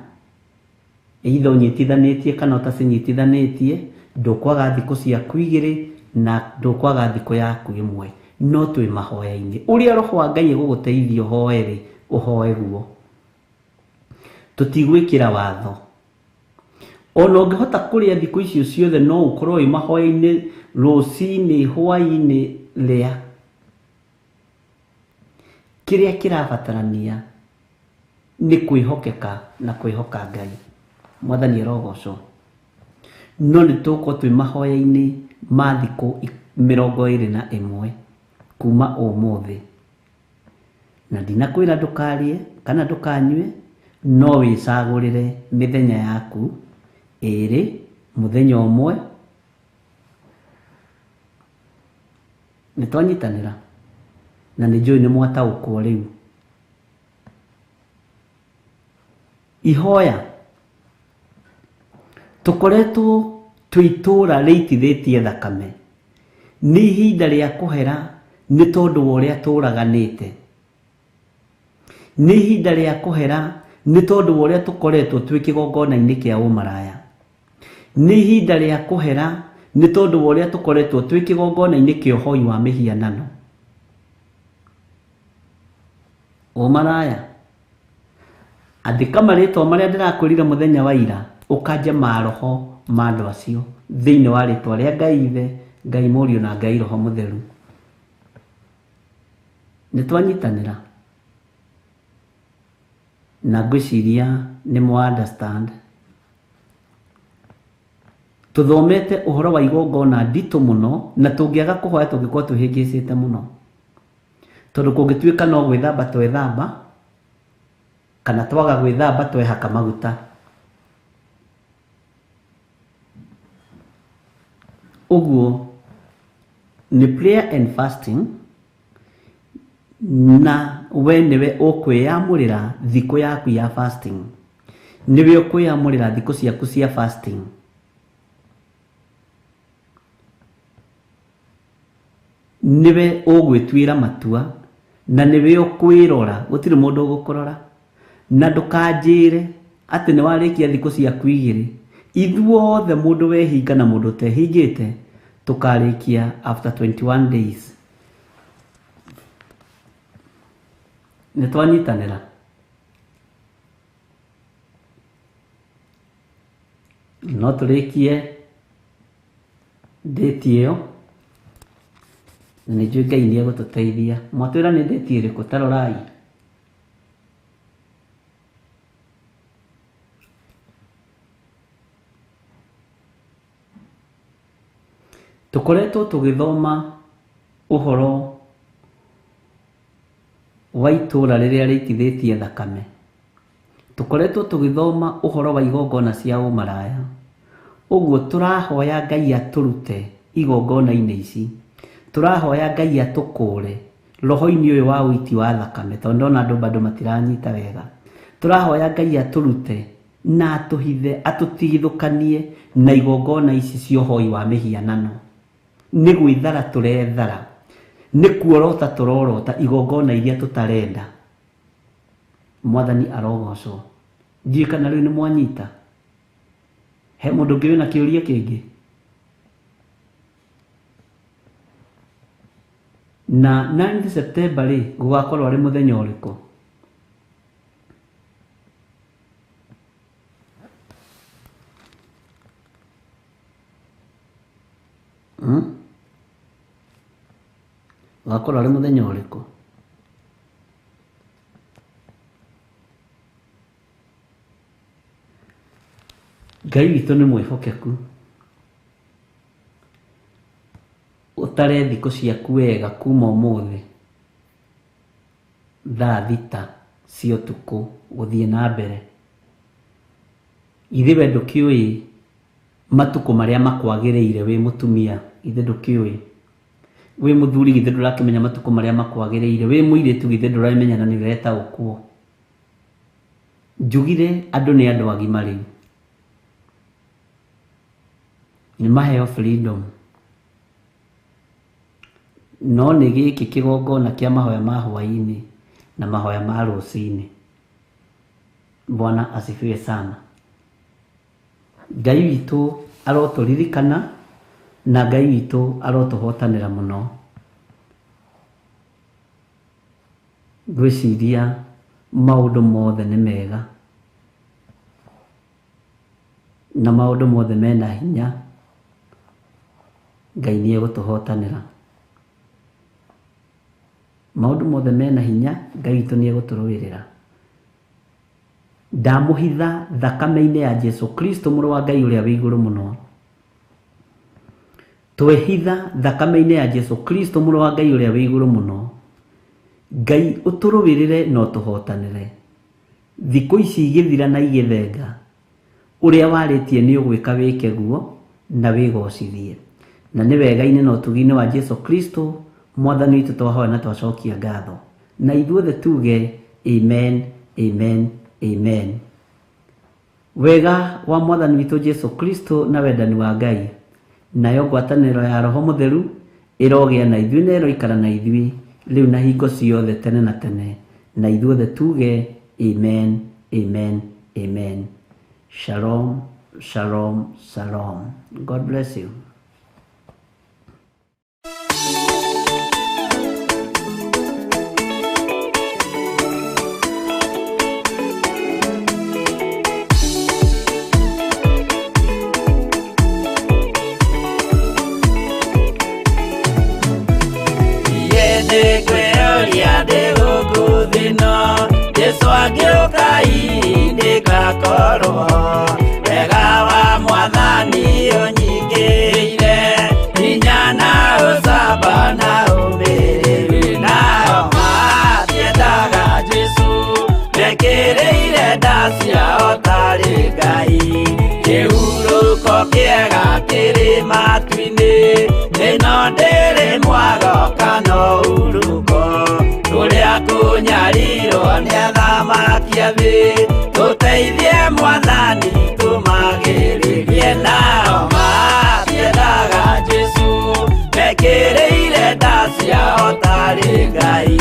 either ũnyitithanĩtie kana ũtacinyitithanĩtie, ndũkwaga thikũ ciaku 2 na ndũkwaga thikũ yaku 1, no twĩ mahoya-inĩ. Ũrĩa Roho wa Ngai egũgũteithia ũhoe rĩ, ũhoe guo. Tũtigwĩkĩra watho. Ona ũngĩhota kũrĩa thikũ icio ciothe, no ũkorwo wĩ mahoya-inĩ rũcinĩ, hwaĩ-inĩ, rĩa. Kĩrĩa kĩrabatarania nĩ kwĩhokeka na kwĩhoka Ngai. Mwathani arogocwo. No nĩ tũgũkorwo twĩ mahoya-inĩ ma thikũ 21 kuma ũmũthĩ. Na ndinakwĩra ndũkarĩe kana ndũkanyue, no wĩcagũrĩre mĩthenya yaku 2, mũthenya ũmwe. Nĩ twanyitanĩra? Na nĩ njũĩ nĩ mwataũkwo rĩu. Ihoya. Tũkoretwo twĩ itũũra rĩitithĩtie thakame. Nĩ ihinda rĩa kũhera nĩ tondũ wa ũrĩa tũraganĩte. Nĩ ihinda rĩa kũhera nĩ tondũ wa ũrĩa tũkoretwo twĩ kĩgongona-inĩ kĩa ũmaraya. Nĩ ihinda rĩa kũhera nĩ tondũ wa ũrĩa tũkoretwo twĩ kĩgongona-inĩ kĩa ũhoi wa mĩhianano. Ũmaraya. Andĩka marĩtwa marĩa ndĩrakwĩrire mũthenya wa ira, ũkanje maroho ma andũ acio thĩinĩ wa rĩtwa rĩa Ngai Ithe, Ngai Mũriũ na Ngai Roho Mũtheru. Nĩ twanyitanĩra? Na ngwĩciria nĩ mwa understand. Tũthomete ũhoro wa igongona nditũ mũno, na tũngĩaga kũhoya tũngĩkorwo twĩhĩngĩcĩte mũno. Tondũ kũngĩtuĩka no gwĩthamba twethamba, kana twaga gwĩthamba twehaka maguta. Ũguo nĩ prayer and fasting, na we nĩwe ũkwĩyamũrĩra thikũ yaku ya fasting. Nĩwe ũkwĩyamũrĩra thikũ ciaku cia fasting. Nĩwe ũgwĩtuĩra matua, na nĩwe ũkwĩrora, gũtirĩ mũndũ ũgũkũrora. Na ndũkanjĩre atĩ nĩ warĩkia thikũ ciaku 2. Ithuothe mũndũ wehinga na mũndũ ũtehingĩte tũkarĩkia after 21 days. Nĩ twanyitanĩra. No tũrĩkie date ĩyo na nĩ njũĩ Ngai nĩ egũtũteithia. Mwatwĩra nĩ date ĩrĩkũ? Ta rorai. Tũkoretwo tũgĩthoma ũhoro wa itũra rĩrĩa rĩitithĩtie thakame. Tũkoretwo tũgĩthoma ũhoro wa igongona cia ũmaraya. Ũguo tũrahoya Ngai atũrute igongona-inĩ ici. Tũrahoya Ngai atũkũre roho-inĩ ũyũ wa ũiti wa thakame, tondũ ndona andũ bado matiranyita wega. Tũrahoya Ngai atũrute na atũhithe, atũtigithũkanie na igongona ici cia ũhoi wa mĩhianano. Nĩ gwĩthara tũrethara, nĩ kuorota tũrorota igongona iria tũtarenda. Mwathani arogocwo. Ndiũĩ kana rĩu nĩ mwanyita. He mũndũ ũngĩ wĩna kĩũria kĩngĩ? Na 9 September rĩ, gũgakorwo arĩ mũthenya ũrĩkũ? Gũgakorwo arĩ mũthenya ũrĩkũ? Ngai witũ nĩ mwĩhokeku. Ũtare thikũ ciaku wega kuma ũmũthĩ thaa 6 cia ũtukũ gũthiĩ na mbere. Ithe we ndũkĩũĩ matukũ marĩa makwagĩrĩire wĩ mũtumia, ithe ndũkĩũĩ. Wĩ mũthuri githĩ ndũrakĩmenya matukũ marĩa makwagĩrĩire, wĩ mũirĩtu githĩ ndũramenya na nĩ ũretaũkwo. Njugire andũ nĩ andũ agima rĩu. Nĩ maheo freedom. No nĩ gĩkĩ kĩgongona kĩa mahoya ma hwaĩ-inĩ na mahoya ma rũcinĩ. Bwana asifiwe sana. Ngai witũ arotũririkana na Ngai witũ arotũhotanĩra mũno. Ngwĩciria maũndũ mothe nĩ mega na maũndũ mothe mena hinya. Ngai nĩ egũtũhotanĩra. Maũndũ mothe mena hinya, Ngai witũ nĩ egũtũrũĩrĩra. Ndamũhitha thakame-inĩ ya Jesu Kristo mũrũ wa Ngai ũrĩa wĩ igũrũ mũno. Twehitha thakame-inĩ ya Jesu Kristo mũrũ wa Ngai ũrĩa wĩ igũrũ mũno. Ngai ũtũrũĩrĩre na ũtũhotanĩre. Thikũ ici igĩthira na igĩthenga, ũrĩa warĩtie nĩ ũgwĩka wĩke guo na wĩgocithie. Na nĩ wega-inĩ na ũtugi-inĩ wa Jesu Kristo Mwathani witũ twahoya na twacokia ngatho. Na ithuothe tuge amen, amen, amen. Wega wa Mwathani witũ Jesu Kristo na wendani wa Ngai, nayo ngwatanĩro ya Roho Mũtheru ĩrogĩa na ithuĩ na ĩroikara na ithuĩ rĩu na hingo ciothe tene na tene. Na ithuothe tuge amen, amen, amen. Shalom, shalom, shalom. God bless you. Jesu agĩũka ndĩgakorwo wega wa Mwathani ũnyingĩire hinya na ũcamba na ũmĩrĩru. Nao matiendaga Jesu mekĩrĩire nda ciao tarĩ Ngai. Kĩhurũko kĩega kĩrĩ matu-inĩ, ĩno ndĩrĩ mwago kana ũhurũko. Kũrĩa kũnyarirwo nĩ athamaki a thĩ, tũteithie Mwathani tũmagĩrĩrie. Nao matiendaga Jesu mekĩrĩire nda ciao tarĩ Ngai.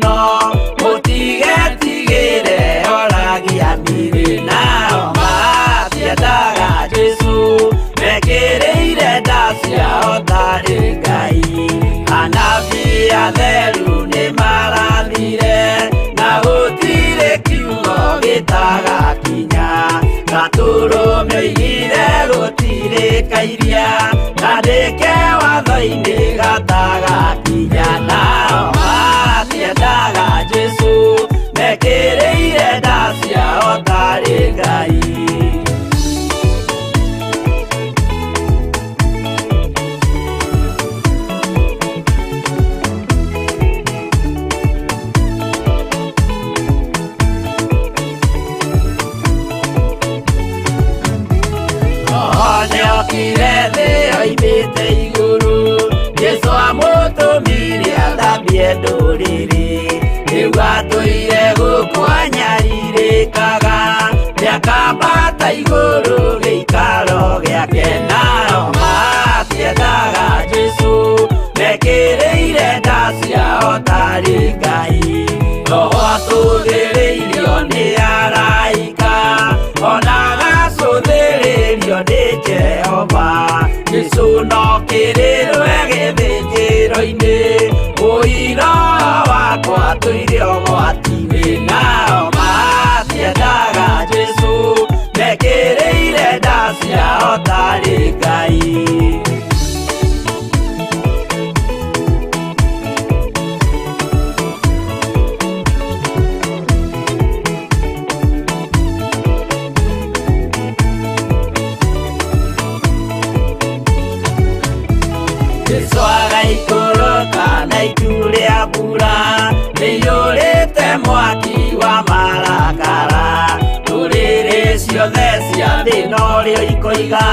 mũno mũtigetigĩre oragia mĩrĩ nao matiendaga Jesũ mekĩrĩire nda ciao tarĩ Ngai anabii atheru nĩmarathire na gũtirĩ kiugo gĩtagakinya gatũrũme oigire gũtirĩ kairia kandĩke watho-inĩ gatagakinya nao matiendaga Jesũ mekĩrĩire nda ciao tarĩ Ngai. Nĩokire thĩ oimĩte igũrũ Jesũ amũtũmire athambie ndũrĩrĩ rĩu atũire gũkũ anyarirĩkaga nĩakambata igũrũ gĩikaro gĩake nao matiendaga Jesũ mekĩrĩire nda ciao tarĩ Ngai Roho atũthĩrĩirio nĩ araika ona agacũthĩrĩrio nĩ Jehova Jesũ no kĩrĩrwe gĩthĩnjĩro-inĩ ũira wakwa tũire ũgwati-inĩ nao matiendaga Jesũ mekĩrĩire nda ciao tarĩ Ngai. Jesũ agaikũrũka na itu rĩa mbura rĩiyũrĩte mwaki wa marakara ndũrĩrĩ ciothe cia thĩ norĩo ikoiga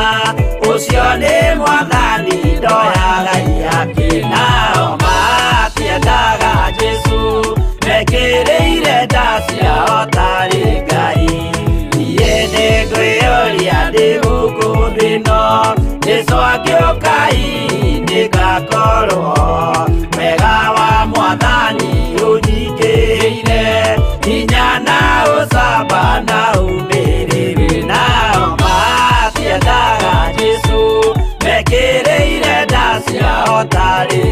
ũcio nĩ mwathani ndoyaga ihaki nao matiendaga Jesũ mekĩrĩire nda ciao tarĩ Ngai niĩ nĩngwĩyũria ndĩ gũkũ thĩ ĩno Jesũ angĩũka hihi nĩngakorwo wega wa mwathani ũnyingĩrĩire hinya na ũcamba na ũmĩrĩru nao matiendaga Jesũ mekĩrĩire nda ciao tarĩ